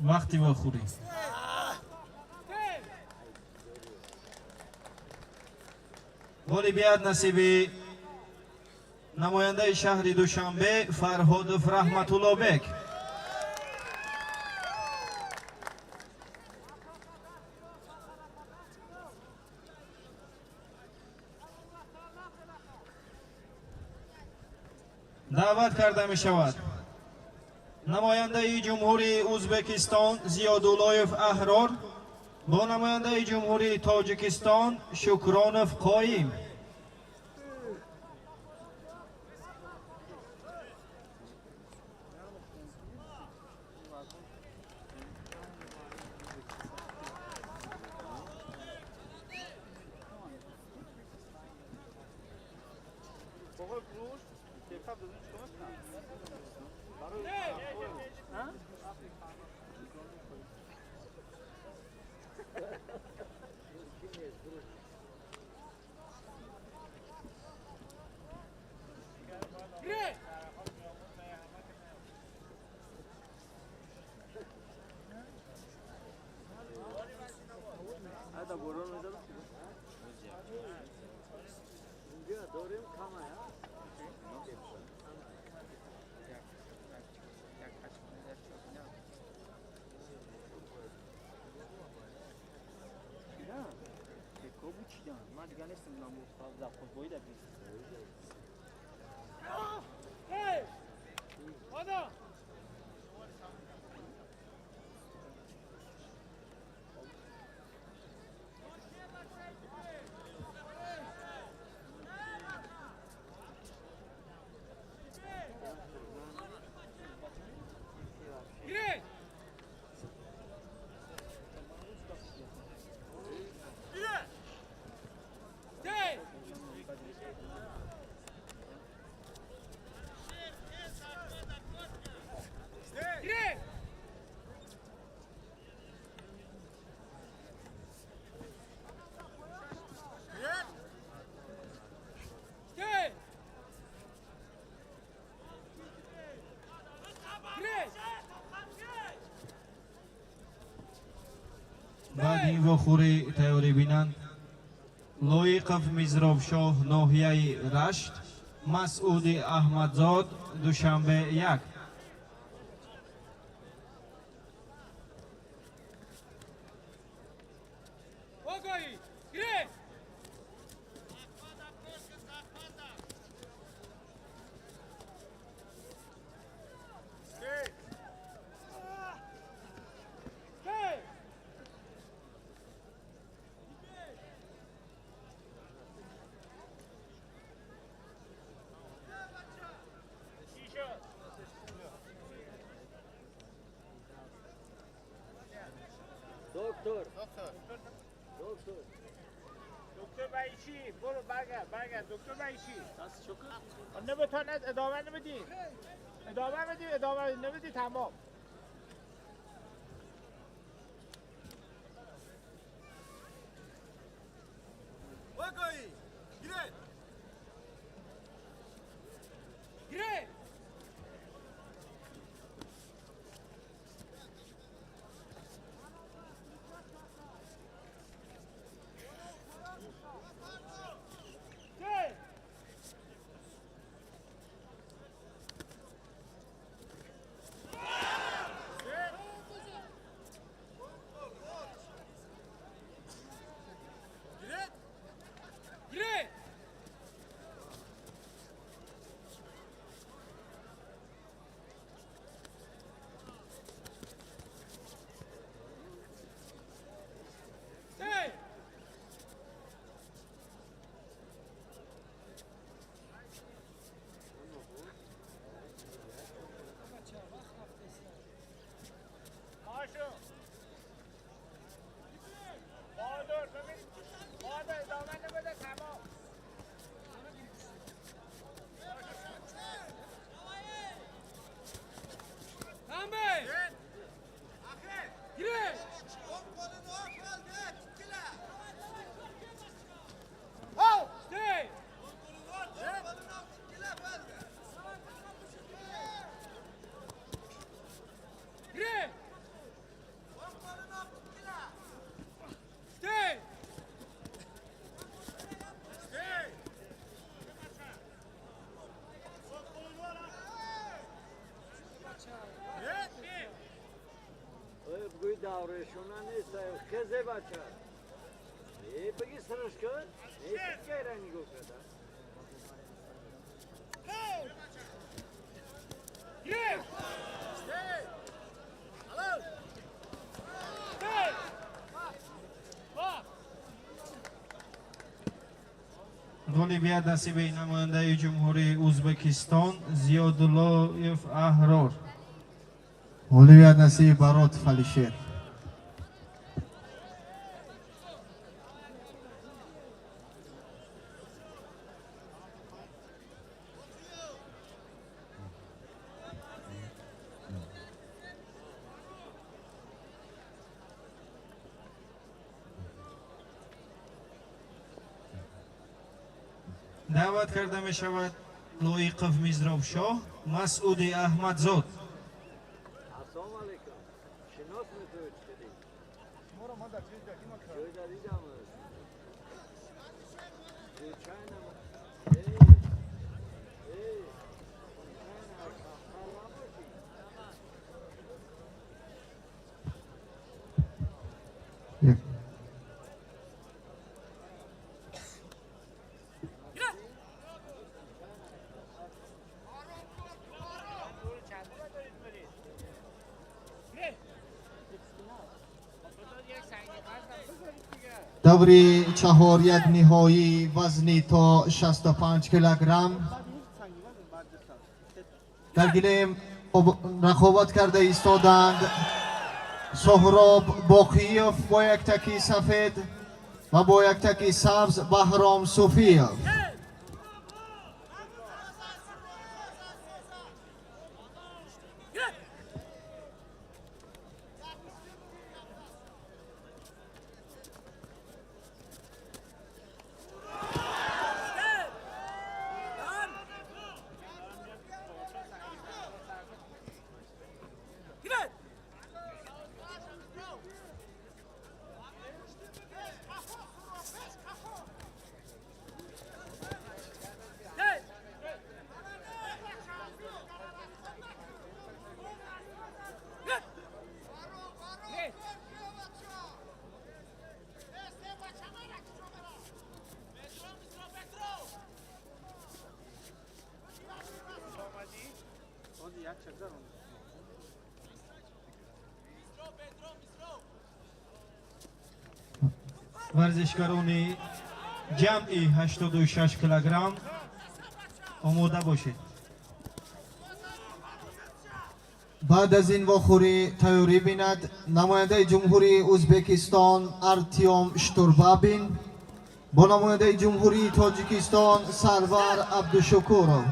Вақти вохӯрӣ. Ғолибият насиби намояндаи шаҳри Душанбе Фарҳодов Раҳматуллобек. Даъват карда мешавад намояндаи Ҷумҳурии Ӯзбекистон Зиёдуллоев Аҳрор бо намояндаи Ҷумҳурии Тоҷикистон Шукронов Қоим. Баъди ин вохӯрӣ тайёрӣ бинанд Лоиқов Мизробшоҳ, ноҳияи Рашт, Масъуди Аҳмадзод, Душанбе 1. دکتر بایشی برو برگرد برگرد دکتر بایشی نبتاند ادامه نمیدی ادامه میدی ادامه نمیدی تمام. Наврешона нест, хезе бача. Бигӣ сараш кун. Гайра нигоҳ карда. Ғолибият насиби намояндаи Ҷумҳурии Ӯзбекистон Зиёдуллоев Аҳрор. Ғолибият насиби Баротов Алишер. Даъват карда мешавад Лоиқов Мизробшоҳ, Масъуди Аҳмадзод. Ассалому алайкум. Шинос метавонед шудед? Ҷойда дидам. Даври чаҳоряк ниҳоӣ вазни то 65 килограмм дар гилем рақобат карда истоданд Соҳроб Боқиев бо як таки сафед ва бо як таки сабз Баҳром Суфиев. Варзишгарони ҷамъи 86 килограмм омода бошед. Баъд аз ин вохӯрӣ тайёрӣ бинад намояндаи Ҷумҳурии Ӯзбекистон Артём Штурбабин бо намояндаи Ҷумҳурии Тоҷикистон Сарвар Абдушукуров.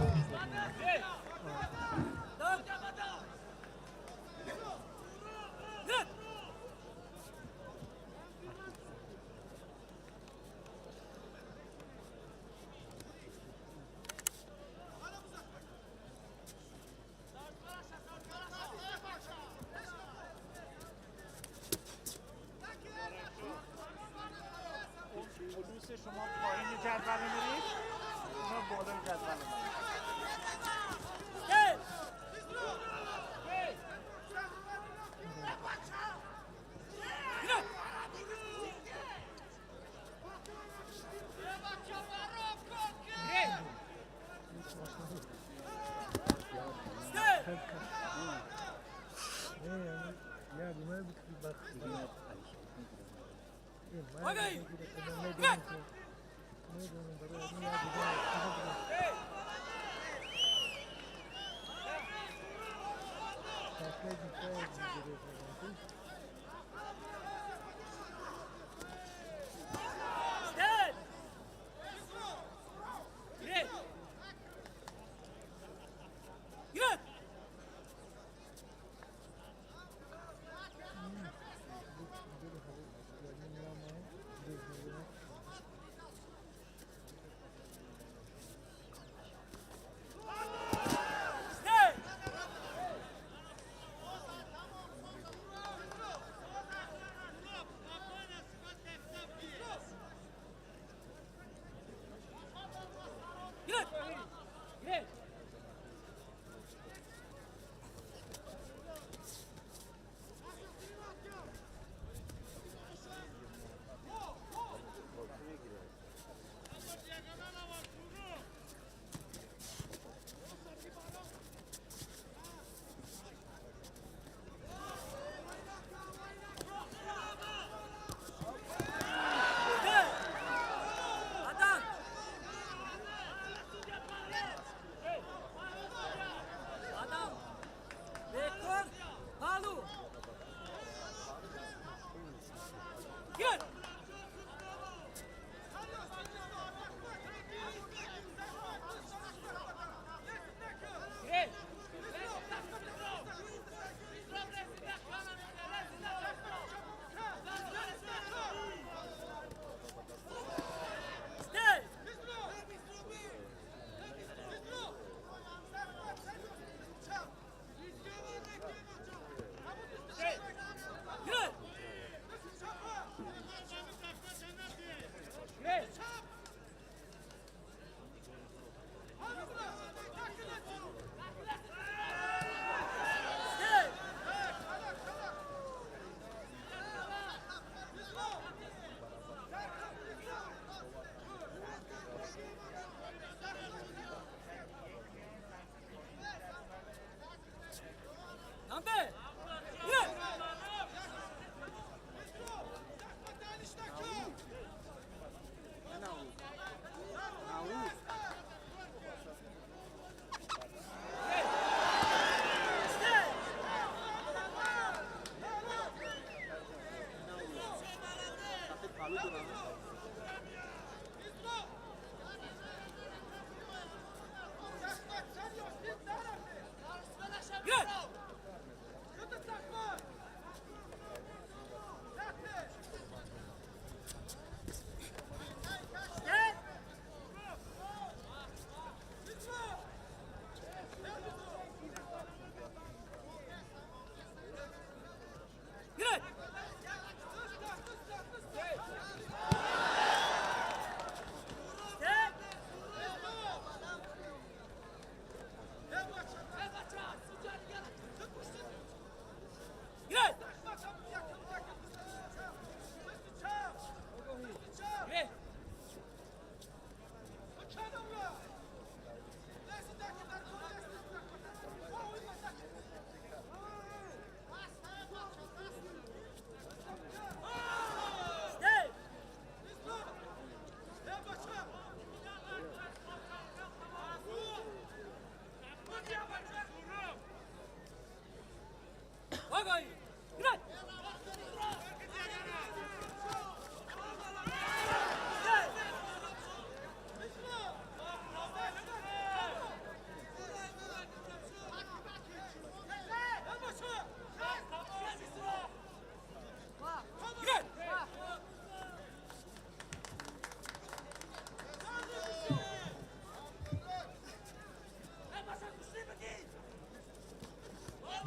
شما پایین جدول میرید، اونا بالای جدول میرید.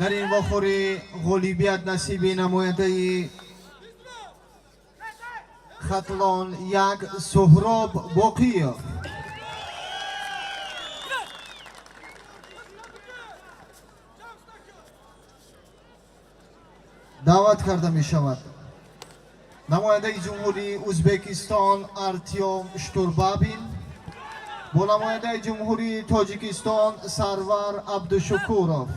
Дар ин вохӯрӣ ғолибият насиби намояндаи Хатлон 1 Суҳроб Боқиев. Даъват карда мешавад намояндаи Ҷумҳурии Ӯзбекистон Артём Штурбабин бо намояндаи Ҷумҳурии Тоҷикистон Сарвар Абдушукуров.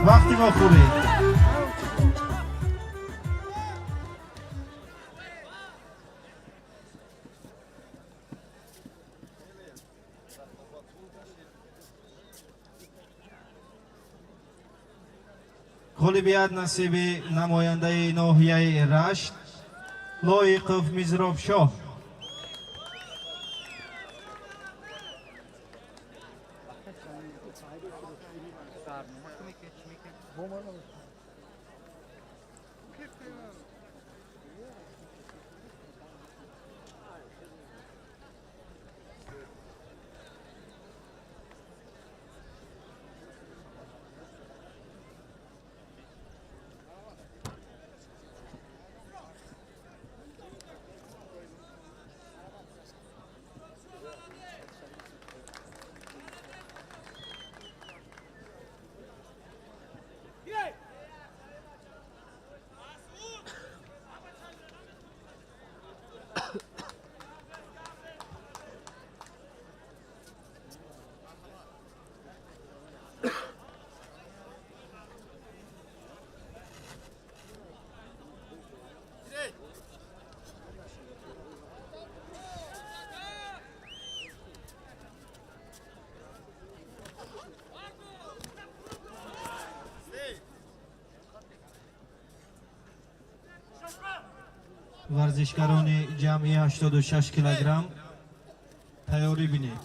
Вақти вохӯрӣ. Ғолибият насиби намояндаи ноҳияи Рашт Лоиқов Мизробшоҳ. Варзишгарони ҷамъи 86 килограмм тайёрӣ бинед.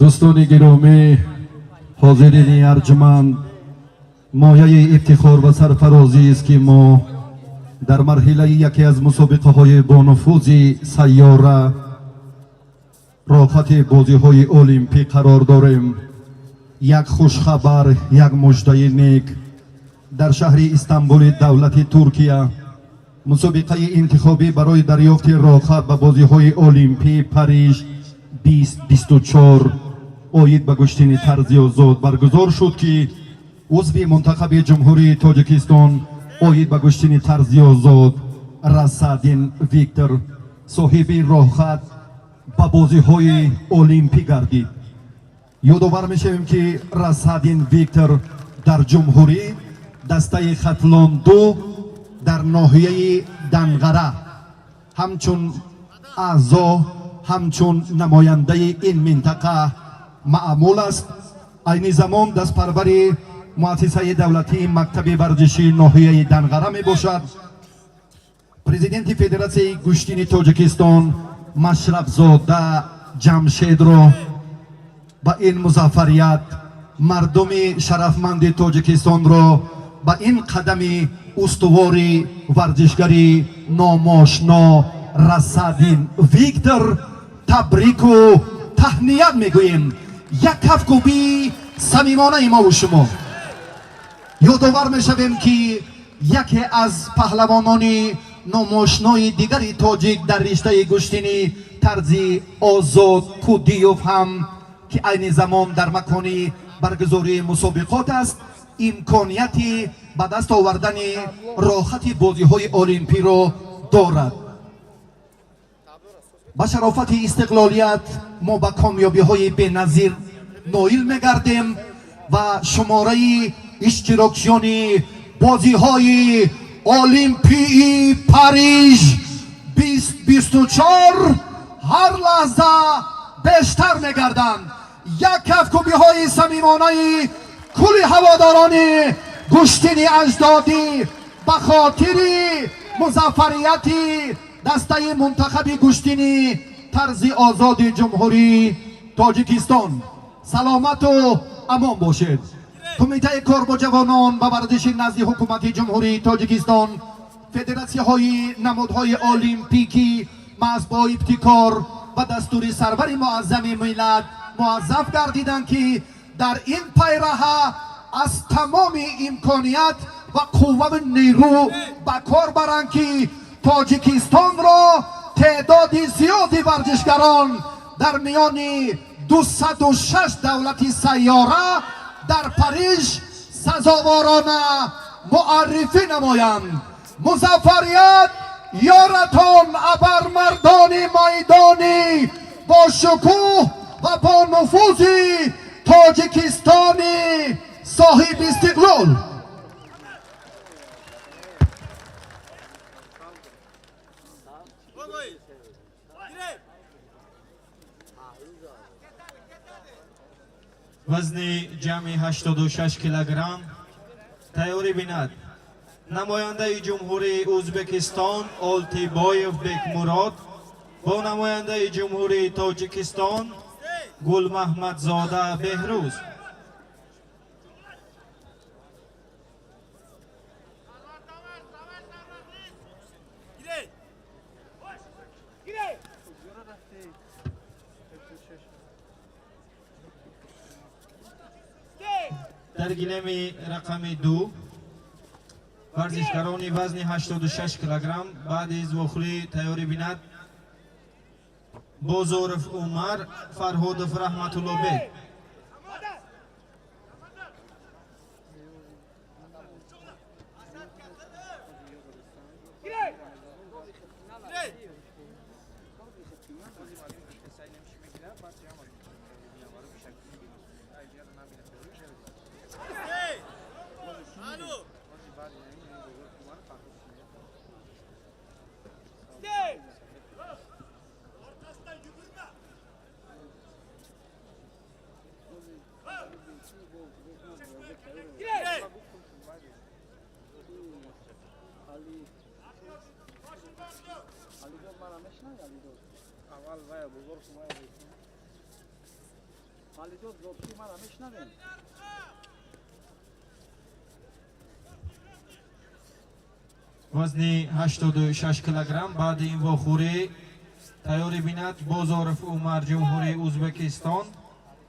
Дӯстони гиромӣ, ҳозирини арҷуманд, мояи ифтихор ва сарфарозист, ки мо дар марҳилаи яке аз мусобиқаҳои бонуфузи сайёра, роҳхати бозиҳои олимпӣ қарор дорем. Як хушхабар, як муждаи нек: дар шаҳри Истанбули давлати Туркия мусобиқаи интихобӣ барои дарёфти роҳхат ба бозиҳои олимпии Париж 2024 оид ба гӯштини тарзи озод баргузор шуд, ки узви мунтахаби Ҷумҳурии Тоҷикистон оид ба гӯштини тарзи озод Расадин Виктор соҳиби роҳхат ба бозиҳои олимпӣ гардид. Ёдовар мешавем, ки Расадин Виктор дар ҷумҳурӣ дастаи Хатлон 2 дар ноҳияи Данғара ҳамчун аъзо, ҳамчун намояндаи ин минтақа маъмул аст. Айни замон дастпарвари муассисаи давлатии мактаби варзишии ноҳияи Данғара мебошад. Президенти Федератсияи гӯштини Тоҷикистон Машрафзода Ҷамшедро ба ин музаффарият, мардуми шарафманди Тоҷикистонро ба ин қадами устувори варзишгари номошно Расадин Виктор табрику таҳният мегӯем. Як кафкӯбии самимонаи мову шумо. Ёдовар мешавем, ки яке аз паҳлавонони номошнои дигари тоҷик дар риштаи гӯштини тарзи Озод Кудиёв ҳам, ки айни замон дар макони баргузории мусобиқот аст, имконияти ба даст овардани роҳати бозиҳои олимпиро дорад. Ба шарофати истиқлолият мо ба комёбиҳои беназир ноил мегардем ва шумораи иштирокчиёни бозиҳои олимпии Париж 2024 ҳар лаҳза бештар мегарданд. Як кафкӯбиҳои самимонаи кулли ҳаводорони гӯштини аҷдодӣ ба хотири музаффарияти дастаи мунтахаби гӯштини тарзи озоди Ҷумҳурии Тоҷикистон. Саломату амон бошед. Кумитаи кор бо ҷавонон ва варзиши назди Ҳукумати Ҷумҳурии Тоҷикистон, федератсияҳои намудҳои олимпикӣ маҳз бо ибтикор ва дастури сарвари муаззами миллат муаззаф гардиданд, ки дар ин пайраҳа аз тамоми имконият ва қувваву нерӯ ба кор баранд, ки Тоҷикистонро теъдоди зиёди варзишгарон дар миёни 206 давлати сайёра дар Париж сазоворона муаррифӣ намоянд. Музаффарият ёратон, абармардони майдонӣ бо шукӯҳ ва бо нуфузи Тоҷикистони соҳиби истиқлол. Вазни ҷамъи 86 килограмм тайёрӣ бинад намояндаи Ҷумҳурии Ӯзбекистон Олтибоев Бекмурод бо намояндаи Ҷумҳурии Тоҷикистон Гулмаҳмадзода Беҳрӯз. Дар гилеми рақами 2 варзишгарони вазни 86 килограмм баъди вохӯрӣ тайёрӣ бинад Бозоров Умар, Фарҳодов Раҳматуллобек. Вазни 86 килограмм баъди ин вохӯрӣ тайёрӣ бинад Бозоров Умар, Ҷумҳурии Ӯзбекистон,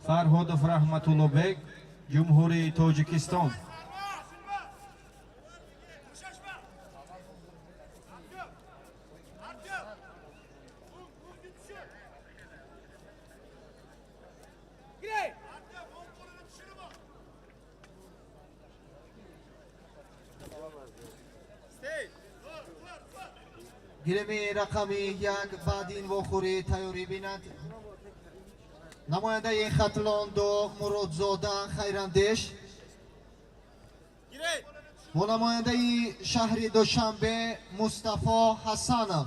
Фарҳодов Раҳматуллобек, Ҷумҳурии Тоҷикистон. Гилеми рақами 1 баъди ин вохӯрӣ тайёрӣ бинад намояндаи Хатлон 2 Муродзода Хайрандеш бо намояндаи шаҳри Душанбе Мустафо Ҳасанов.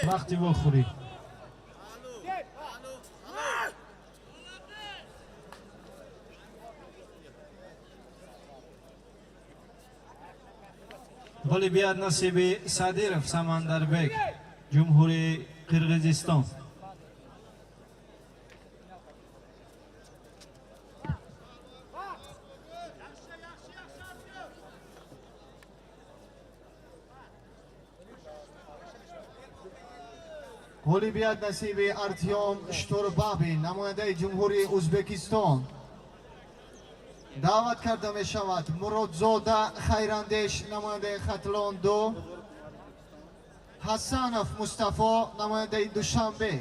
Вақти вохӯрӣ. Ғолибият насиби Садиров Самандарбек, Ҷумҳурии Қирғизистон. Ғолибият насиби Артём Штурбабин, намояндаи Ҷумҳурии Ӯзбекистон. Даъват карда мешавад Муродзода Хайрандеш, намояндаи Хатлон 2, Ҳасанов Мустафо, намояндаи Душанбе.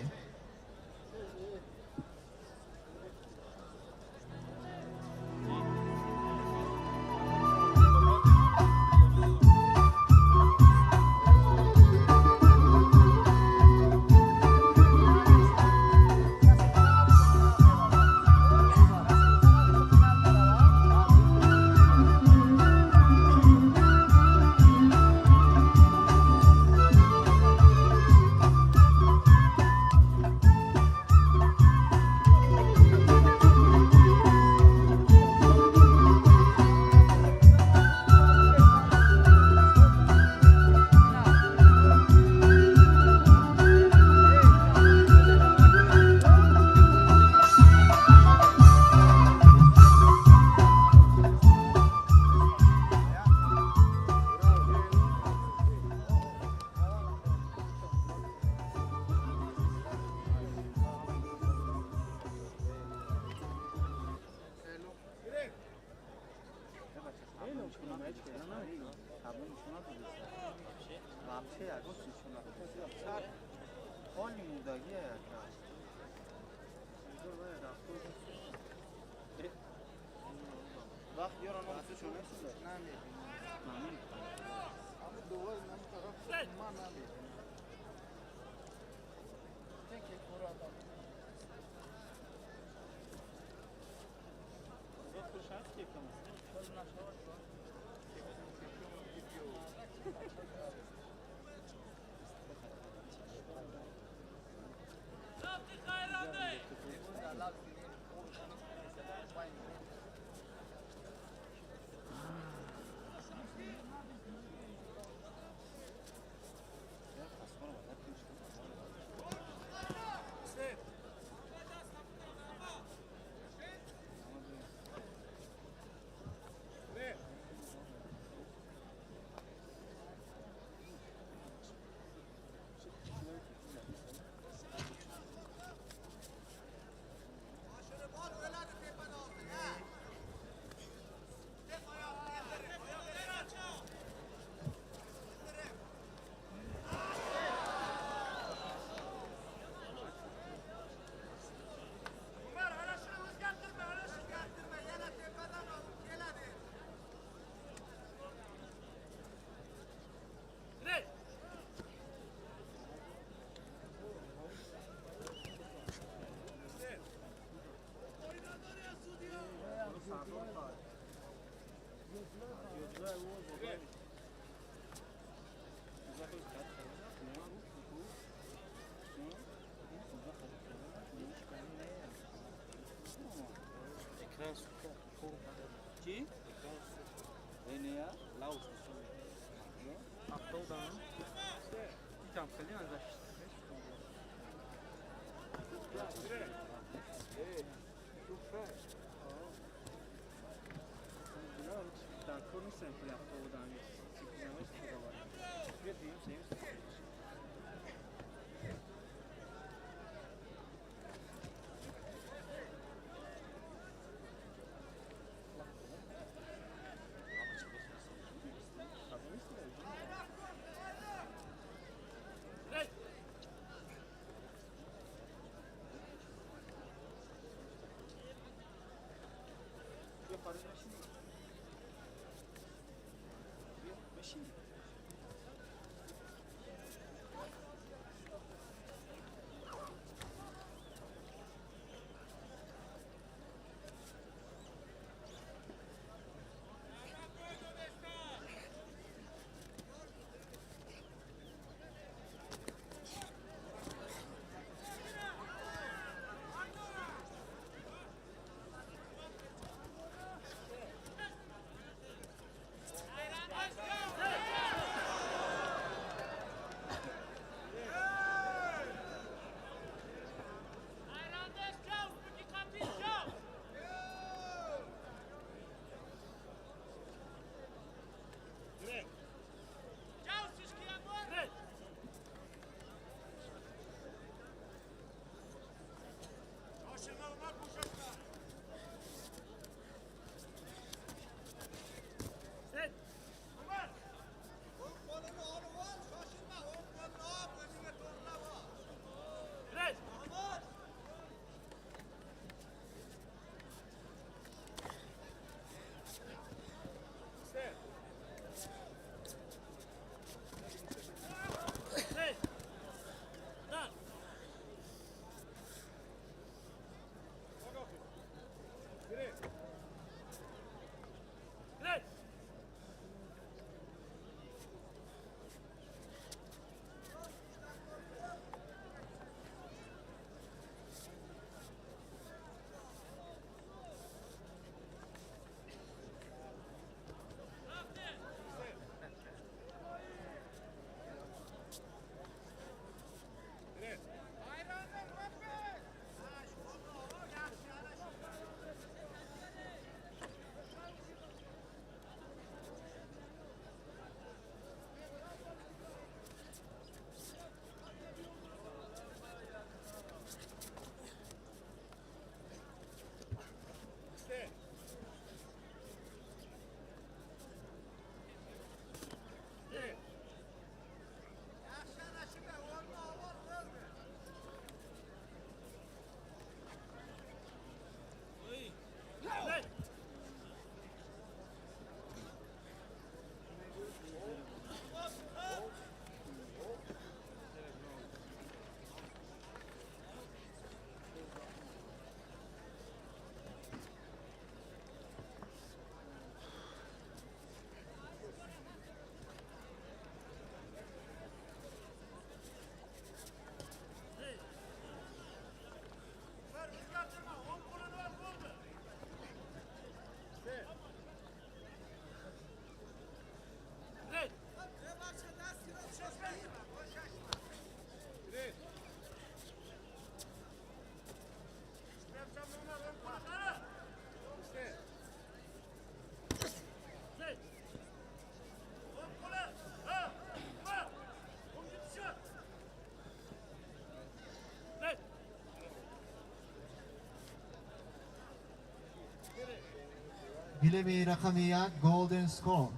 Гилеми рақами 1 Golden Score.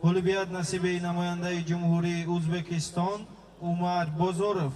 Ғолибият насиби намояндаи Ҷумҳурии Ӯзбекистон Умар Бозоров.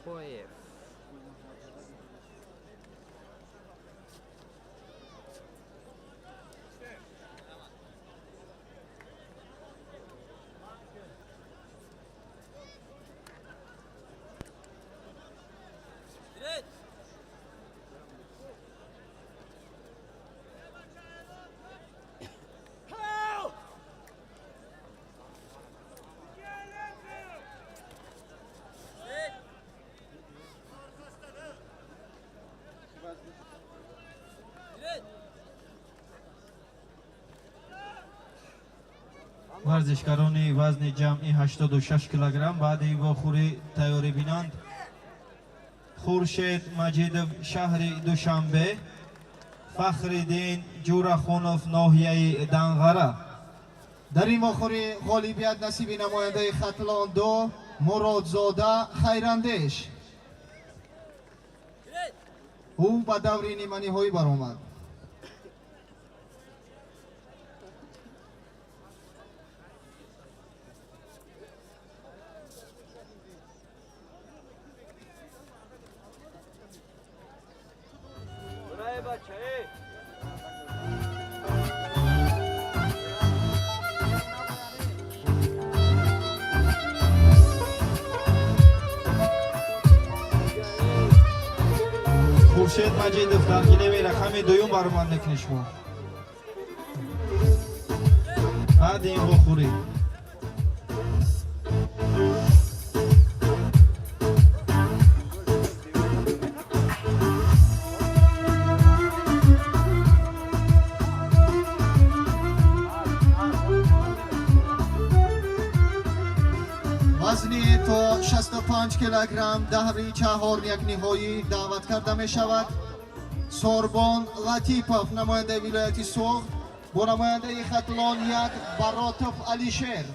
Boyev. Варзишгарони вазни ҷамъи 86 килограмм баъди вохӯрӣ тайёрӣ бинанд. Хуршед Маҷидов, шаҳри Душанбе, Фахриддин Ҷурахунов, ноҳияи Данғара. Дар ин вохӯрӣ ғолибият насиби намояндаи Хатлон 2 Муродзода Хайрандеш. Ӯ ба даври ниманиҳоӣ баромад. Хуршед Маҷидов дар гилеми рақами дуюм баромад мекунед шумо. Баъди ин вохӯрӣ. Вазни то 65 килограмм даври чаҳор як ниҳоӣ даъват карда мешавад. Сорбон Латипов, намояндаи вилояти Суғд, бо намояндаи Хатлон 1 Баротов Алишер.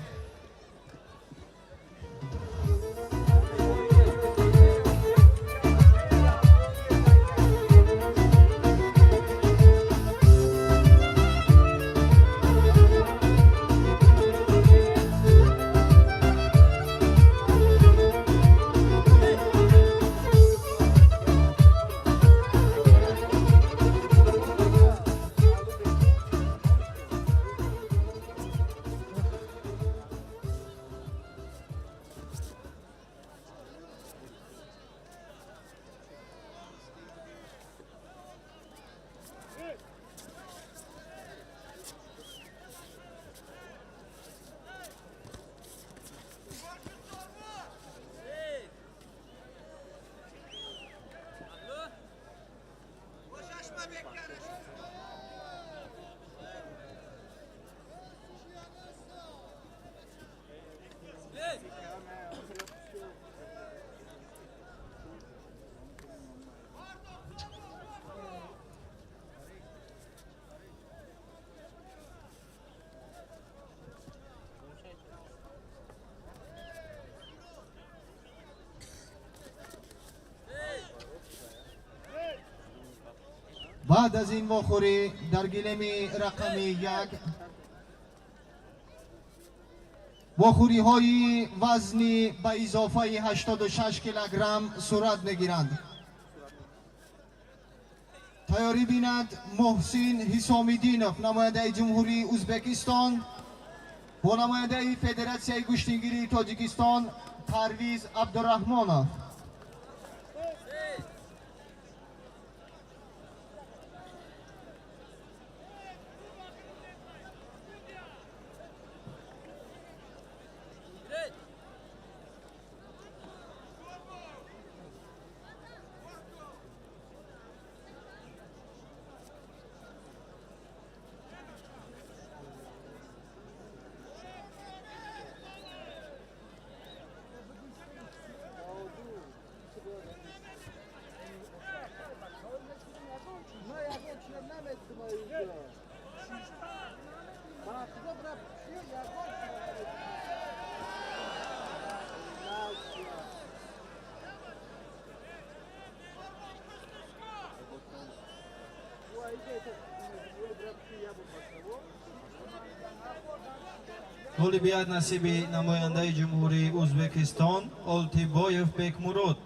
Баъд аз ин вохӯрӣ дар гилеми рақами 1 Вохӯриҳои вазни ба изофаи 86 килограмм сурат мегиранд. Тайёрӣ бинад Муҳсин Ҳисомиддинов, намояндаи Ҷумҳурии Ӯзбекистон, бо намояндаи Федератсияи гӯштингирии Тоҷикистон Парвиз Абдураҳмонов. Ғолибият насиби намояндаи Ҷумҳурии Ӯзбекистон Олтибоев Бекмурод.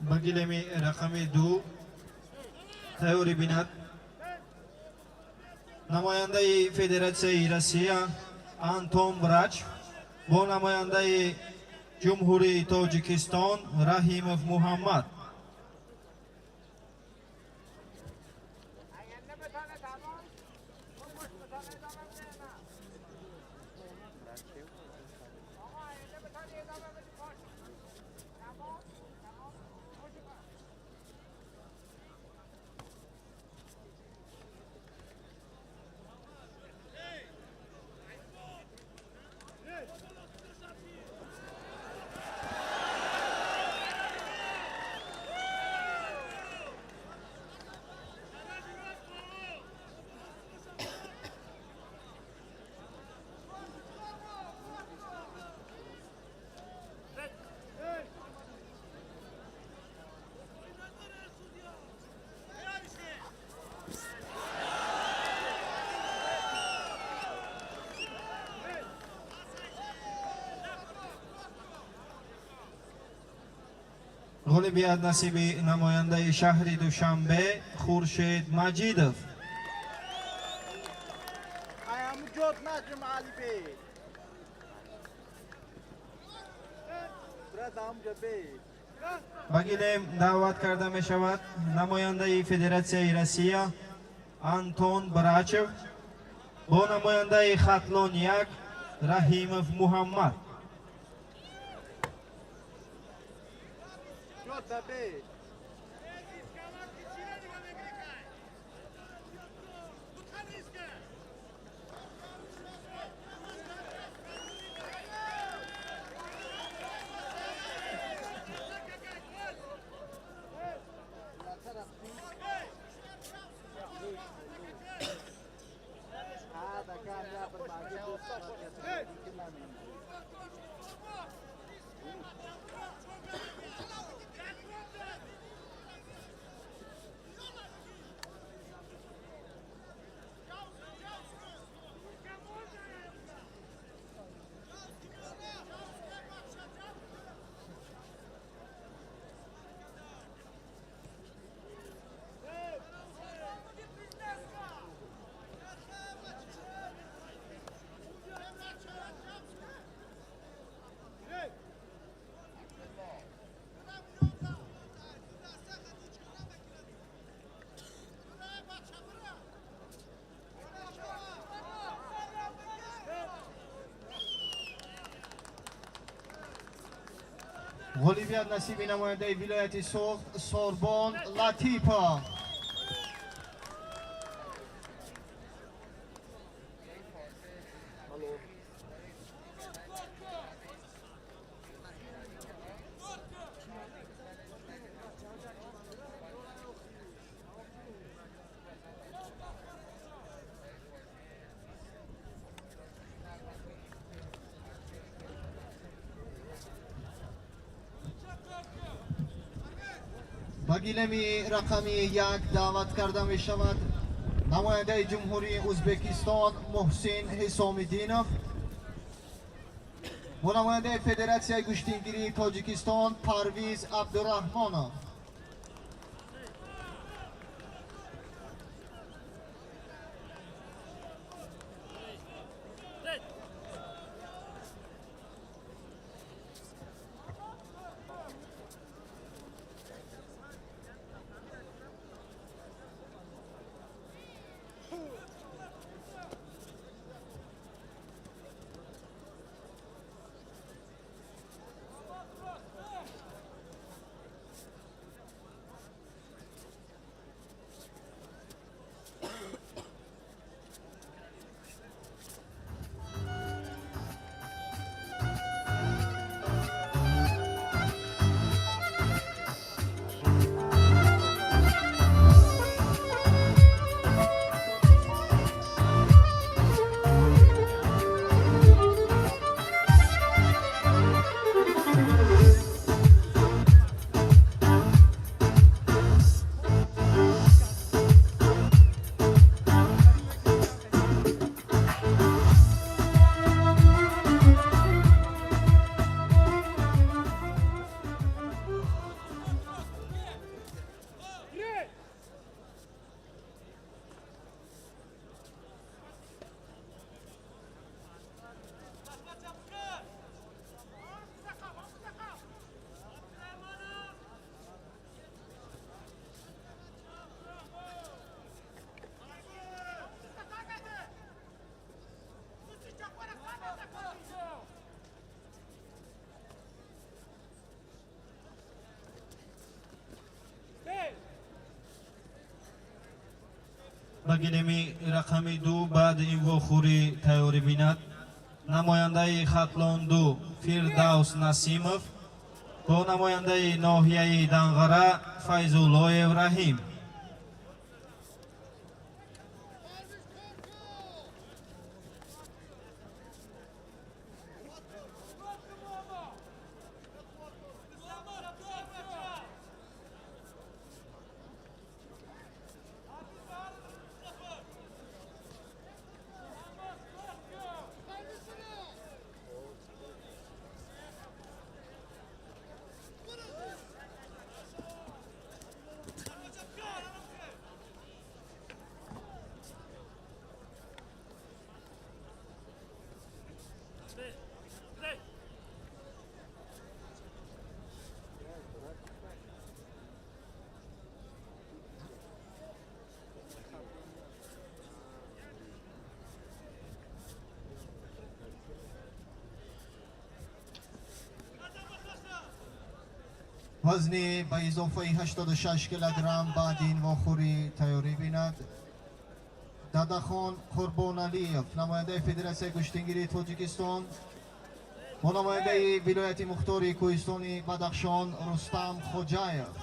Ба гилеми рақами 2 тайёрӣ бинад намояндаи Федератсияи Россия Антон Врач бо намояндаи Ҷумҳурии Тоҷикистон Раҳимов Муҳаммад. Ғолибият насиби намояндаи шаҳри Душанбе Хуршед Маҷидов. Ба гилем даъват карда мешавад намояндаи Федератсияи Россия Антон Брачев бо намояндаи Хатлон 1 Раҳимов Муҳаммад. Ғолибият насиби намояндаи вилояти Суғд Сорбон Латипов. Ба гилеми рақами 1 даъват карда мешавад намояндаи Ҷумҳурии Ӯзбекистон Муҳсин Ҳисомиддинов бо намояндаи Федератсияи гӯштингирии Тоҷикистон Парвиз Абдураҳмонов. Ба гилеми рақами 2 баъди ин вохӯрӣ тайёрӣ бинад намояндаи Хатлон 2 Фирдавс Насимов бо намояндаи ноҳияи Данғара Файзуллоев Раҳим. Вазни ба изофаи 86 килограмм баъди ин вохӯрӣ тайёрӣ бинад Дадахон Қурбоналиев, намояндаи Федератсияи гӯштингирии Тоҷикистон, бо намояндаи вилояти мухтори кӯҳистони Бадахшон Рустам Хоҷаев.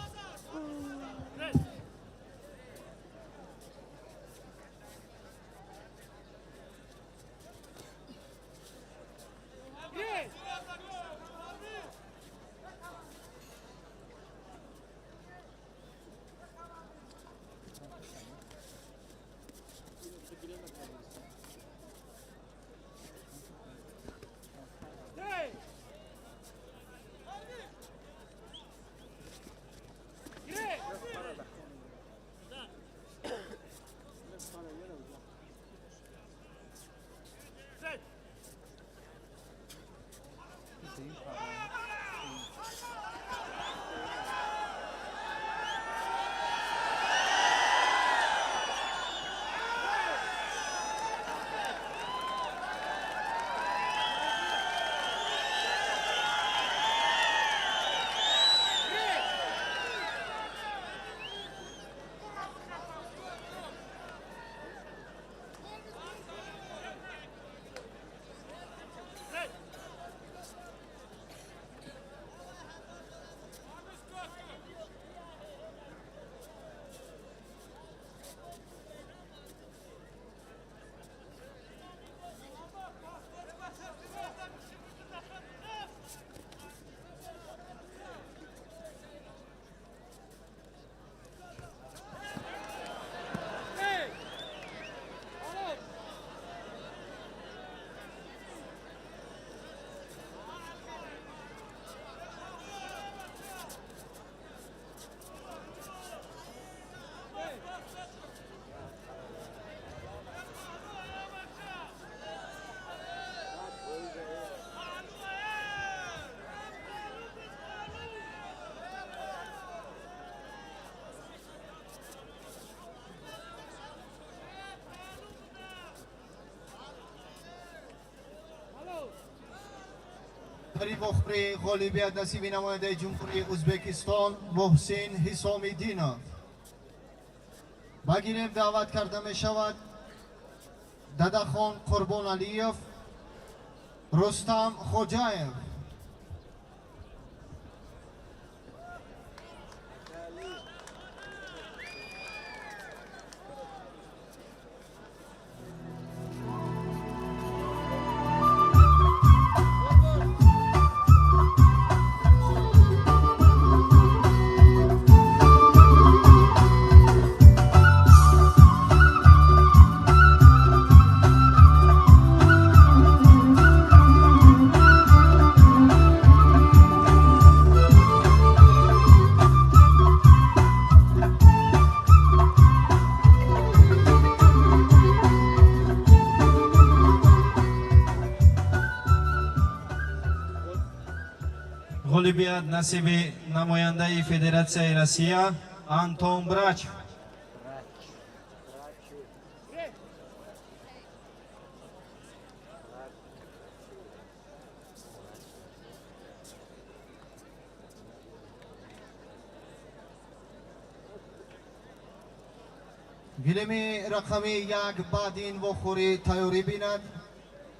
Дар ин вохӯрӣ ғолибият насиби намояндаи Ҷумҳурии Ӯзбекистон Муҳсин Ҳисомиддинов. Ба гирем даъват карда мешавад Дадахон Қурбоналиев, Рустам Хоҷаев. Ғолибият насиби намояндаи Федератсияи Россия Антон Брач. Гилеми рақами 1 баъди ин вохӯрӣ тайёрӣ бинад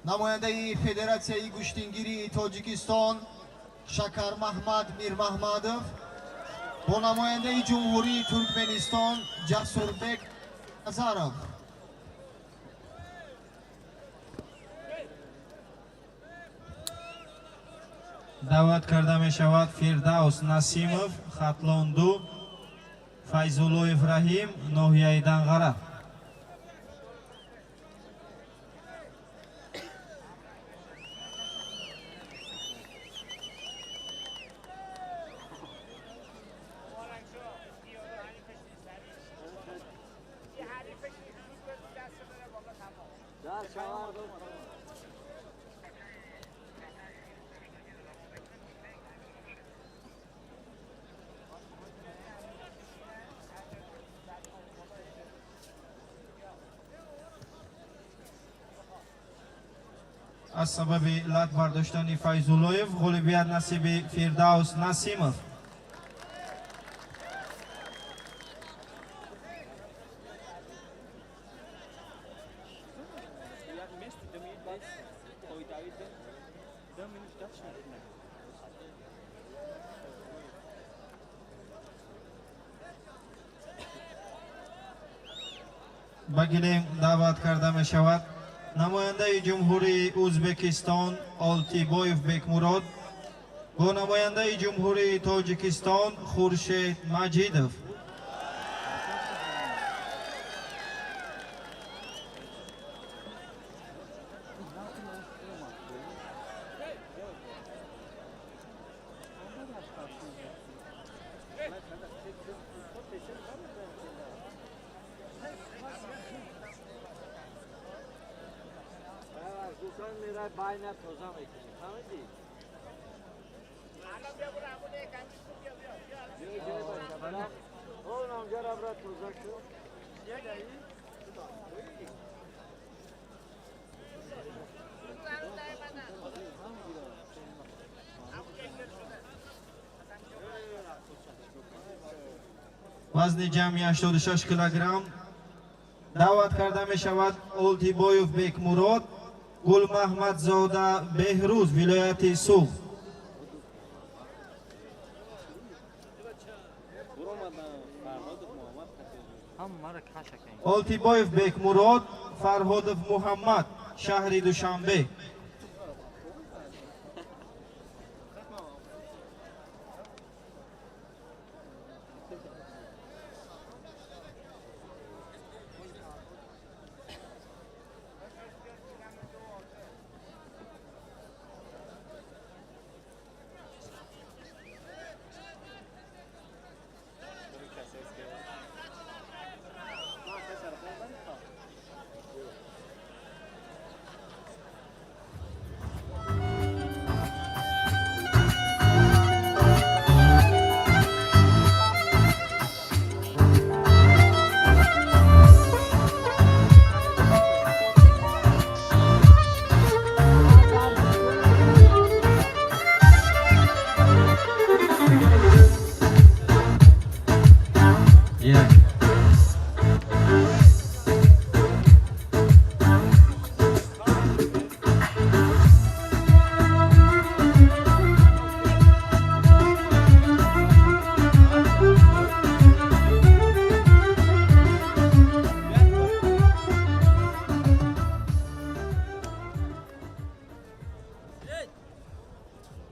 намояндаи Федератсияи гӯштингирии Тоҷикистон Шакармаҳмад Мирмаҳмадов бо намояндаи Ҷумҳурии Туркменистон Ҷасурбек Назаров. Даъват карда мешавад Фирдавс Насимов, Хатлон 2, Файзуллоев Раҳим, ноҳияи Данғара. Аз сабаби лат бардоштани Файзуллоев ғолибият насиби Фирдавс Насимов. Ба гилем даъват карда мешавад намояндаи Ҷумҳурии Ӯзбекистон Олтибоев Бекмурод бо намояндаи Ҷумҳурии Тоҷикистон Хуршед Маҷидов. Вазни ҷамъи 86 килограмм даъват карда мешавад Олтибоев Бекмурод, Гулмаҳмадзода Беҳрӯз, вилояти Суғд. Олтибоев Бекмурод, Фарҳодов Муҳаммад, шаҳри Душанбе.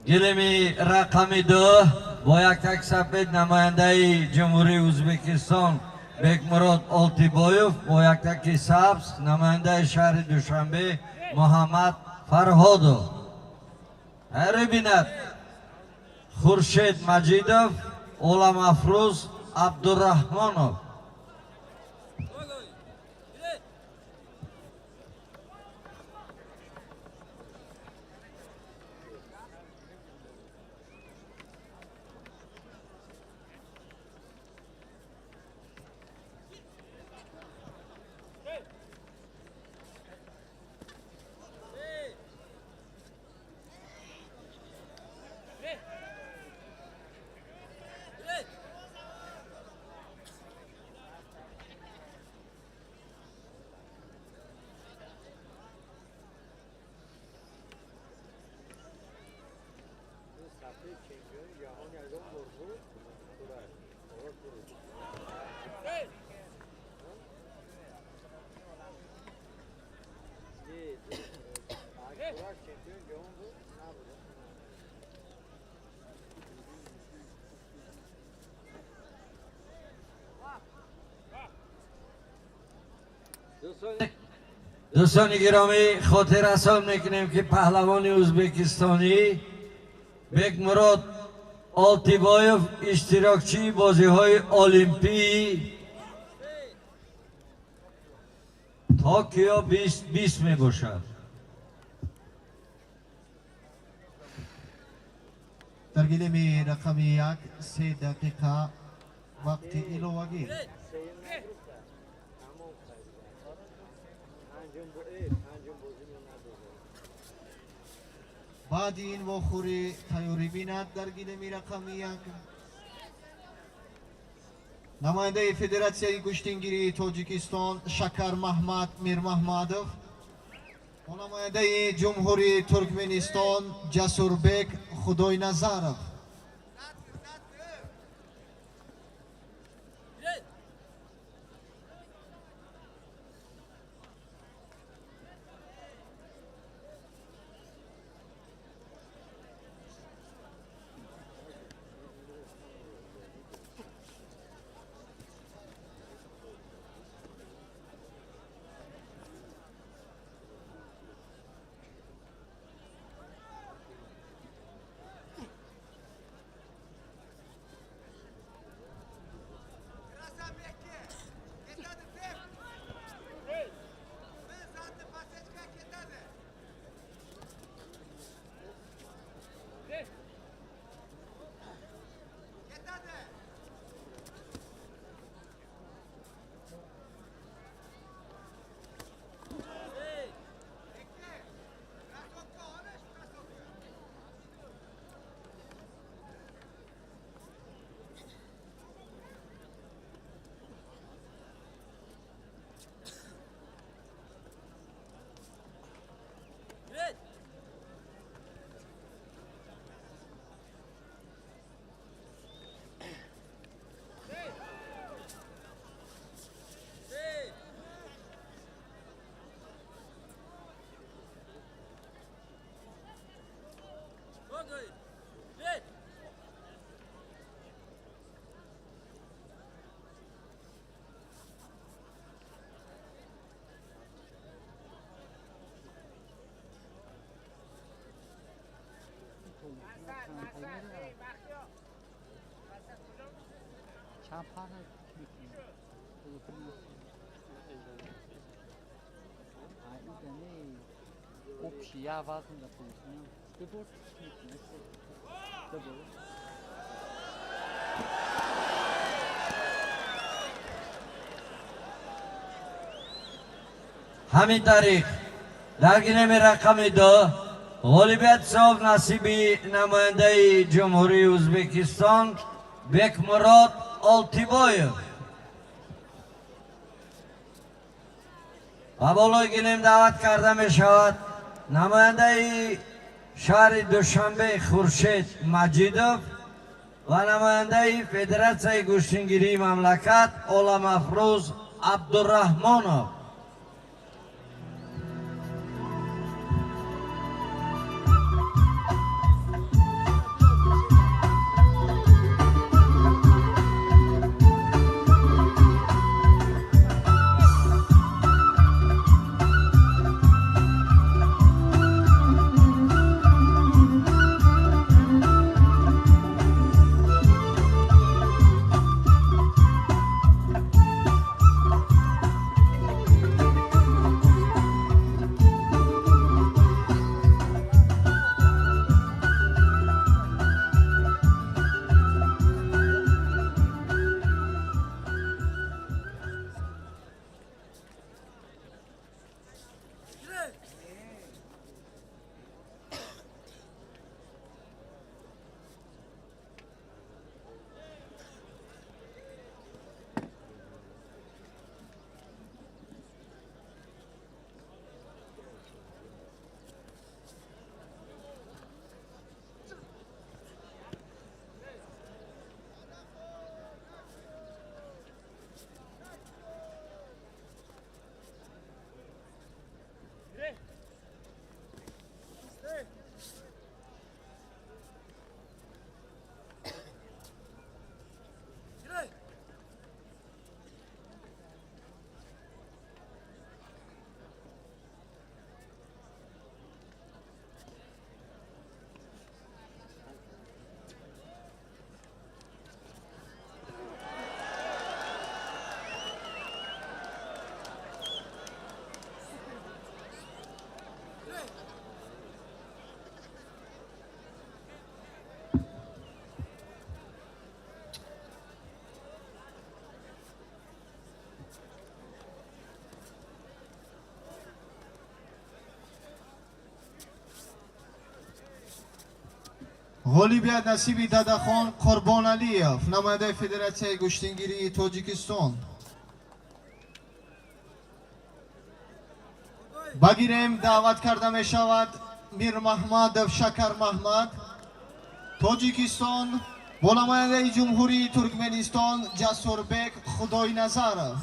Гилеми рақами 2 бо як так сафед намояндаи Ҷумҳурии Ӯзбекистон Бекмурод Олтибоев, бо як таки сабз намояндаи шаҳри Душанбе Муҳаммад Фарҳодов. Ҳайрӣ бинад Хуршед Маҷидов, Оламафрӯз Абдураҳмонов. Дӯстони гиромӣ, хотиррасон мекунем, ки паҳлавони ӯзбекистонӣ Бекмурод Олтибоев иштирокчии бозиҳои Олимпии Токио 2020 мебошад. Дар гилеми рақами 1 3 дақиқа вақти иловагӣ. Баъди ин вохӯрӣ тайёрӣ бинад дар гилеми рақами як намояндаи Федератсияи гӯштингирии Тоҷикистон Шакар Маҳмад Мирмаҳмадов ва намояндаи Ҷумҳурии Туркменистон Ҷасурбек Худойназаров. چند پهنه میکنیم общий я вазн да получим. Ҳамин тариқ дар гилеми рақами ду ғолибият соҳиб насиби намояндаи Ҷумҳурии Ӯзбекистон Бекмурод Олтибоев. Ба болои гилем даъват карда мешавад намояндаи шаҳри Душанбе Хуршед Маҷидов ва намояндаи Федератсияи гӯштингирии мамлакат Оламафрӯз Абдураҳмонов. Ғолибият насиби Дадахон Қурбоналиев, намояндаи Федератсияи гӯштингирии Тоҷикистон. Ба гирем даъват карда мешавад Мирмаҳмадов Шакармаҳмад, Тоҷикистон, бо намояндаи Ҷумҳурии Туркменистон Ҷасурбек Худойназаров.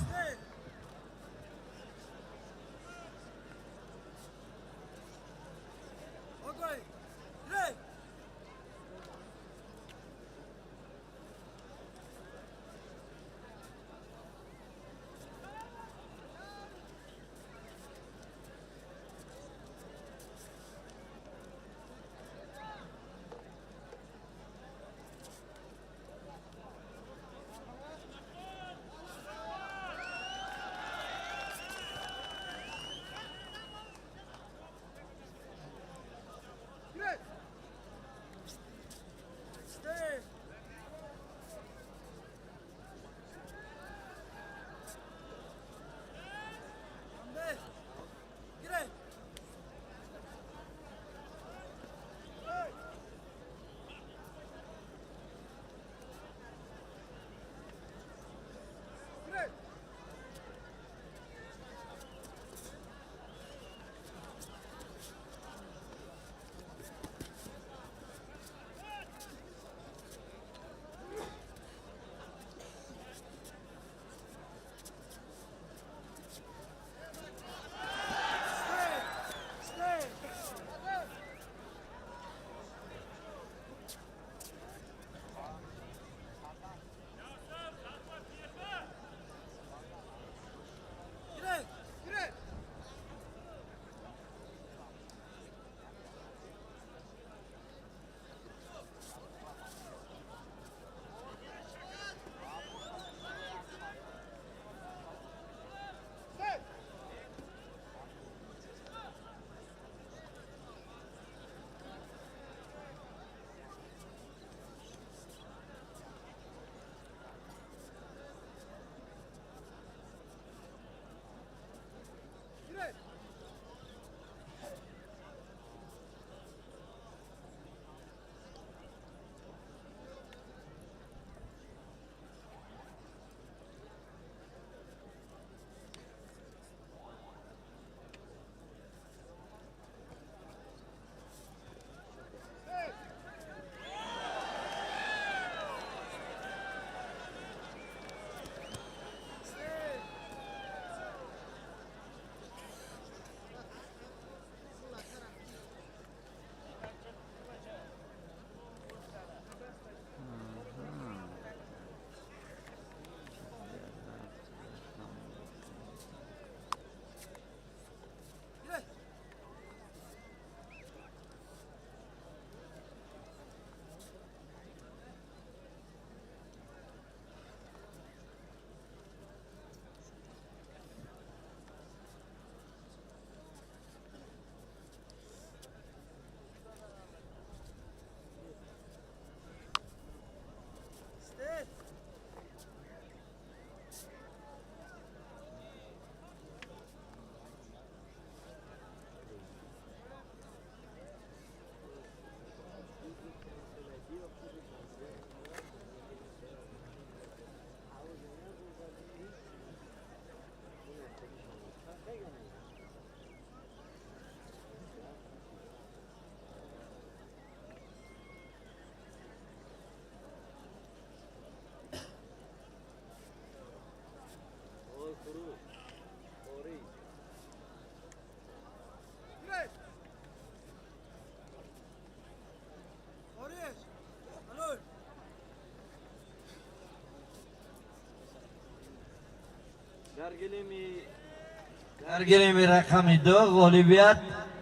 Дар гилеми рақами 2 ғолибият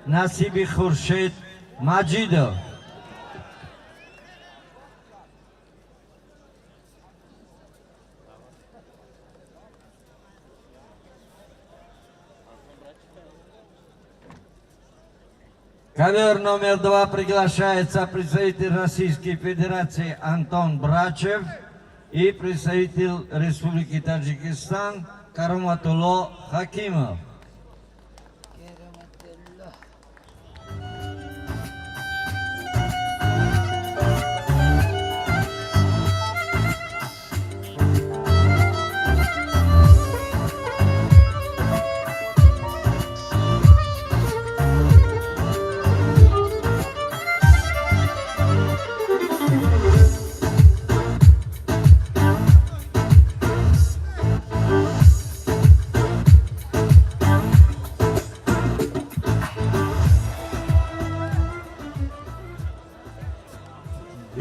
насиби Хуршед Маҷидов. Ковер номер 2 приглашается представитель Российской Федерации Антон Брачев и представитель Республики Таджикистан Кароматулло Хакимов.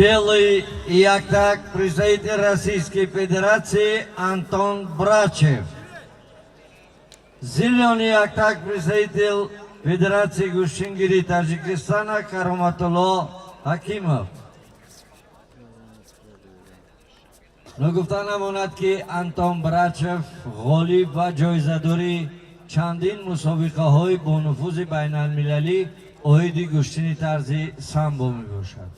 Белый яктак представитель Российской Федерации Антон Брачев. Зеленый яктак представитель Федерации гуштингири Таджикистана Кароматулло Ҳакимов. Ногуфта намонад, ки Антон Брачев ғолиб ва ҷоизадори чандин мусобиқаҳои бонуфузи байналмилалӣ оиди гӯштини тарзи самбо мебошад.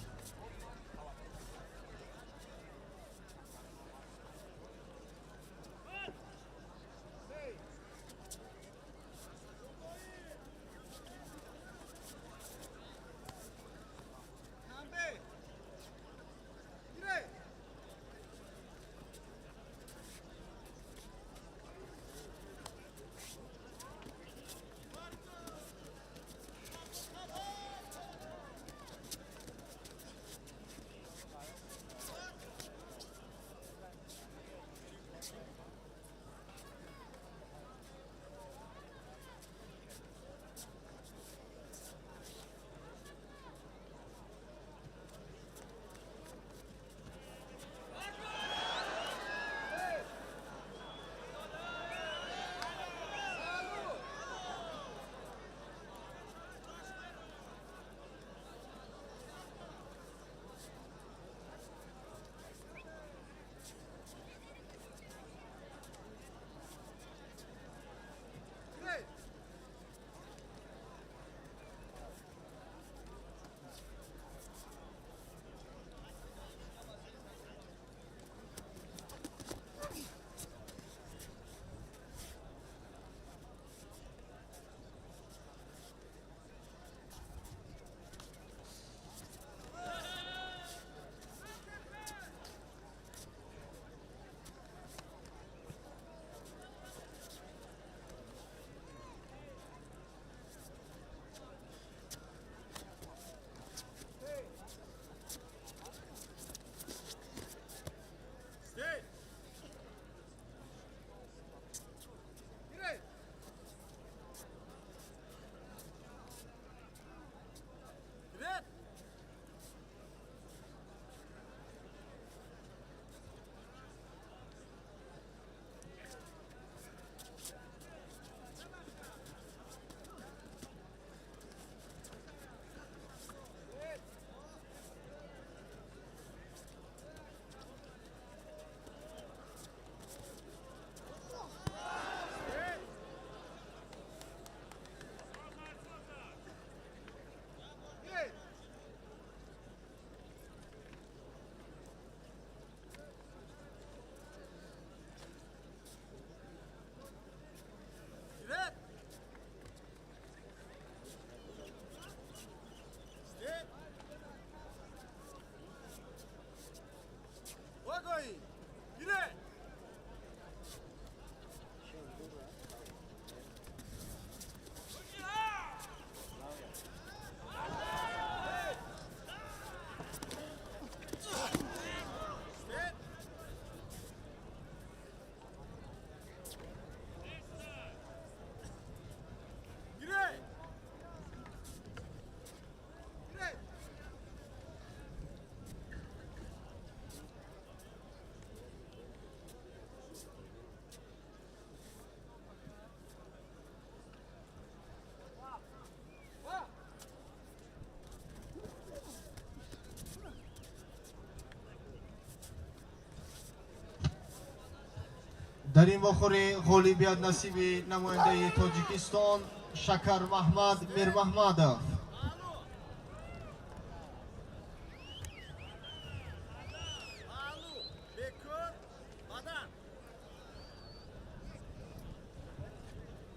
Дар ин вохӯрӣ ғолибият насиби намояндаи Тоҷикистон Шакар Маҳмад Мирмаҳмадов.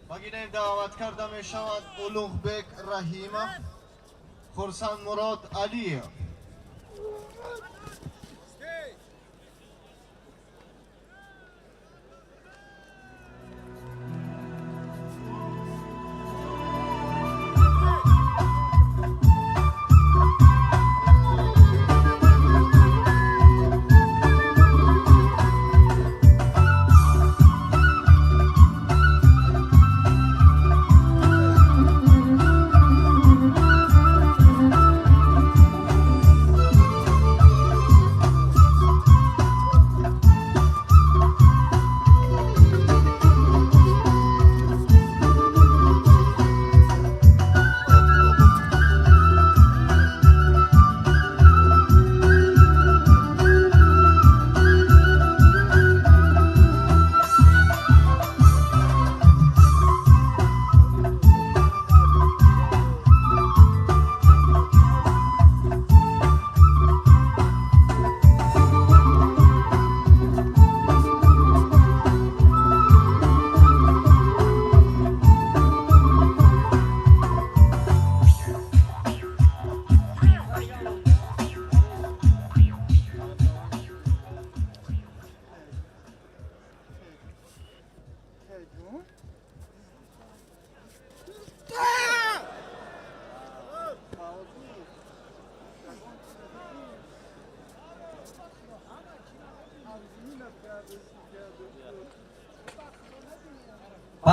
Ба гинем даъват карда мешавад Улуғбек Раҳимов, Хурсанд Мурод Алиев.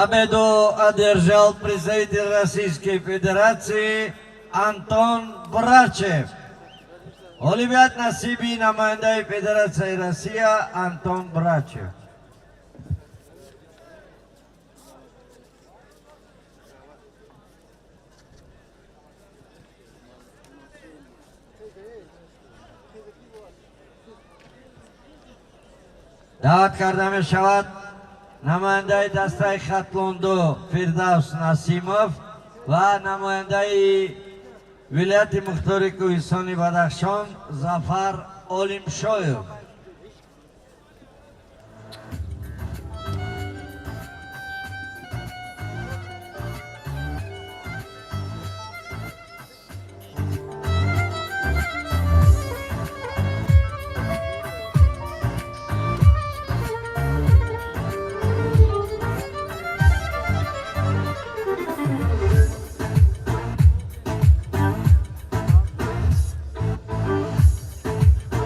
Победу одержал представитель Российской Федерации Антон Брачев. Ғолибият насиби намояндаи Федератсияи Россия Антон Брачев. Даъват карда мешавад намояндаи дастаи Хатлонду Фирдавс Насимов ва намояндаи вилояти мухтори Кӯҳистони Бадахшон Зафар Олимшоев.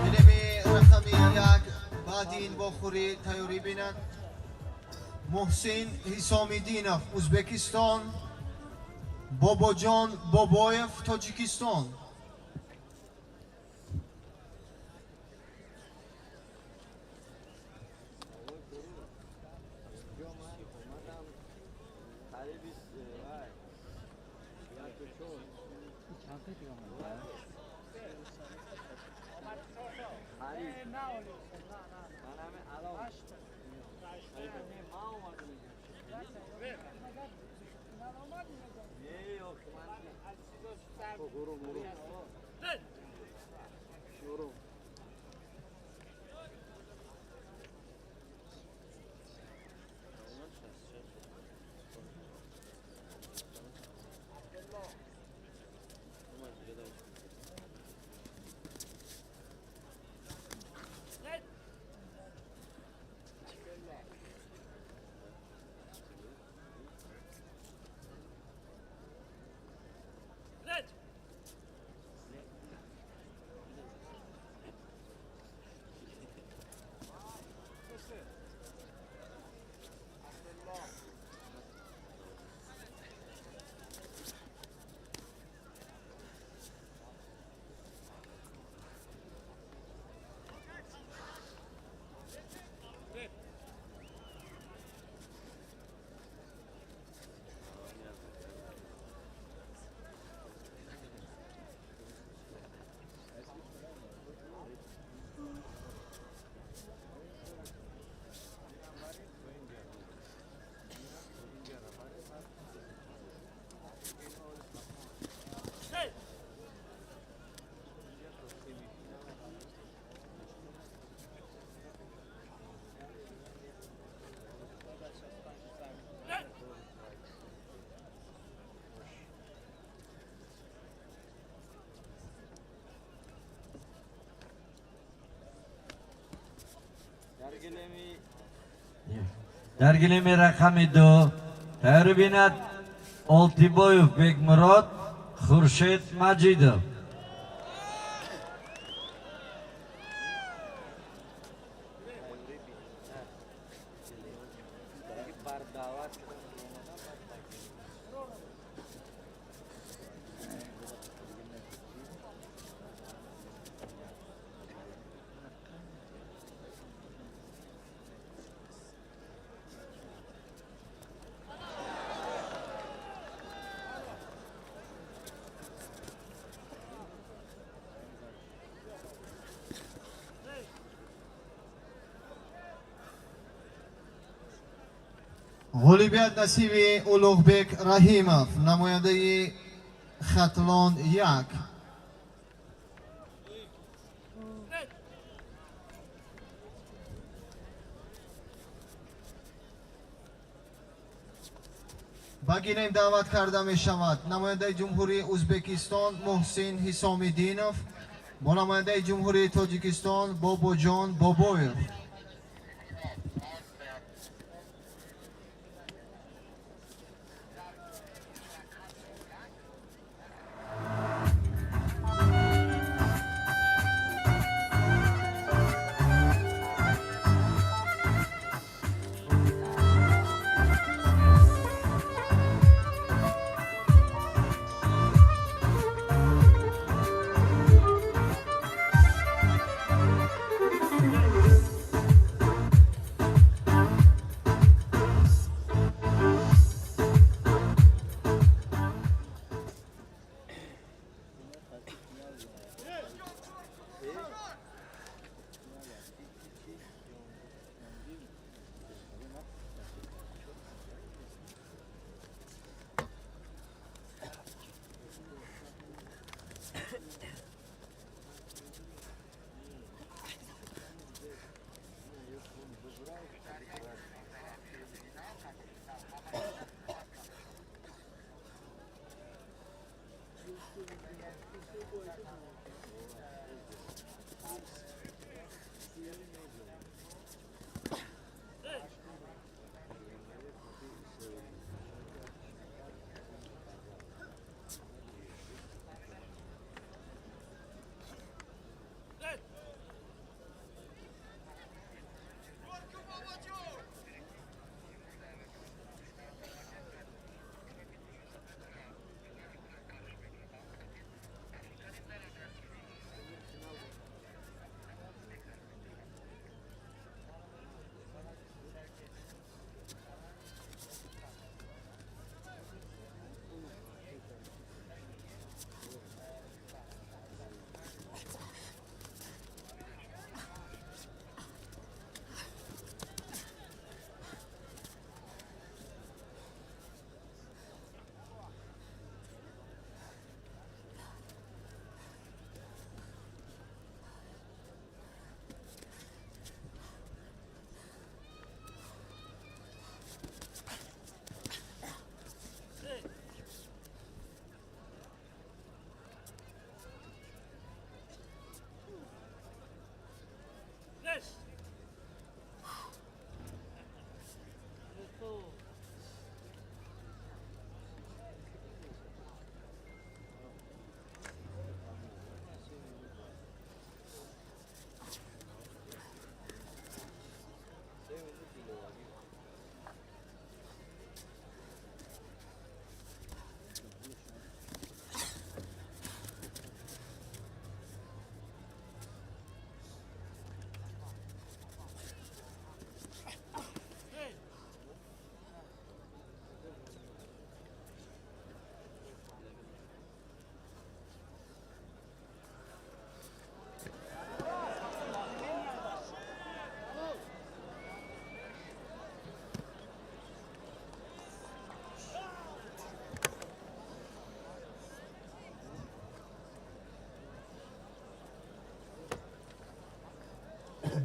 Гилеми рақами 1 баъди ин вохӯрӣ тайёрӣ бинад Муҳсин Ҳисомиддинов, Ӯзбекистон, Бобоҷон Бобоев, Тоҷикистон. Дар гилеми рақами 2 тайёрӣ бинад Олтибоев Бекмурод, Хуршед Маҷидов. Ғолибият насиби Улуғбек Раҳимов, намояндаи Хатлон 1. Ба гилем даъват карда мешавад намояндаи Ҷумҳурии Ӯзбекистон Муҳсин Ҳисомиддинов бо намояндаи Ҷумҳурии Тоҷикистон Бобоҷон Бобоев.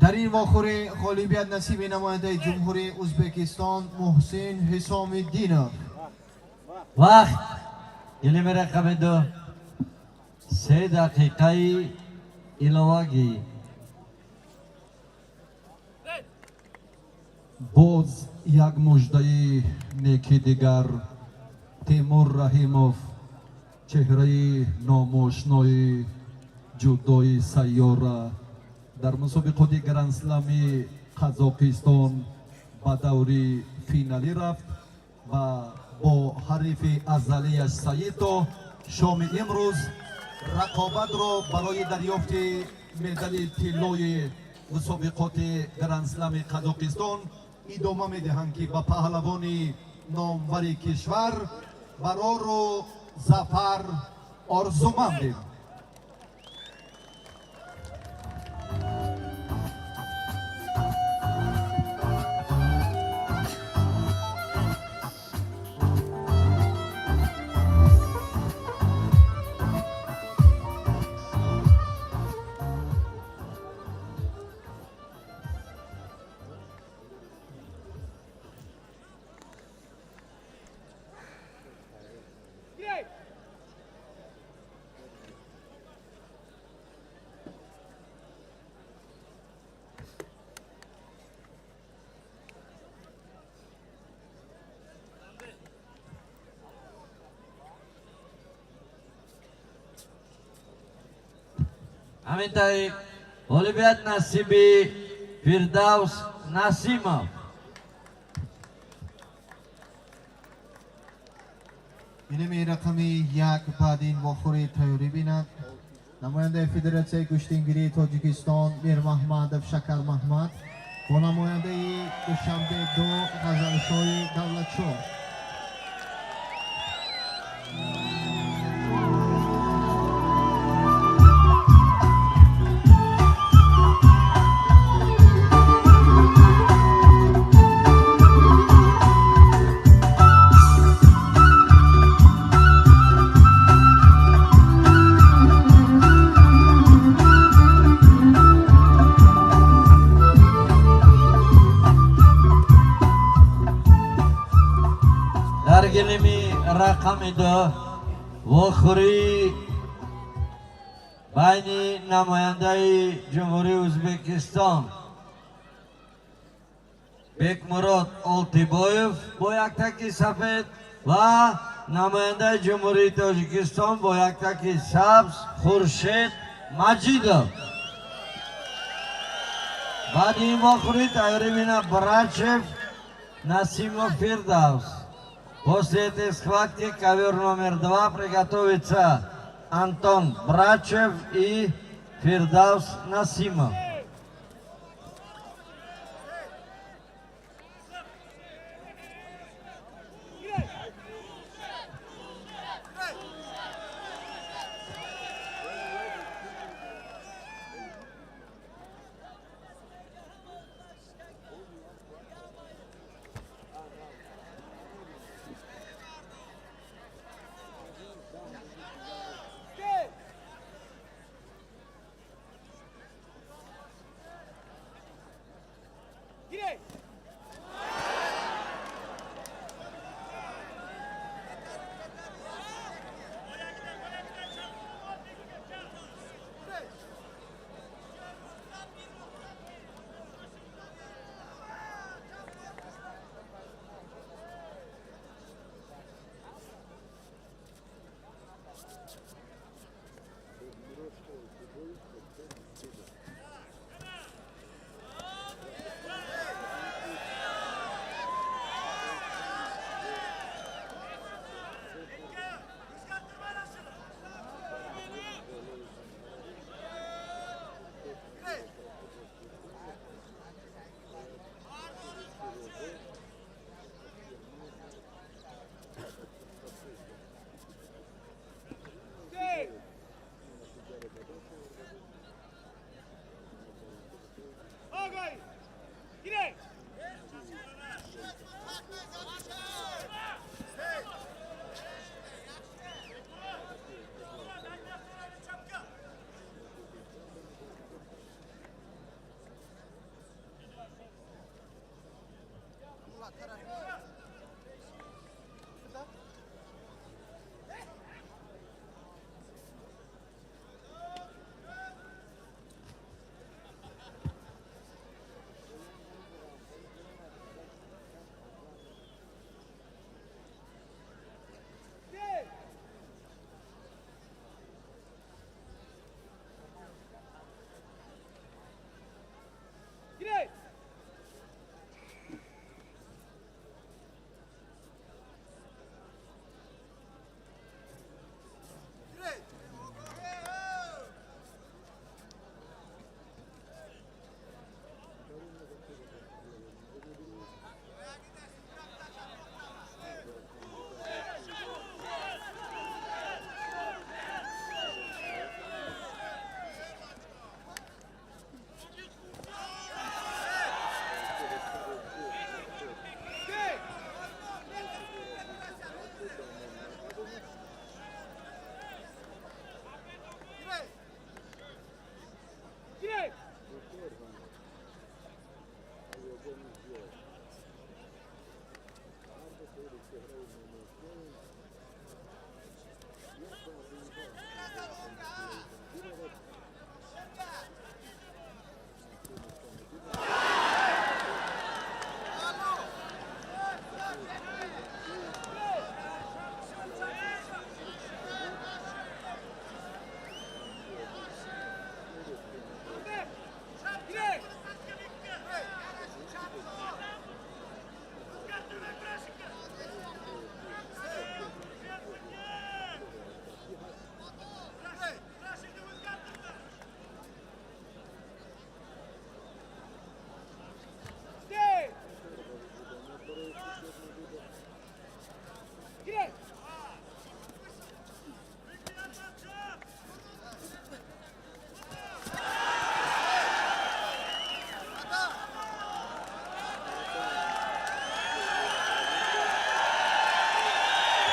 Дар ин вохӯрӣ ғолибият насиби намояндаи Ҷумҳурии Ӯзбекистон Муҳсин Ҳисомиддинов. Вақт гилеми рақами 2, 3 дақиқаи иловагӣ. Боз як муждаи неки дигар. Темур Раҳимов, чеҳраи номошнои ҷудои сайёра, дар мусобиқоти Грандслами Қазоқистон ба даври финалӣ рафт ва бо ҳарифи азалияш Саидо шоми имрӯз рақобатро барои дарёфти медали тиллои мусобиқоти Грандслами Қазоқистон идома медиҳанд, ки ба паҳлавони номвари кишвар барору зафар орзумандем. Ҳамин тариқ ғолибият насиби Фирдавс Насимов. Гилеми рақами 1 баъди ин вохӯрӣ тайёрӣ бинад намояндаи Федератсияи гӯштингирии Тоҷикистон Мирмаҳмадов Шакармаҳмад бо намояндаи Душанбе 2 Ғазалшоҳи Давлатшоҳ. Дар гилеми рақами 2 вохӯрии байни намояндаи Ҷумҳурии Ӯзбекистон Бекмурод Олтибоев бо яктаки сафед ва намояндаи Ҷумҳурии Тоҷикистон бо яктаки сабз Хуршед Маҷидов. Баъди ин вохӯрӣ тайёрӣ бинад Брачев Насимов Фирдавс. После этой схватки ковер номер 2 приготовится Антон Брачев и Фирдавс Насимов.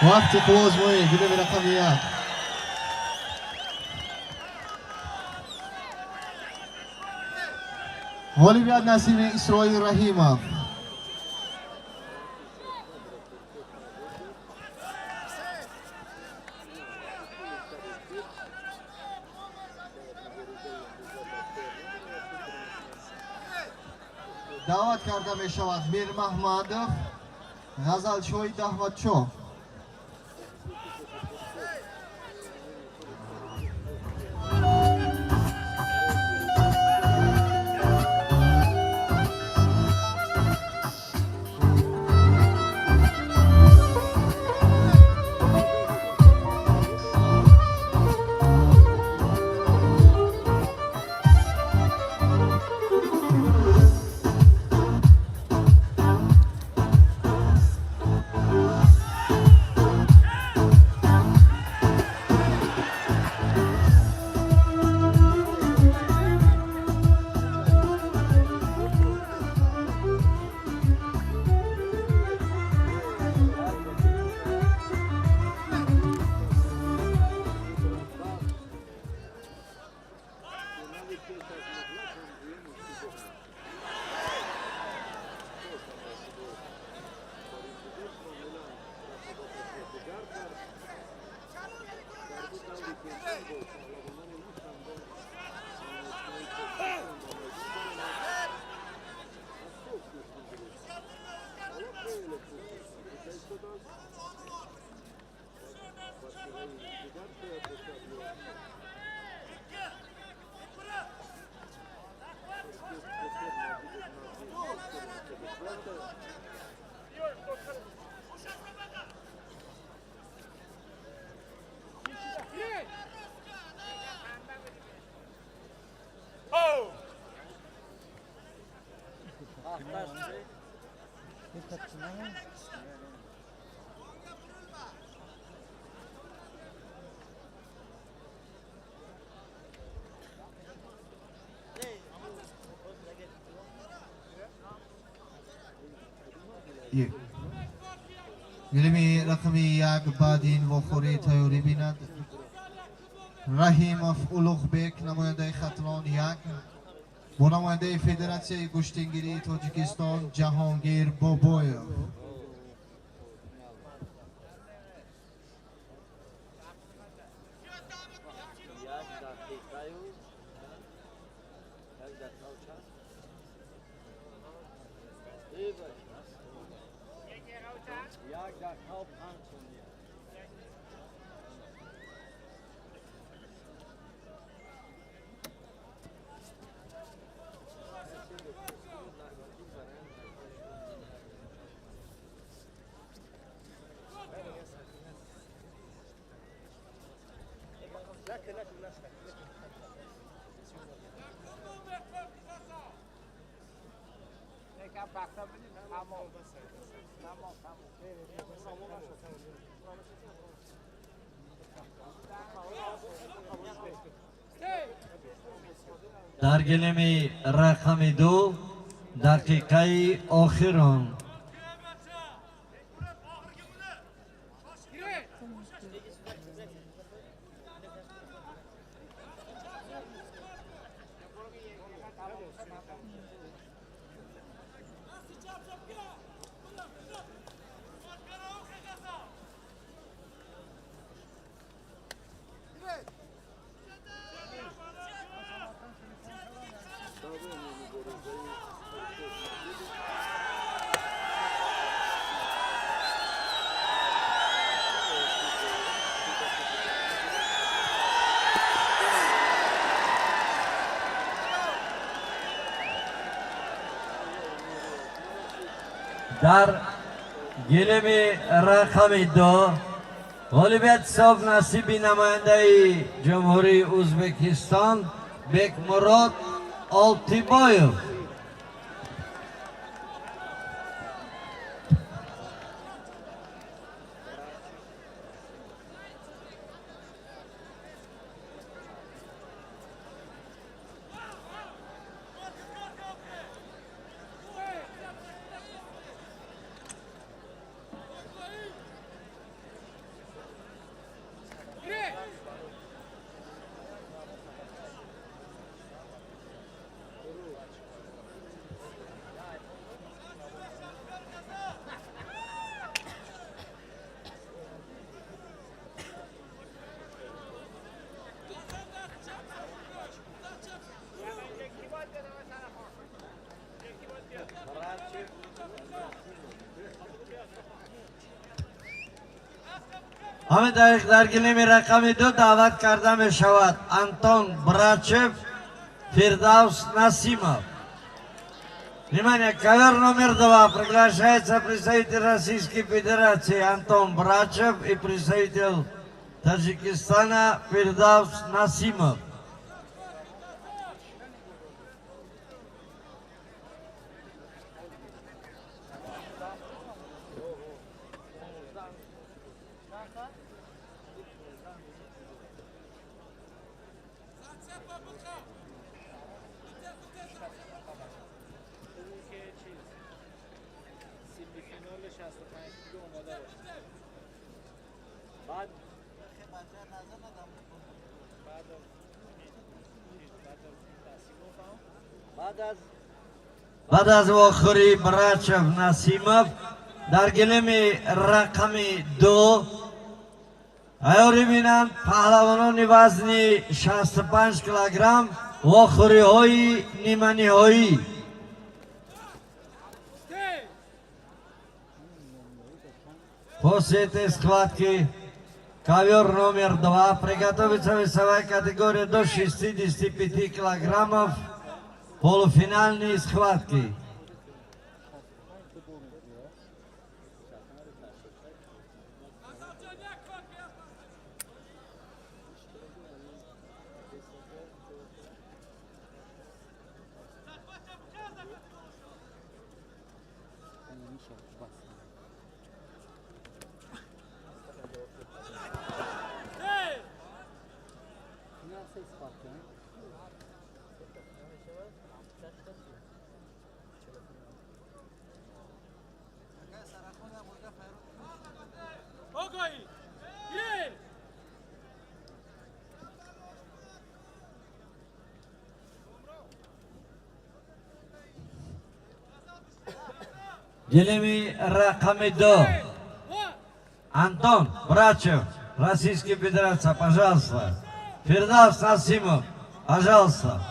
Вақти қувваозмоӣ, гилеми рақами 1. Ғолибият насиби Исроил Раҳимов. Даъват карда мешавад Мирмаҳмадов Ғазалшоҳи Даҳмадшоҳ. Гилеми рақами 1 баъди ин вохӯрӣ тайёрӣ бинад Раҳимов Улуғбек, намояндаи Хатлон 1, бо намояндаи Федератсияи гӯштингирии Тоҷикистон Ҷаҳонгир Бобоев. Дар гилеми рақами 2 дақиқаи охирон. Дар гилеми рақами 2 ғолибият ҳисоб насиби намояндаи Ҷумҳурии Ӯзбекистон Бекмурод Олтибоев. Ҳамин тариқ дар гилеми рақами 2 даъват карда мешавад Антон Брачев, Фирдавс Насимов. Внимание, ковер номер 2 приглашается представитель Российской Федерации Антон Брачев и представитель Таджикистана Фирдавс Насимов. Баъд аз вохӯрии Брачев Насимов дар гилеми рақами 2 айёрӣ бинанд паҳлавонони вазни 65 килограмм вохӯриҳои ниманиҳоӣ. После этой схватки ковер номер 2 приготовится весовая категория до 65 килограммов, полуфинальные схватки. Гилеми рақами 2. Антон Брачев, Российская Федерация, пожалуйста. Фирдавс Насимов, пожалуйста.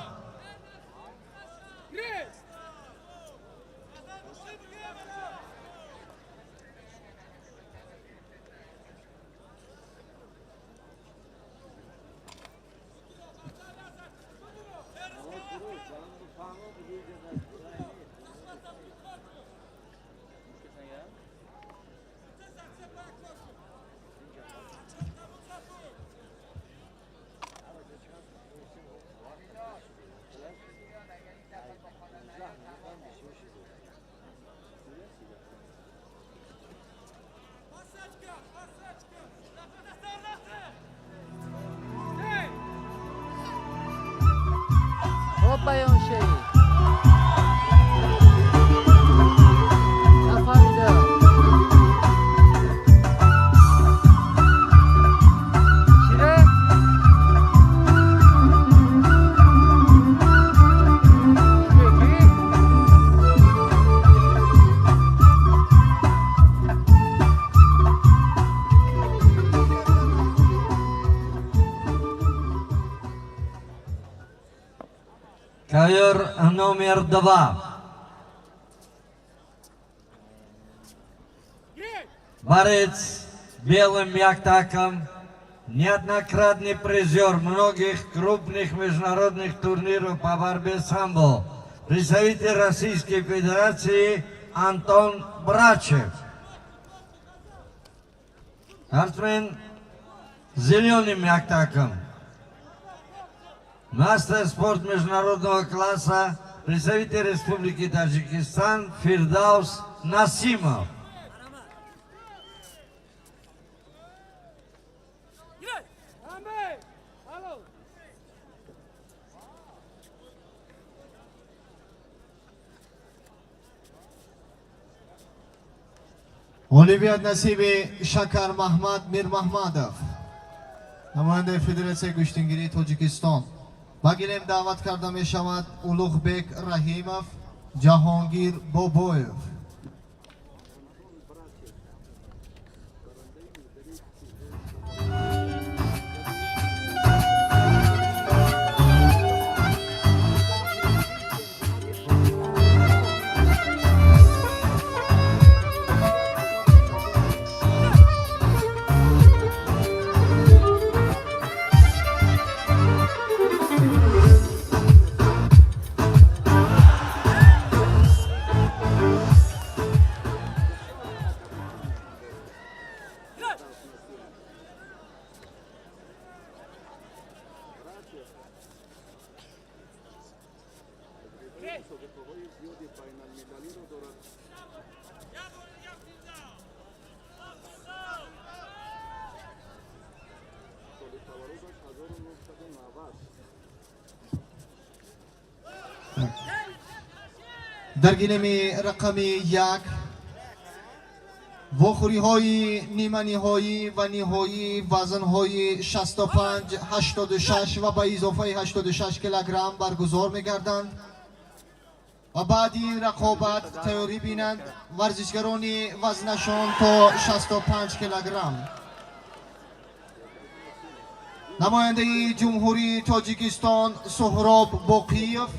Ковер номер 2. Борец белым яктаком, неоднократный призер многих крупных международных турниров по борьбе самбо, представитель Российской Федерации Антон Брачев. Спортсмен зеленым яктаком. Мастер спорт международного класса, представитель Республики Таджикистан Фирдаус Насимов. Ғолибият насиби Шакар Маҳмад Мирмаҳмадов, намояндаи Федератсияи гӯштингирии Тоҷикистон. Ба гилем даъват карда мешавад Улуғбек Раҳимов, Ҷаҳонгир Бобоев. Мусобиқаҳои зиёди байналмилалиро дорад. Соли таваллудаш 1990. Дар гилеми рақами 1 вохӯриҳои ниманиҳоӣ ва ниҳоӣ вазнҳои 65, 86 ва ба изофаи 86 килограмм баргузор мегарданд ва баъди ин рақобат тайёрӣ бинанд варзишгарони вазнашон то 65 килограмм. Намояндаи Ҷумҳурии Тоҷикистон Суҳроб Боқиев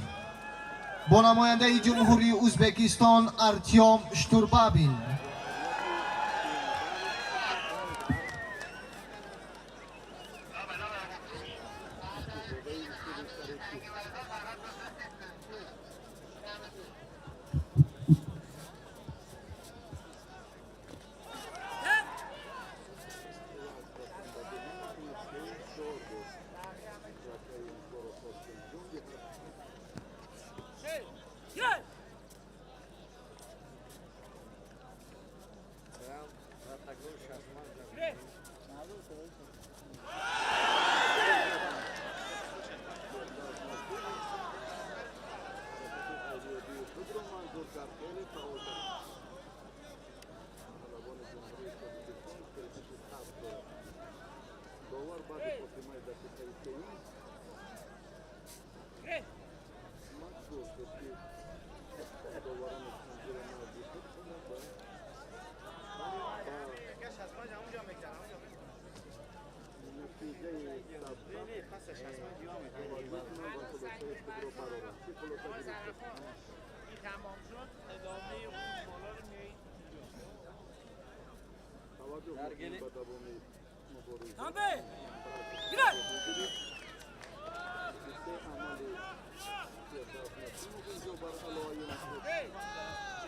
бо намояндаи Ҷумҳурии Ӯзбекистон Артём Штурбабин.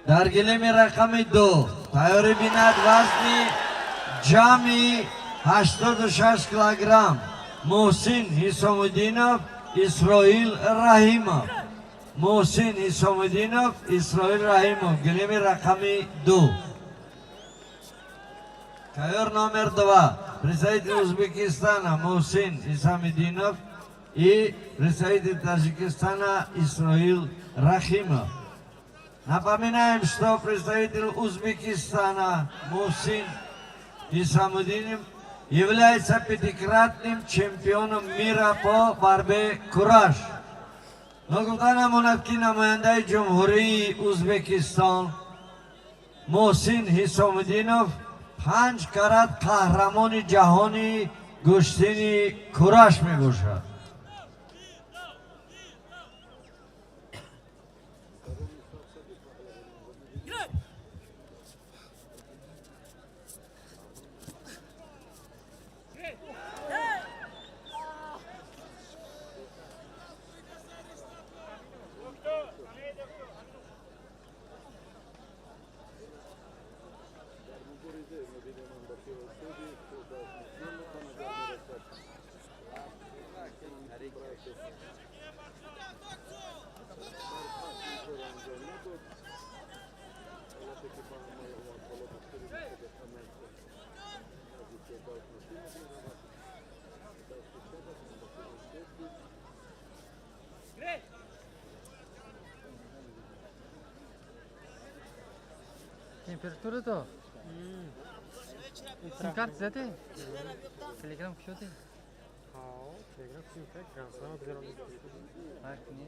Дар гилеми рақами 2 тайёрӣ бинад вазни ҷамъи 86 килограмм Муҳсин Ҳисомиддинов, Исроил Раҳимов. Муҳсин Ҳисомиддинов, Исроил Раҳимов, гилеми рақами 2. Ковер номер 2. Представитель Узбекистана Мухсин Исамидинов и представитель Таджикистана Исроил Рахимов. Напоминаем, что представитель Узбекистана Мухсин Исамидинов является пятикратным чемпионом мира по борьбе кураш. Ногуфта намонад, ки намояндаи Ҷумҳурии Узбекистон Муҳсин Ҳисомиддинов 5 карат қаҳрамони ҷаҳони гӯштини кураш мебошад. Температура то? Сим-карт зате? Телеграм кушоди? Телеграм сим-карт грансама гузаронид. Фарқ не?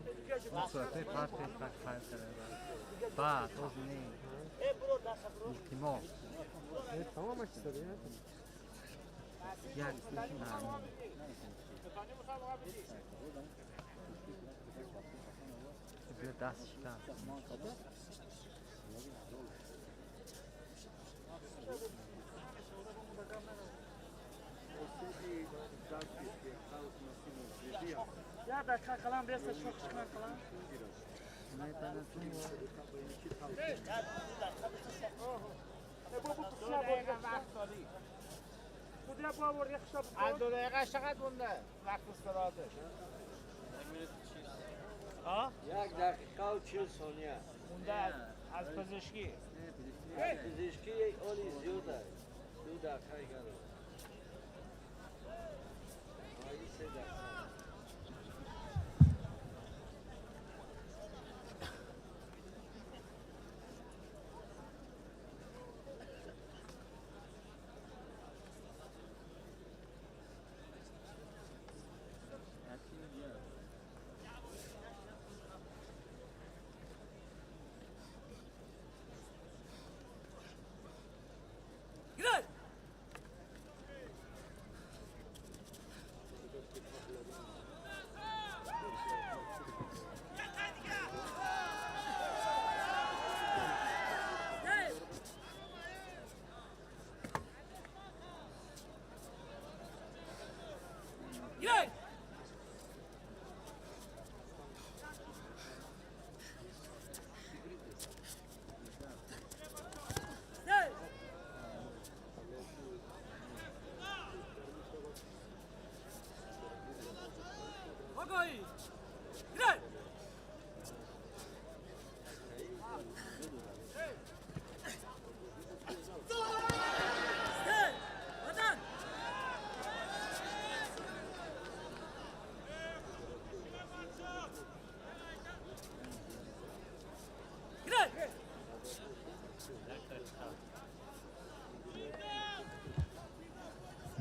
Он суратҳои партияш фарқ карда. Баъд, оз не. Илтимос. Тамомаш чизади? Як биё даст шикан. Ya dakika kalan biraz da çok çıkan kalan. از 2 دقیقه چقدر مونده وقت استراحتش؟ 1 دقیقه و 40 ثانیه. مونده از پزشکی. پزشکی оли зиёд аст. 2 дақиқа гало. 3 дақиқа.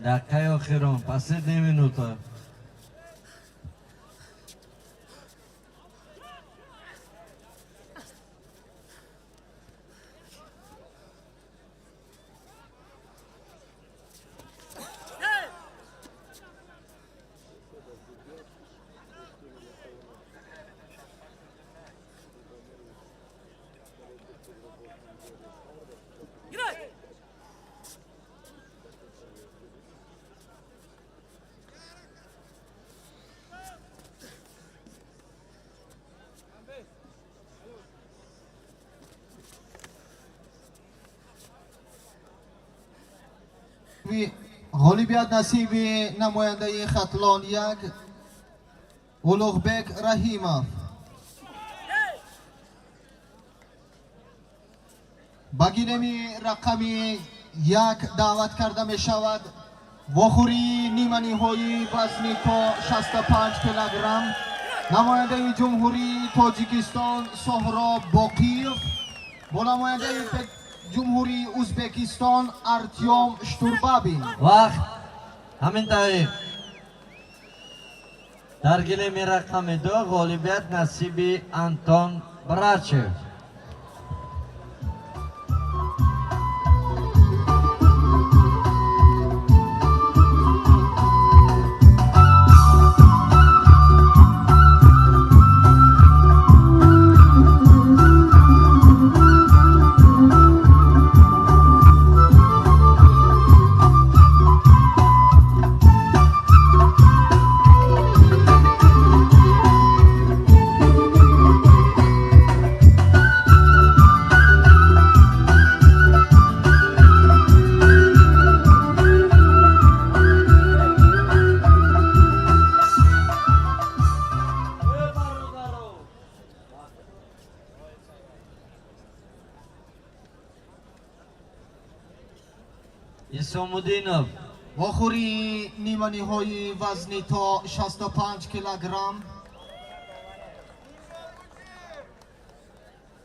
Дақиқаи охирон, последняя минута. Ғолибият насиби намояндаи Хатлон 1 Улуғбек Раҳимов. Ба гилеми рақами 1 даъват карда мешавад вохӯрии ниманиҳоии вазни то 65 килограмм намояндаи Ҷумҳурии Тоҷикистон Соҳроб Боқиев бо намояндаи Ҷумҳурии Узбекистон Артём Штурбабин. Вақт ҳамин тариқ. Дар гилеми рақами 2 ғолибият насиби Антон Брачев. Исомуддинов. Вохӯрии ниманиҳои вазни то 65 килограмм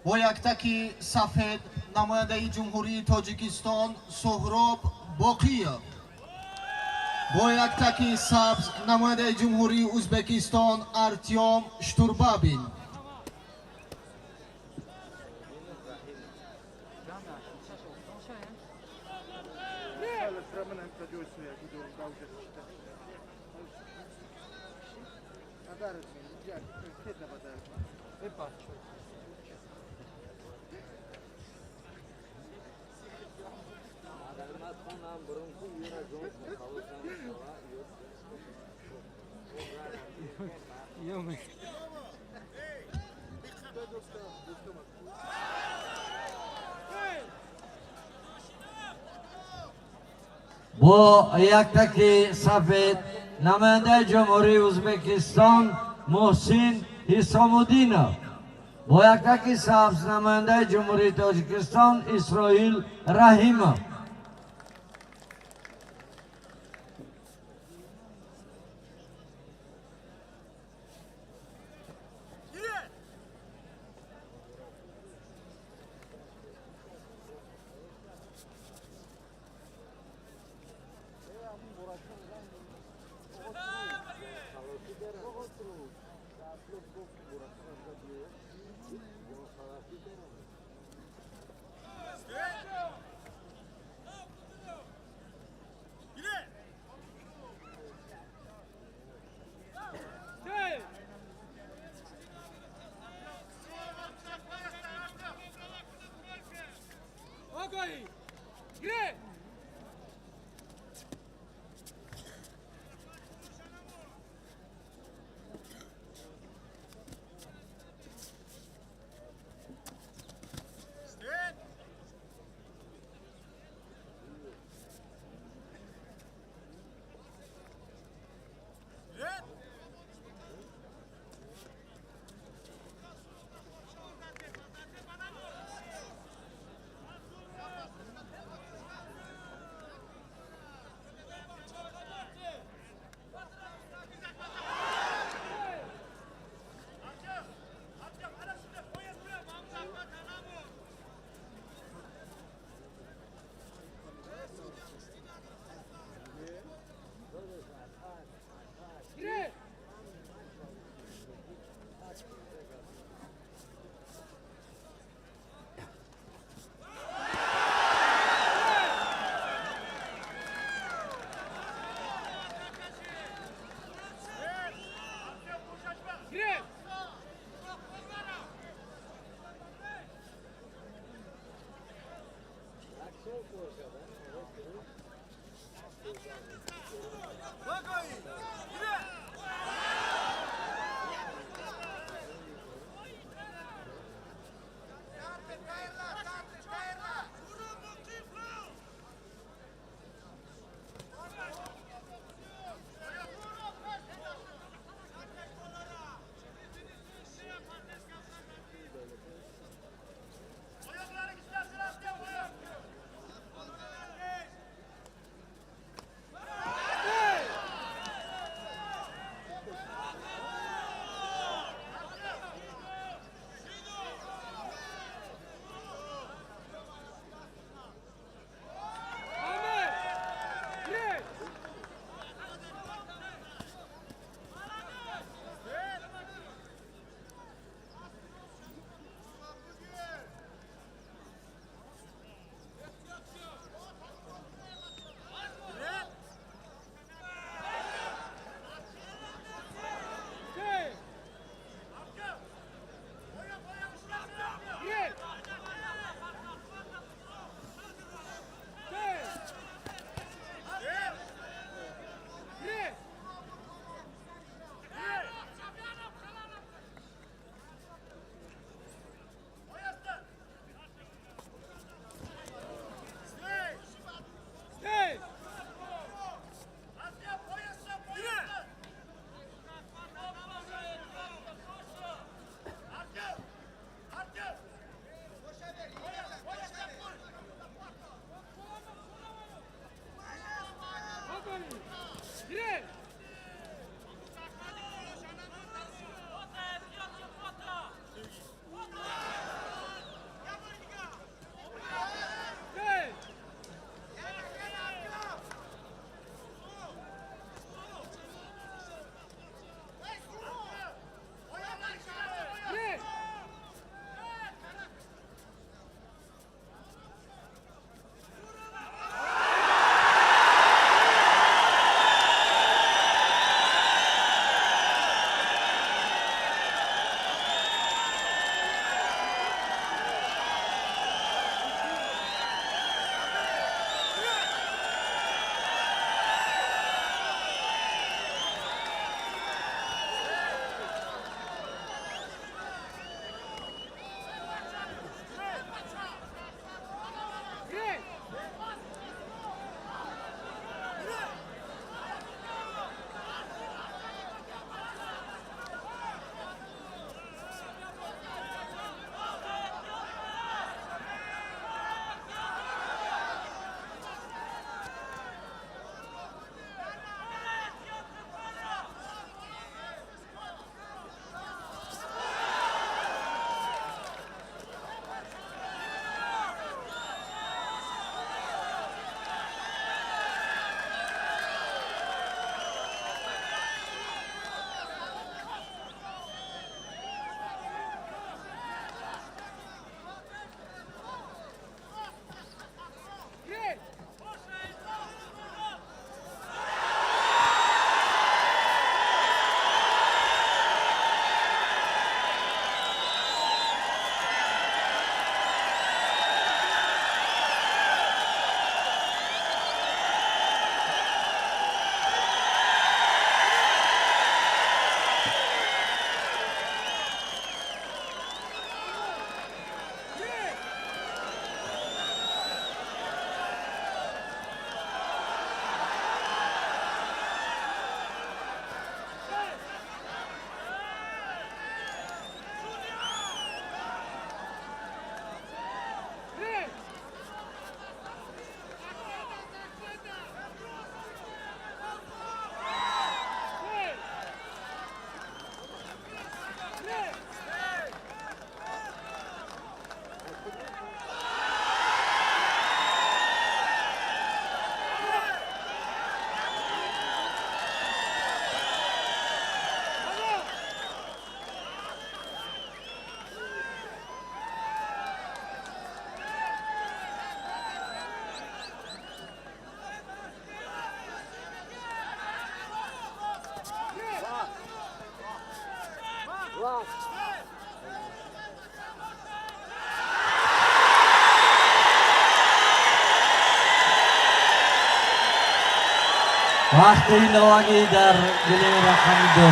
бо яктаки сафед намояндаи Ҷумҳурии Тоҷикистон Соҳроб Боқиев, бо яктаки сабз намояндаи Ҷумҳурии Узбекистон Артём Штурбабин. Бо яктаки сафед намояндаи Ҷумҳурии Узбекистон Муҳсин Ҳисомуддинов. Бо яктаки сабз намояндаи Ҷумҳурии Тоҷикистон Исроил Раҳимов. Вақти иловагӣ дар гилеми рақами 2.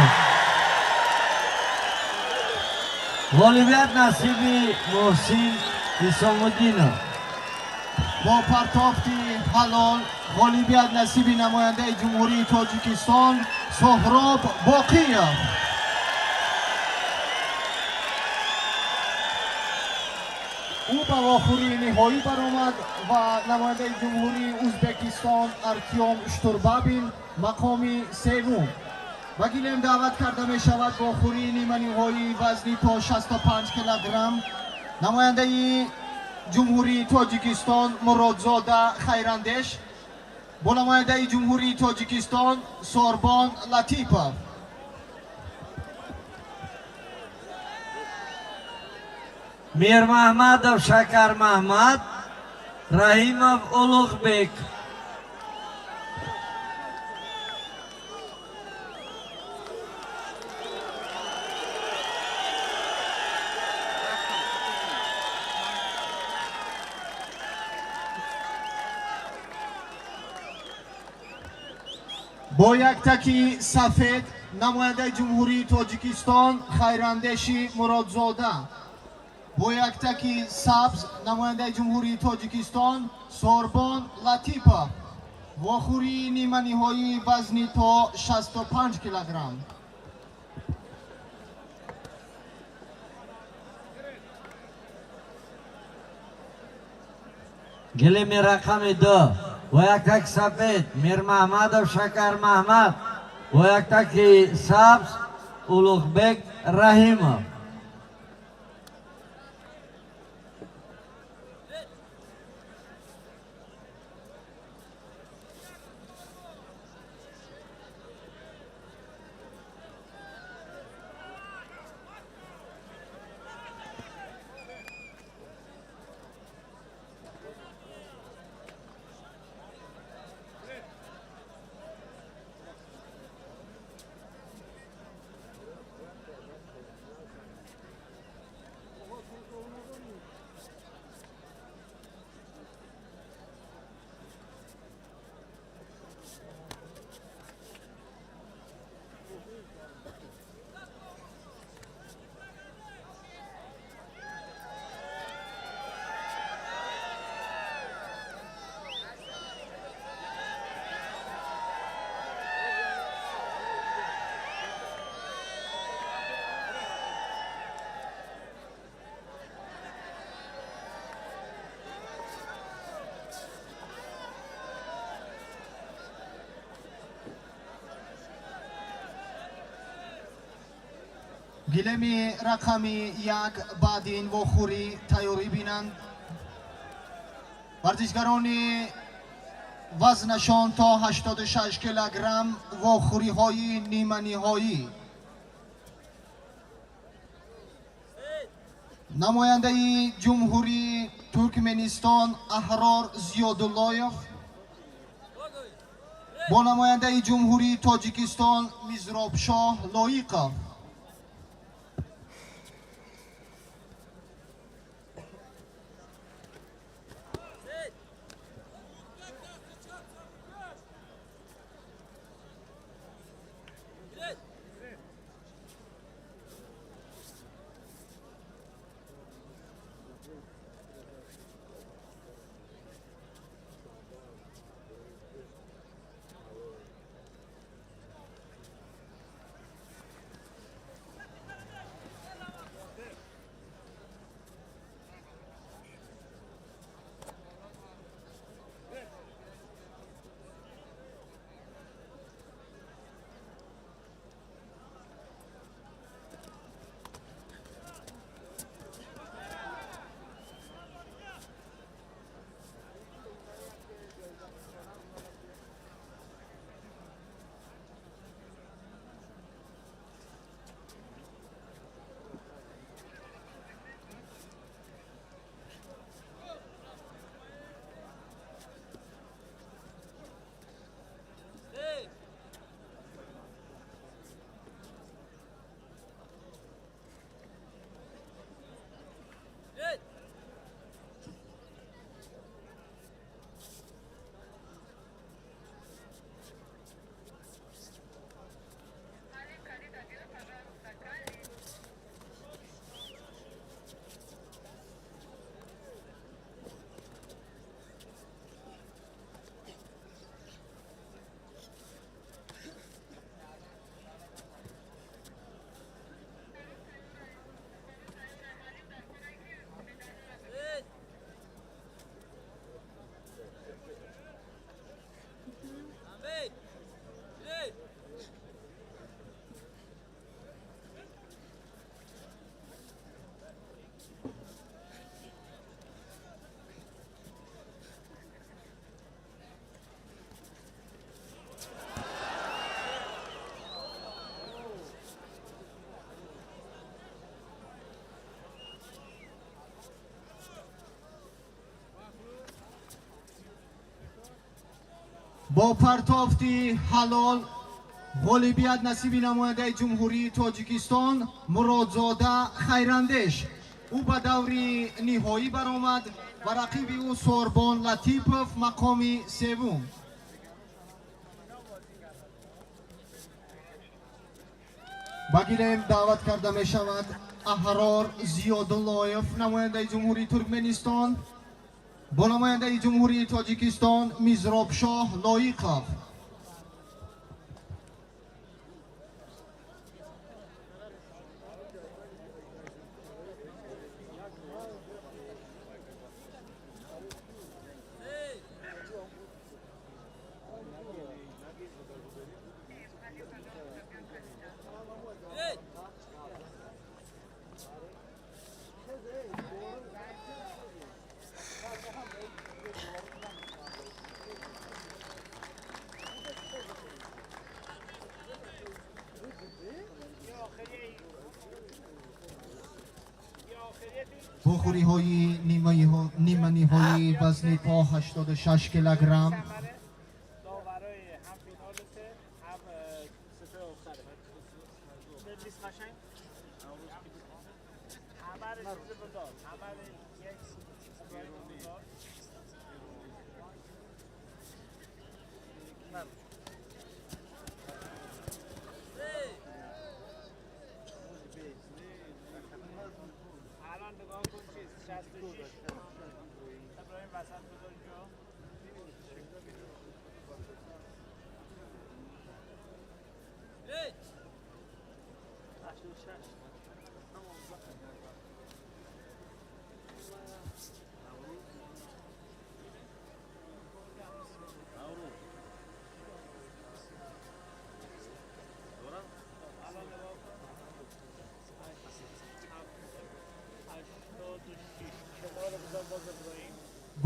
Ғолибият насиби Муҳсин Ҳисомуддинов. Бо партофти ҳалол ғолибият насиби намояндаи Ҷумҳурии Тоҷикистон Соҳроб Боқиев. Ӯ ба вохӯрии ниҳоӣ баромад ва намояндаи Ҷумҳурии Ӯзбекистон Артём Штурбабин мақоми севум. Ба гилем даъват карда мешавад вохӯрии ниманиҳоии вазни то 65 килограмм намояндаи Ҷумҳурии Тоҷикистон Муродзода Хайрандеш бо намояндаи Ҷумҳурии Тоҷикистон Сорбон Латипов. Мирмаҳмадов Шакармаҳмад, Раҳимов Улуғбек. Бо як таки сафед намояндаи Ҷумҳурии Тоҷикистон Хайрандеши Муродзода, бо як таки сабз намояндаи Ҷумҳурии Тоҷикистон Сорбон Латипов. Вохӯрии ниманиҳоии вазни то 65 килограмм. Гилеми рақами 2 бо як таки сафед Мирмаҳмадов Шакармаҳмад, бо як таки сабз Улуғбек Раҳимов. Гилеми рақами 1 баъди ин вохӯрӣ тайёрӣ бинанд. Варзишгарони вазнашон то 86 килограмм вохӯриҳои ниманиҳоӣ. Намояндаи Ҷумҳурии Туркменистон Аҳрор Зиёдуллоев бо намояндаи Ҷумҳурии Тоҷикистон Мизробшоҳ Лоиқов. Бо партофти ҳалол ғолибият насиби намояндаи Ҷумҳурии Тоҷикистон Муродзода Хайрандеш. Ӯ ба даври ниҳоӣ баромад ва рақиби ӯ Сорбон Латипов мақоми севум. Ба гилем даъват карда мешавад Аҳрор Зиёдуллоев, намояндаи Ҷумҳурии Туркменистон, бо намояндаи Ҷумҳурии Тоҷикистон Мизробшоҳ Лоиқов. Вохӯриҳои ниманиҳоии вазни то 86 килограмм.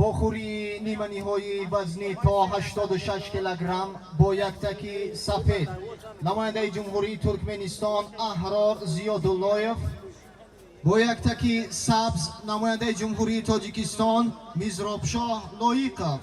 Вохӯрии ниманиҳои вазни то 86 килограмм бо яктаки сафед намояндаи Ҷумҳурии Туркменистон Аҳрор Зиёдуллоев, бо яктаки сабз намояндаи Ҷумҳурии Тоҷикистон Мизробшоҳ Лоиқов.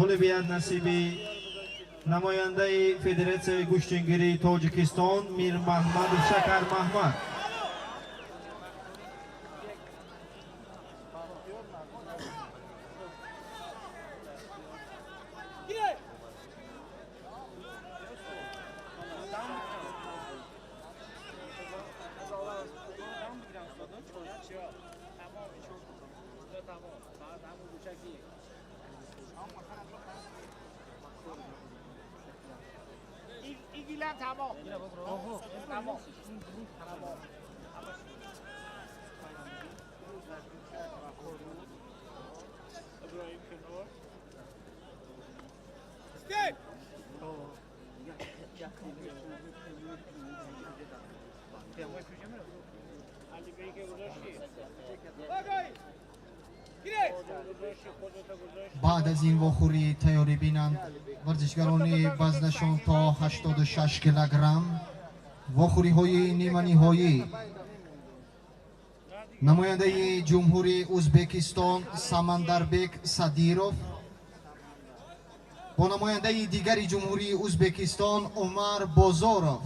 Ғолибият насиби намояндаи Федератсияи гӯштингирии Тоҷикистон Мирмаҳмадов Шакармаҳмад. Баъд аз ин вохӯрӣ тайёрӣ бинанд варзишгарони вазнашон то 86 килограмм. Вохӯриҳои ниманиҳоӣ намояндаи Ҷумҳурии Ӯзбекистон Самандарбек Садиров бо намояндаи дигари Ҷумҳурии Ӯзбекистон Умар Бозоров.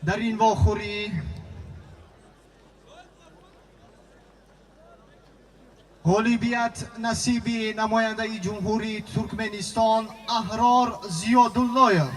Дар ин вохӯрӣ ғолибият насиби намояндаи Ҷумҳурии Туркманистон Аҳрор Зиёдуллоев.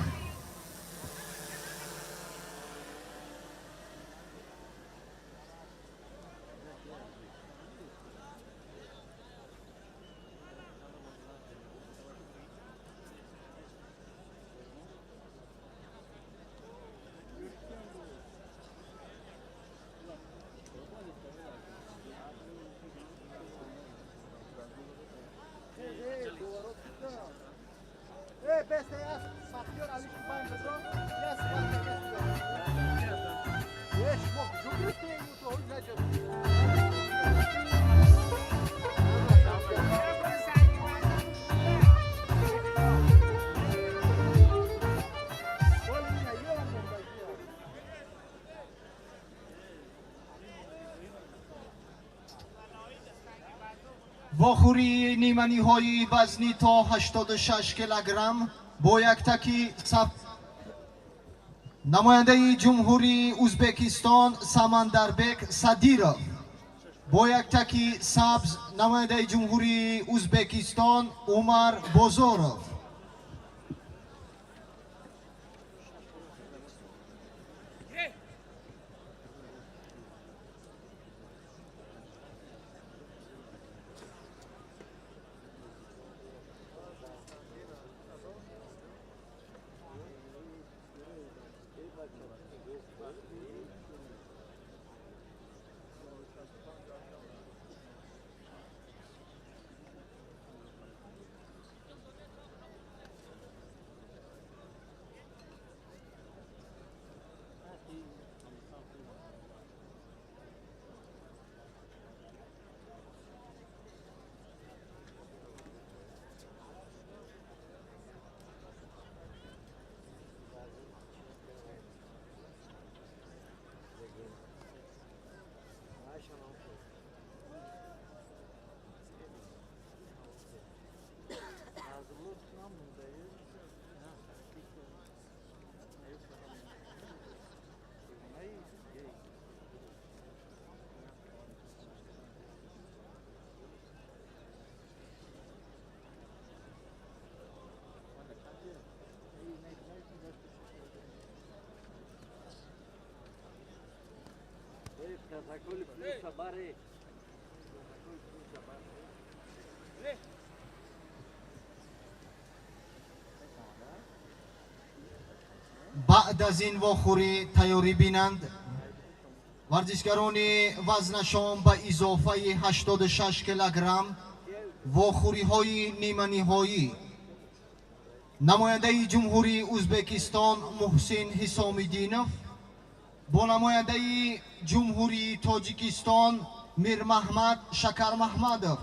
Вохӯрии ниманиҳои вазни то 86 килограмм бо яктаки саф намояндаи Ҷумҳурии Узбекистон Самандарбек Садиров, бо яктаки сабз намояндаи Ҷумҳурии Узбекистон Умар Бозоров. Баъд аз ин вохӯрӣ тайёрӣ бинанд варзишгарони вазнашон ба изофаи 86 килограмм вохӯриҳои ниманиҳоӣ. Намояндаи Ҷумҳурии Узбекистон Муҳсин Ҳисомиддинов бо намояндаи Ҷумҳурии Тоҷикистон Мирмаҳмад Шакармаҳмадов.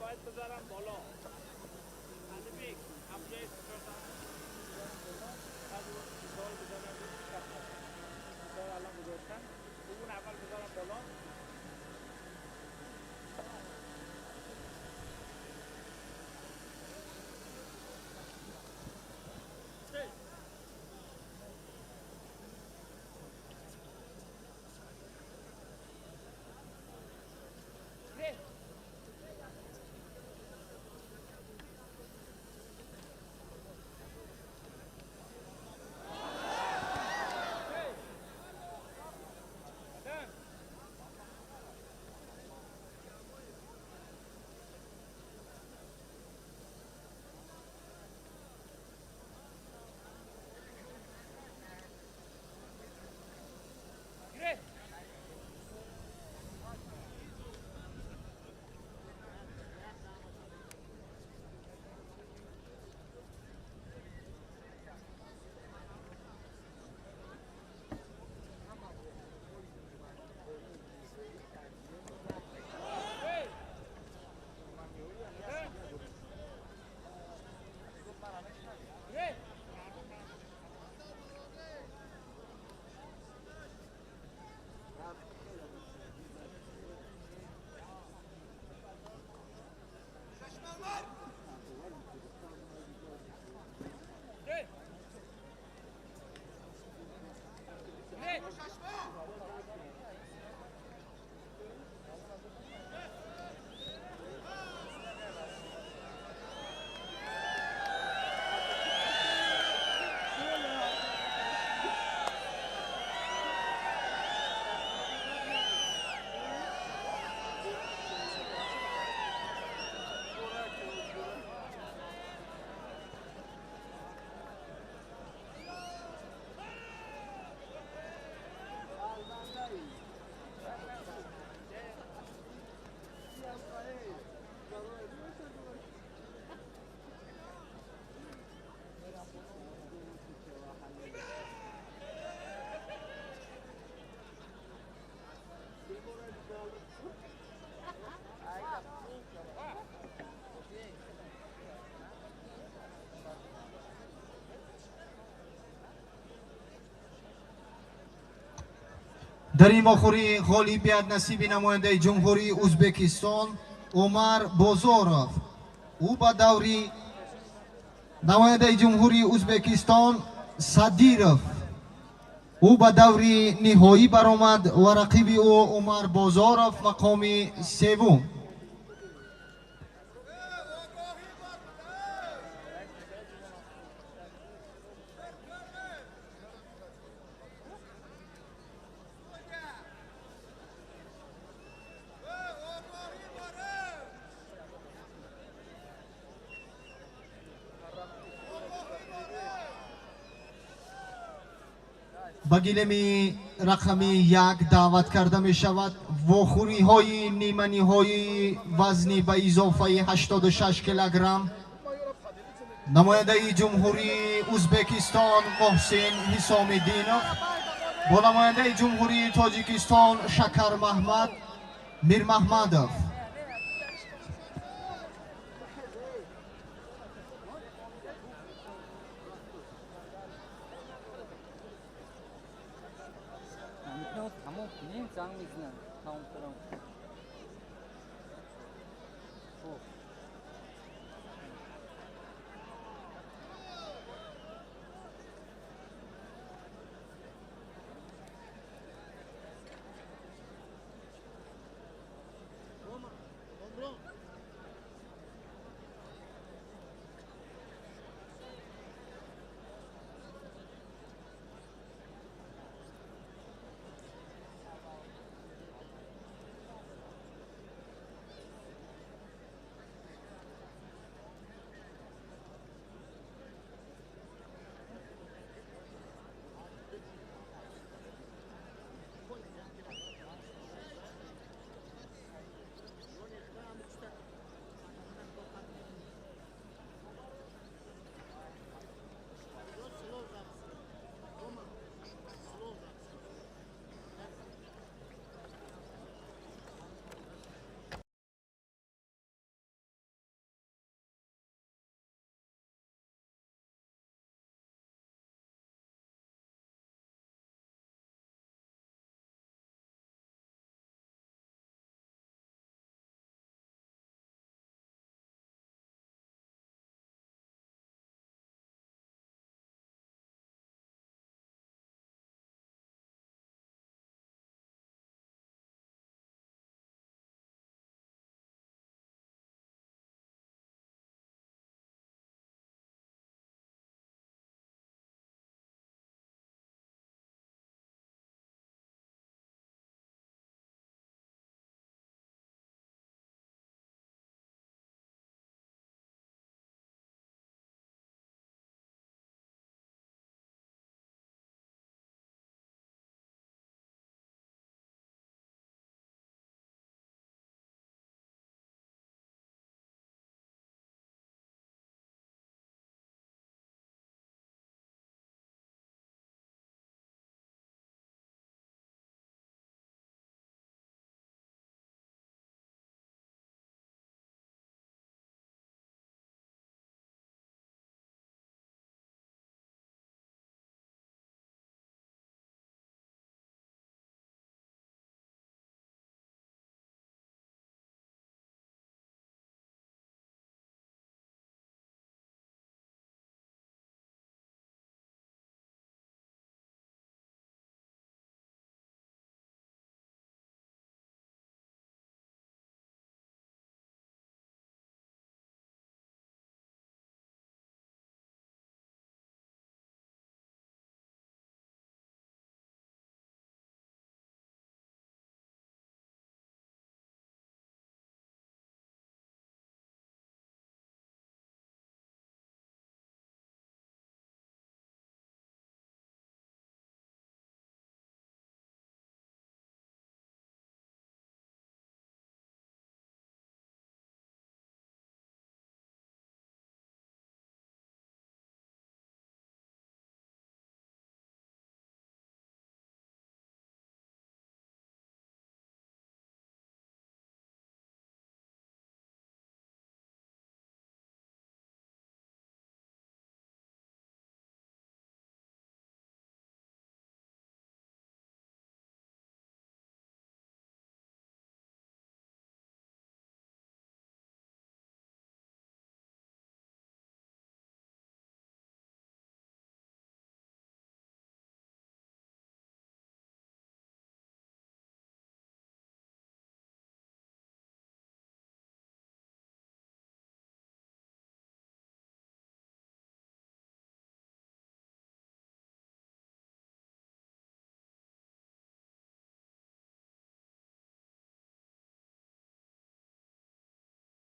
باید بذارم بالا. علی بیگ همونجای الان گذاشتم اون اول بذارم بالا. Дар ин вохӯрӣ ғолибият насиби намояндаи Ҷумҳурии Ӯзбекистон Умар Бозоров. Ӯ ба даври намояндаи Ҷумҳурии Ӯзбекистон Садиров. Ӯ ба даври ниҳоӣ баромад ва рақиби ӯ Умар Бозоров мақоми севум. Ба гилеми рақами 1 даъват карда мешавад вохӯриҳои ниманиҳоии вазни ба изофаи 86 килограмм намояндаи Ҷумҳурии Ӯзбекистон Муҳсин Ҳисомиддинов бо намояндаи Ҷумҳурии Тоҷикистон Шакармаҳмад Мирмаҳмадов.